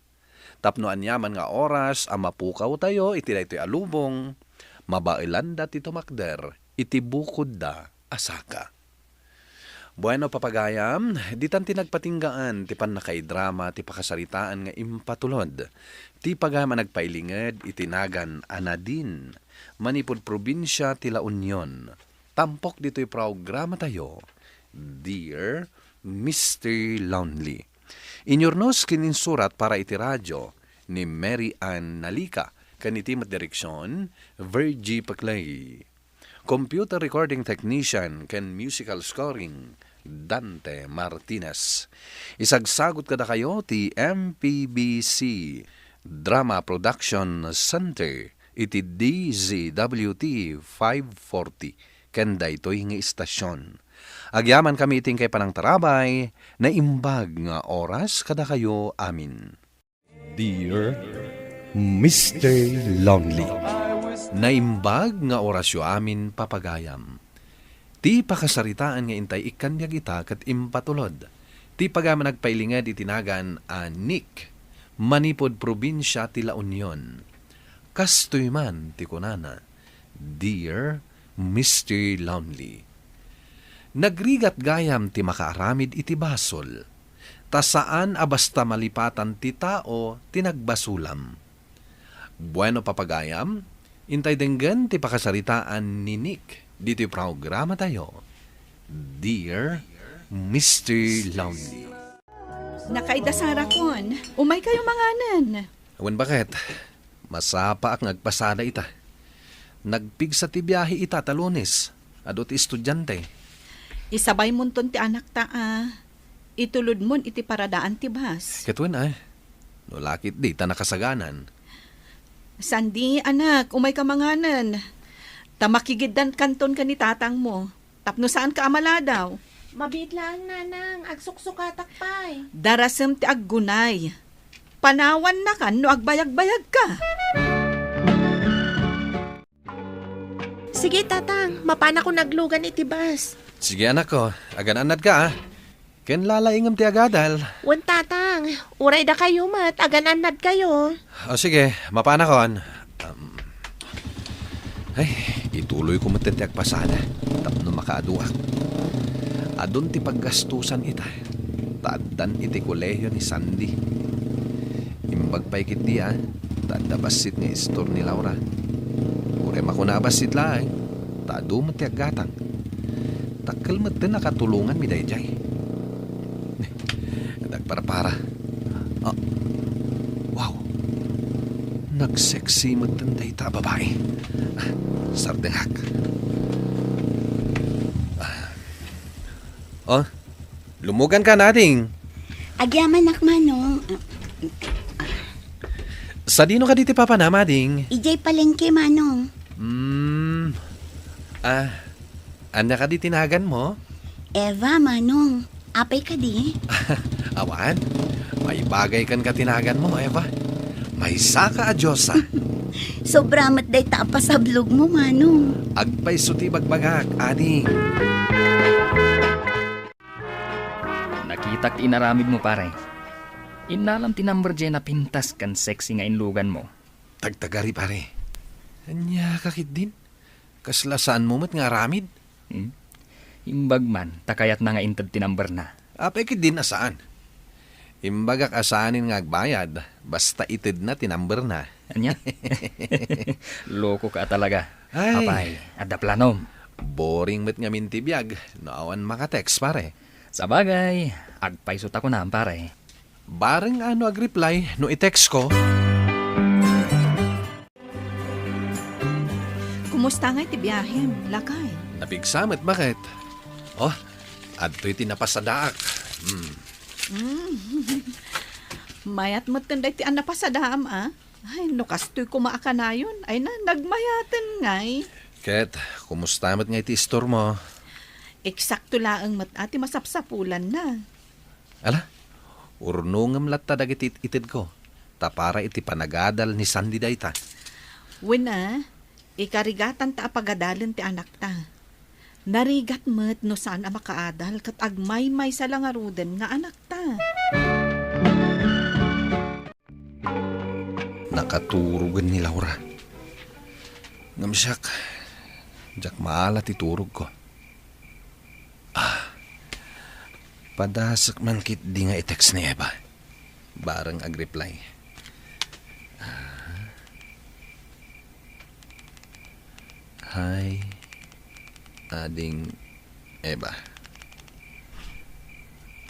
Tapno aniaman nga oras a mapukawtayo iti daytoy a lubong, mabaelanda ti tumakder iti bukodda a saka. Bueno, papagayam, ditan ti nagpatinggaan ti pannakaidrama ti pakasaritaan nga impatulod ti pagayam a nagpailinged iti nagan a Nadine, manipud probinsia ti La Union. Tampok ditoy programatayo, Dear Mister Lonely. Inyurnos ken insurat para iti radio ni Mary Ann Nalica, ken iti met direksion, Virgie Paclay. Computer recording technician ken musical scoring, Dante Martinez. Isagsagot kadakayo ti M P B C Drama Production Center iti D Z W T five forty ken daytoy nga istasion. Agyamankami iti inkay panangtarabay, naimbag nga oras kadakayo amin. Dear Mister Lonely. Naimbag nga orasyo amin, papagayam. Ti pakasaritaan nga intay ikkan biag ita ket impatulod. Ti pagayam a nagpailinged iti nagan a Nick, manipud probinsia ti La Union. Kastoy man ti kunana, Dear Mister Lonely. Nagrigat gayam ti makaaramid iti basol, ta saan a basta malipatan ti tao ti nagbasolam. Bueno, papagayam, intay denggen ti pakasaritaan ni Nick ditoy programatayo, Dear Mister Lonely. Nakaida, Sarakon. Umay kayo manganen. Wen, baket? Masapaak nga agpasada ita. Nagpigsa ti biahe ita ta Lunes. Adu ti estudiante. Isabaymonton ti anakta a itulodmon iti paradaan ti bus. Ket wen, ay. No lakit di ta nakasaganan. Sandi, anak, umay ka manganen. Ta makigiddan kanton ken ni tatangmo. Tapno saanka a maladaw. Mabiit laeng, nanang, agsuksukatak pay. Darasem ti aggunay. Panawannakan no agbayagbayagka. Sige, tatang, mapanakon aglugan iti bus. Sige, anakko, agan-annadka, a. Ken lalaingem ti agadal. Wen, tatang, uray dakayo met, agan-annadkayo. O sige, mapanakon. Am, ay, ituloyko met ti agpasada tapno makaaduak. Adun ti paggastusan ita, ta addan iti kolehio ni Sandy. Imbag pay ketdi a, ta adda bassit nga istor ni Laura. Uray makuna a bassit laeng, ta adu met ti aggatang. Dakkel metten a katulonganmi daydiay. Nagparpara. Ah, wow. Nagsexy metten dayta a babai. Ah, sardengak. Ah. Oh, lumuganka, Nading. Agyamanak, Manong. Sadino kadi ti papana, Mading? Idiay palengke, Manong. Hmm. Ah, ania kadi ti naganmo? Eva, Manong. Apay kadi? Awan. Maibagay kenka ti naganmo, Eva. Maysaka a Dios, a. Sobra met dayta a pasablogmo, Manong. Agpayso ti bagbagak, ading. Nakitak ti inaramidmo, pare. Innalam ti number diay napintas ken sexy nga inluganmo. Tagtagari, pare. Ania ka ketdin? Kasla saanmo met nga aramid? Hmm? Imbag man, ta kayatna nga inted ti numberna. Apay ketdin a saan? Imbagak a saanen nga agbayad, basta itedna ti numberna. Ania? Lokoka talaga. Ay. Apay, adda planom? Boring met ngamin ti biag no awan maka-text, pare. Sabagay, agpayso ta kunam, pare. Bareng a no agreply no i-textko. Kumusta ngay ti biahem, lakay? Napigsa met, baket. Oh, adtoy ti napasadaak. Hmm. Mm. Mayat metten daytoy a napasadaam, a? Ay, no kastoy koma a kanayon, ay na, nagmayaten ngay. Ket, kumusta met ngay ti istormo? Eksakto laeng met a ti masapsapulanna. Ala, urnongem latta dagiti it-, itedko, ta para iti panagadal ni Sandy dayta. Wen a, ikarigatanta a pagadalen ti anakta. Narigat met no saan a makaadal ket agmaymaysa la ngaruden nga anakta. Nakaturogen ni Laura. Ngem siak, diak maala ti turogko. Ah, padasek man ketdi nga i-text ni Eva. Bareng agreply. Ah. Hi, Ading Eva.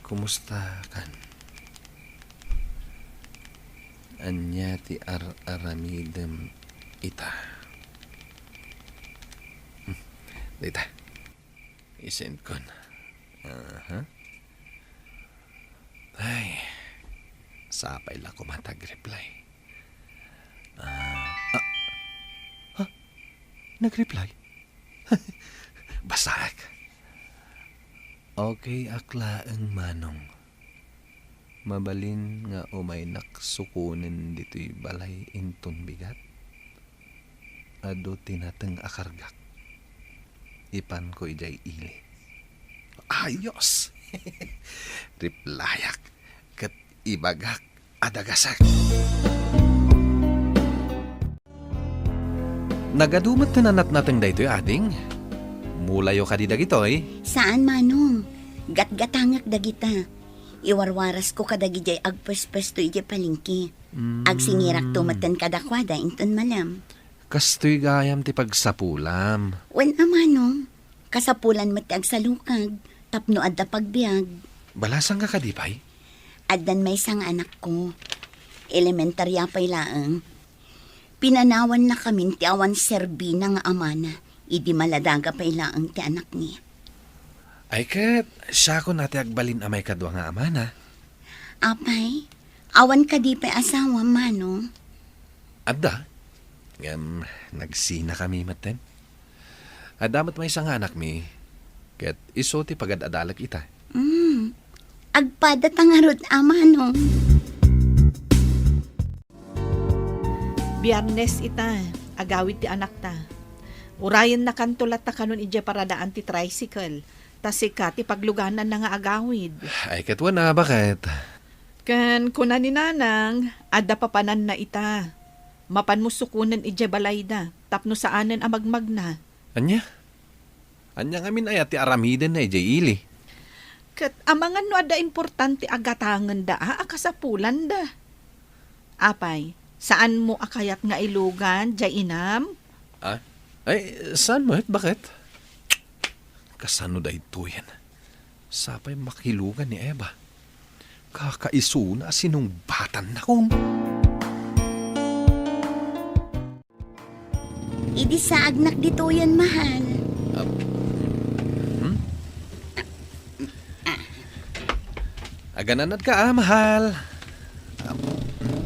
Kumusta kan? Ania ti ar-aramidem ita? Hmm, dita. I-send kon. Aha. Ay, sapay la koma ta agreply. Ah, ah. Ha? Nagreply? Basaek. Okay ak laeng, Manong. Mabalin nga umaynak sukonen ditoy balay inton bigat? Adu ti nateng a kargak. Ipanko idiay ili. Ayos! Replyak ket ibagak a dagasek. Nagadu met ti natnateng daytoy, ading? Mulayo kadi dagitoy? Saan, Manong. Gatgatangek dagita. Iwarwarasko kadagidiay agpuespuesto idiay palengke. Mm. Agsingirakto metten kadakuada inton malem. Kastoy gayam ti pagsapulam. Wen a, Manong. Kasapulan met ti agsalukag tapno adda pagbiag. Balasangka kadi pay? Addan maysa nga anakko. Elementaria pay laeng. Pinanawannakamin ti awan serbina nga amana idi maladaga pay laeng ti anakmi. Ay ket, siakon a ti agbalin a maikadua nga amana. Apay, awan kadi pay asawam, Manong? Adda. Ngem nagsinakami metten. Adda met maysa nga anakmi, ket isu ti pagad-adalek ita. Mm. Agpadata ngarud a, Manong. Biernes ita, agawid ti anakta. Urayennakanto latta kanon idiay paradaan ti tricycle, ta sika ti paglugananna nga agawid. Ay, ket wen a, baket? Ken kuna ni Nanang, adda papananna ita. Mapanmo sukonen idiay balayda, tapno saanen a magmagna. Ania? Ania ngamin aya ti aramidenna idiay ili? Ket amangan no adda importante a gatangenda a, a kasapulanda. Apay, saanmo a kayat nga ilugan diay inam? Ah? Ay, saan met, baket? Kasano daytoyen? Sapay makilugan ni Eva. Kakaisuna a sinungbatannakon. Idi saagnak ditoyen, mahal. Ah, hmm? Agananadka, ah, mahal. Ah, hmm?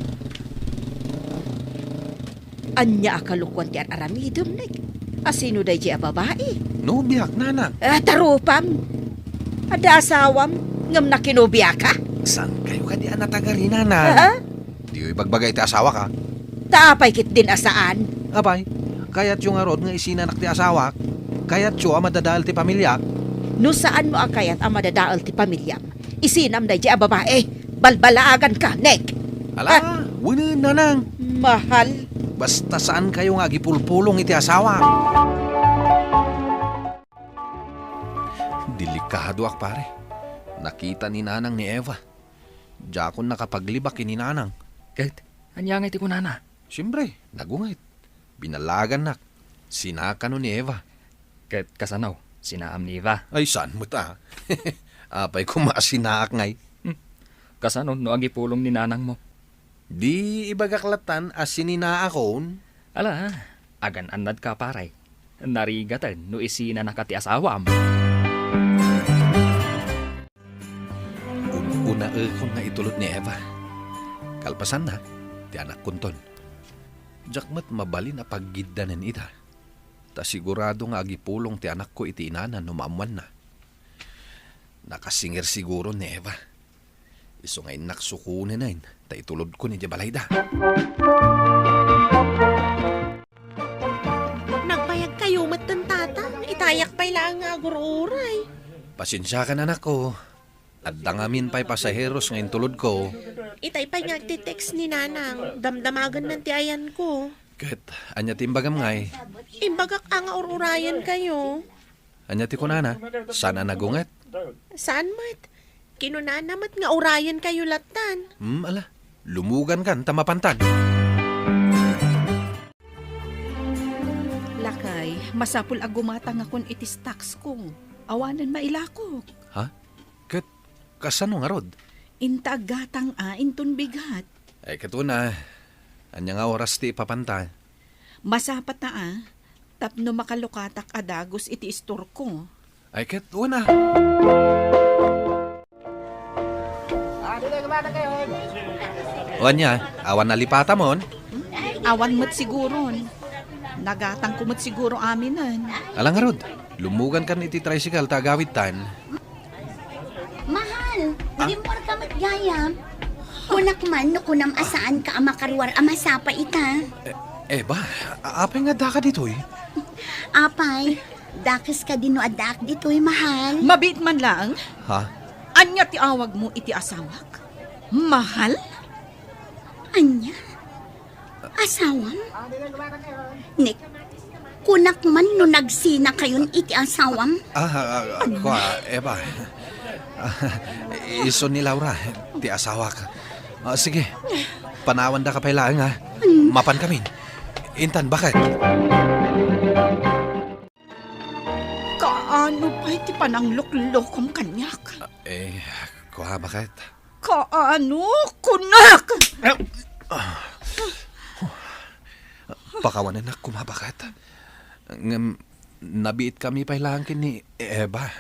Ania a kalokoan ti ar-aramidem, Nick? A sino daydiay a babai? Nobiak, nanang. Ah, tarupam. Adda asawam, ngem nakinobiaka? Saan kayo kadi a natagari, nanang? Aha. Diyo ibagbaga iti asawak, a. Ta apay ketdin a saan? Apay, kayatyo ngarud nga isinanak ti asawak? Kayatyo a madadael ti pamiliak? No saanmo a kayat a madadael ti pamiliam, isinam daydiay a babae. Balbalaaganka, Nick. Ala, Ah. Wen, nanang. Mahal. Basta saankayo nga agipulpulong iti asawak. Delikadoak, pare. Nakita ni nanang ni Eva. Diakon nakapaglibak ken ni nanang. Ket, ania ngay ti kunana? Siempre, nagunget. Binalaagannak. Sinakano ni Eva. Ket kasano? Sinaam ni Eva? Ay, saan met a? Apay koma a sinaak ngay? Hmm. Kasano no agipulong ni nanangmo? Di ibagak lattan a sininaakon? Ala, agan-annadka, pare. Narigaten no isinanaka ti asawam. Un-unaekon nga itulod ni Eva. Kalpasanna, ti anakkonton. Diak met mabalin a paggiddanen ida. Ta sigurado nga agipulong ti anakko iti inana no maammoanna. Nakasinger siguro ni Eva. Isu nga innak sukonenen ta itulodkon idiay balayda. Nagbayag kayo met ken tatang, itayak pay laeng nga agur-uray. Pasensiakan, anakko. Adda ngamin pay pasaheros nga intulodko. Itay pay nga agti-text ni nanang, damdamagennan ti ayanko. Ket, ania ti imbagam ngay? Imbagak a nga ur-urayen kayo. Ania ti kunana? Saan a nagunget? Saan met. Kinunana met nga urayen kayo lattan. Hmm, ala. Lumugankan ta mapantan. Lakay, masapul a gumatangakon iti stocks ko. Awanen mailako. Ha? Ket kasano ngarud? Inta aggatang a, inton bigat. Ay, ket una, ania nga oras ti ipapanta? Masapata a, tapno makalukatak a dagus iti istorko. Ay, ket una. O ania, awan nalipatamon? Awan met siguron. Nagatangko met siguro aminen. Ala ngarud, lumugankan iti tricycle ta agawidtan. Mahal, Ah? Rimmuarka met gayam. Kunak man no kunam a saanka a makaruar a masapa ita. Eh, Eva, a-, apay nga addaka ditoy? Apay, dakes kadi no addaak ditoy, mahal. Mabiit man laeng? Ha? Ania ti awagmo iti asawak? Mahal? Ania? Asawam? Nick, kunak man no nagsinakayon iti asawam? Ah, ah, ah, kua, Eva. Ah, isu ni Laura, ti asawak. Ah, sige, panawandaka pay laeng, ha? Mapan kami. Intan, bakit? Kaano pay ti panangluklokom kaniak? Eh, kua, bakit? Kaano? Kunak! Pakawanennak koma, bakit? Ngem, nabiit kami pay laeng ken ni Eva.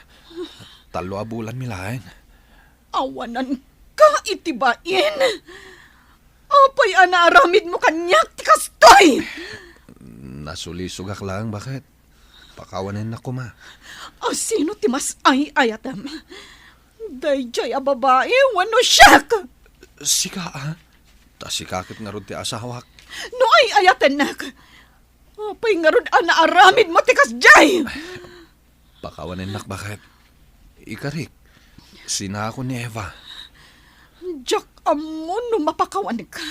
Tallo a bulan mi laeng. Awananka iti bain! Apay a naaramidmo kaniak ti kastoy? Nasulisogak laeng, bakit? Pakawanennak koma. A sino ti mas ay-ayatem? Daydiay a babai wenno siak? Sika, a? Ta sika ket ngarud ti asawak. No ay-ayatennak, apay ngarud a naaramidmo ti kasdiay? Pakawanennak, bakit? Ikarik, sinako ni Eva. Diak ammo no mapakawanka.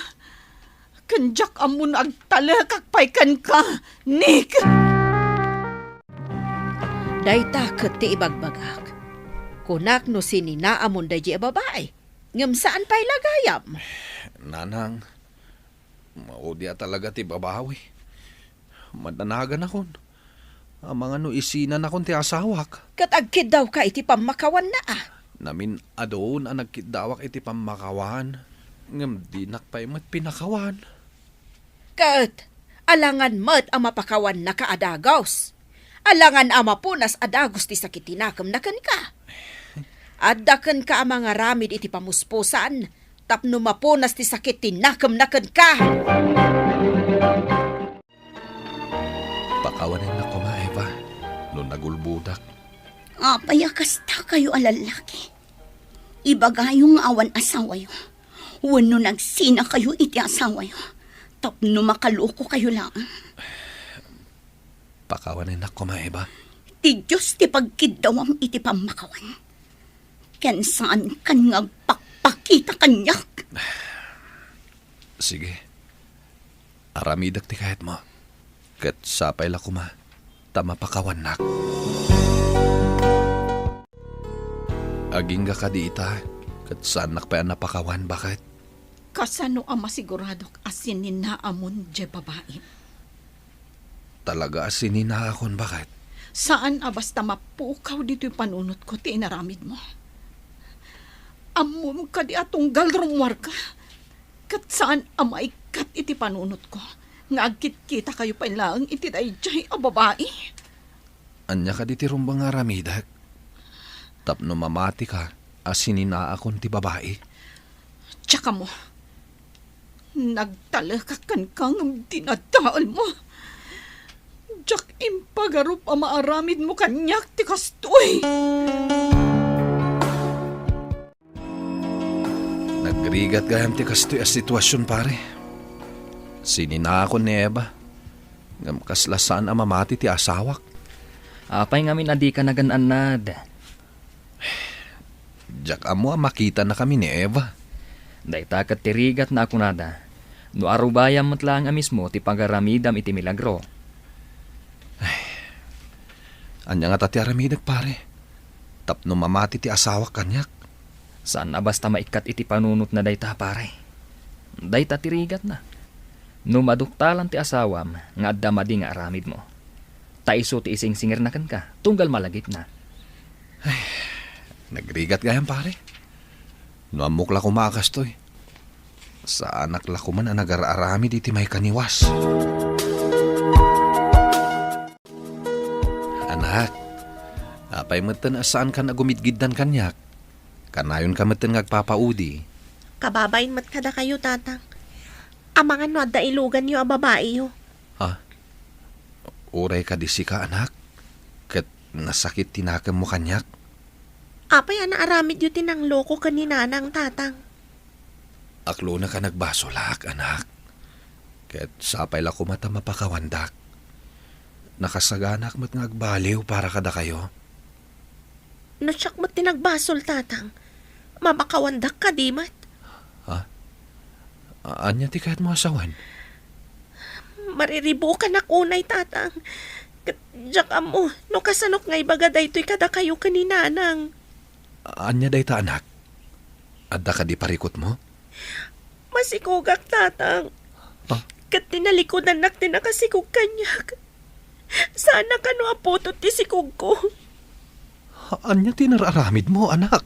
Ken diak ammo no agtalekak pay kenka, Nick! Dayta ket ti ibagbagak. Kunak no sininaamon daydiay a babai, ngem saan pay la gayam. Nanang, maudi a talaga ti babawi. Madanaganakon. Amangan no isinanakon ti asawak. Ket agkiddawka iti pammakawanna, a? Namin-adun a nagkiddawak iti pammakawan, ngem dinak pay met pinakawan. Ket alangan met a mapakawannaka a dagus. Alangan a mapunas a dagus ti sakit ti nakemna kenka. Adda kenka a mangaramid iti pamuspusan tapno mapunas ti sakit ti nakemna kenka. Pakawanennak koma, Eva, no nagulbodak. Apay a kasta kayo a lallaki? Ibagayo nga awan asawayo. Wenno nagsinakayo iti asawayo tapno makalokokayo laeng? Pakawanennak koma, Eva. Ti Dios ti pagkiddawam iti pammakawan. Ken saankan nga agpakpakita kaniak. Sige. Aramidek ti kayatmo. Ket sapay la koma ta mapakawannak. Agingga kadi ita, ket saannak pay a napakawan, baket? Kasano a masiguradok a sininaamon diay babai? Talaga a sininaakon, baket? Saan a basta mapukaw ditoy panunotko ti inaramidmo. Ammom kadi a tunggal rummuarka, ket saan a maikkat iti panunotko nga agkitkitakayo pay laeng iti daydiay a babai? Ania kadi ti rumbeng nga aramidek tapno mamatika a sininaakon ti babai? Diak ammo. Nagtalekak kenka ngem dinadaelmo. Diak impagarup a maaramidmo kaniak ti kastoy. Nagrigat gayam ti kastoy a situasion, pare. Sininaakon ni Eva, ngem kasla saan a mamati ti asawak. Apay ngamin a dika nagan-annad? Diak ammo a makitanakami ni Eva. Dayta ket ti rigatna a kunada, no arubayam met laeng a mismo ti pagaramidam iti milagro. Ania ngata ti aramidek, pare? Tapno mamati ti asawak kaniak? Saan a basta maikkat iti panunotna dayta, pare. Dayta ti rigatna. No maduktalan ti asawam nga adda madi nga aramidmo, ta isu ti isingsingirna kenka, tunggal malagipna. Ay, nagrigat gayam, pare. No ammok la koma a kastoy, saanak la koman a nagar-aramid iti maikaniwas. Anak, apay metten a saankan a gumidgiddan kaniak? Kanayonka metten nga agpapaudi. Kababain met kadakayo, Tatang. Amangan no adda iluganyo a babaiyo. Ha? Uray kadi sika, anak? Ket nasakit ti nakemmo kaniak? Apay a naaramidyo ti nangloko ken ni Nanang, Tatang? Aklonek a nagbasolak, anak. Ket sapay la koma ta mapakawandak. Nakasaganak met nga agbaliw para kadakayo. No siak met ti nagbasol, Tatang, mapakawandak kadi met? Ha? A-, ania ti kayatmo a sawen? Mariribukanak unay, Tatang. Ket diak ammo no kasanok nga ibaga daytoy kadakayo ken ni Nanang. Ania dayta, anak? Adda kadi parikutmo? Masikogak, Tatang. Ah? Ket tinalikudannak ti nakasikog kaniak. Saan a kano a putot ti sikogko. Ania ti inararamidmo, anak?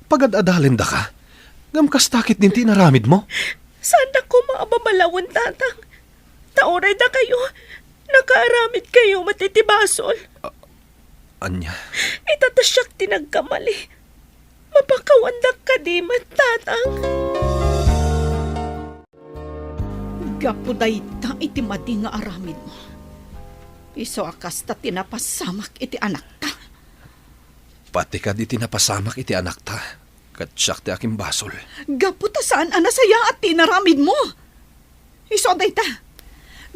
Pagad-adalendaka, ngem kasta ketdin ti inaramidmo? Saan a koma a babalawen, Tatang. Ta uray dakayo, nakaaramidkayo met iti basol. A-, ania? Ita ta siak ti nagkamali. Mapakawandak kadi met, Tatang? Gapu dayta iti madi nga aramidmo, isu a kasta ti napasamak iti anakta. Pati kadi ti napasamak iti anakta, ket siak ti akimbasol. Gapu ta saan a nasayaat ti inaramidmo. Isu a dayta,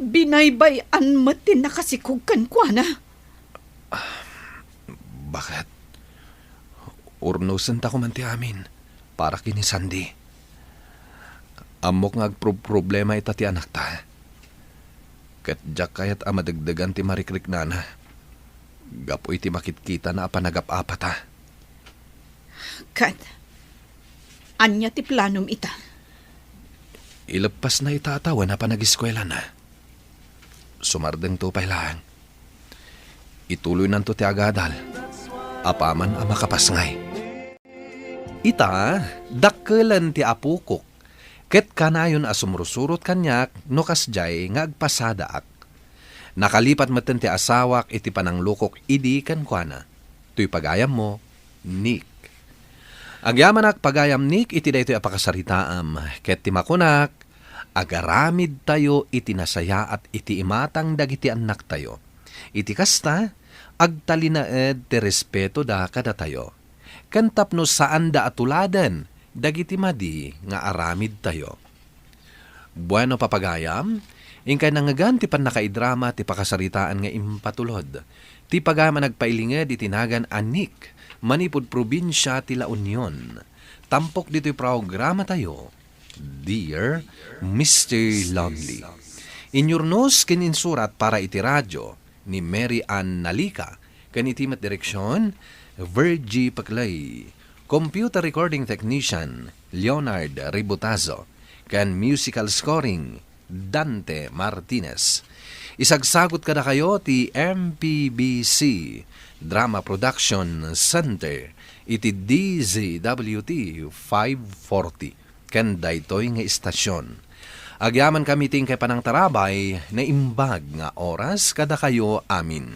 binaybay-an met ti nakasikog kenkuana. Baket, urnosenta koman ti amin para ken ni Sandy. Ammok nga agproproblema ita ti anakta. Ket diak kayat a madegdegan ti marikriknana gapu iti makitkitana a panagap-apata. Ket, ania ti planom ita? Ileppasna ita a tawen a panageskuelana. Sumardengto pay laeng. Ituloynanto ti agadal apaman a makapasngay. Ita, dakkelen ti apokok, ket kanayon a sumrusurot kaniak no kasdiay nga agpasadaak. Nakalipat metten ti asawak iti pananglokok idi kenkuana. Toy pagayammo, Nick. Agyamanak pagayam Nick iti daytoy a pakasaritaam, ket ti makunak, agaramidtayo iti nasayaat iti imatang dagiti annaktayo. Iti kasta, agtalinaed ti respetoda kadatayo. Ken tapno saanda a tuladen dagiti madi nga aramidtayo. Bueno, papagayam, inkay nangngegan ti pannakaidrama ti pakasaritaan nga impatulod. Ti pagayam a nagpailinged iti nagan a Nick, manipud probinsia ti La Union. Tampok ditoy programatayo, Dear Mister Lonely. Inyurnos ken insurat para iti radyo ni Mary Ann Nalica, ken iti met direksion, Virgie Paclay. Computer recording technician, Leonard Ributazo, ken musical scoring, Dante Martinez. Isagsagut kadakayo ti M P B C Drama Production Center iti D Z W T five forty ken daytoy nga istasion. Agyamankami ti inkay panangtarabay, naimbag nga oras kadakayo amin.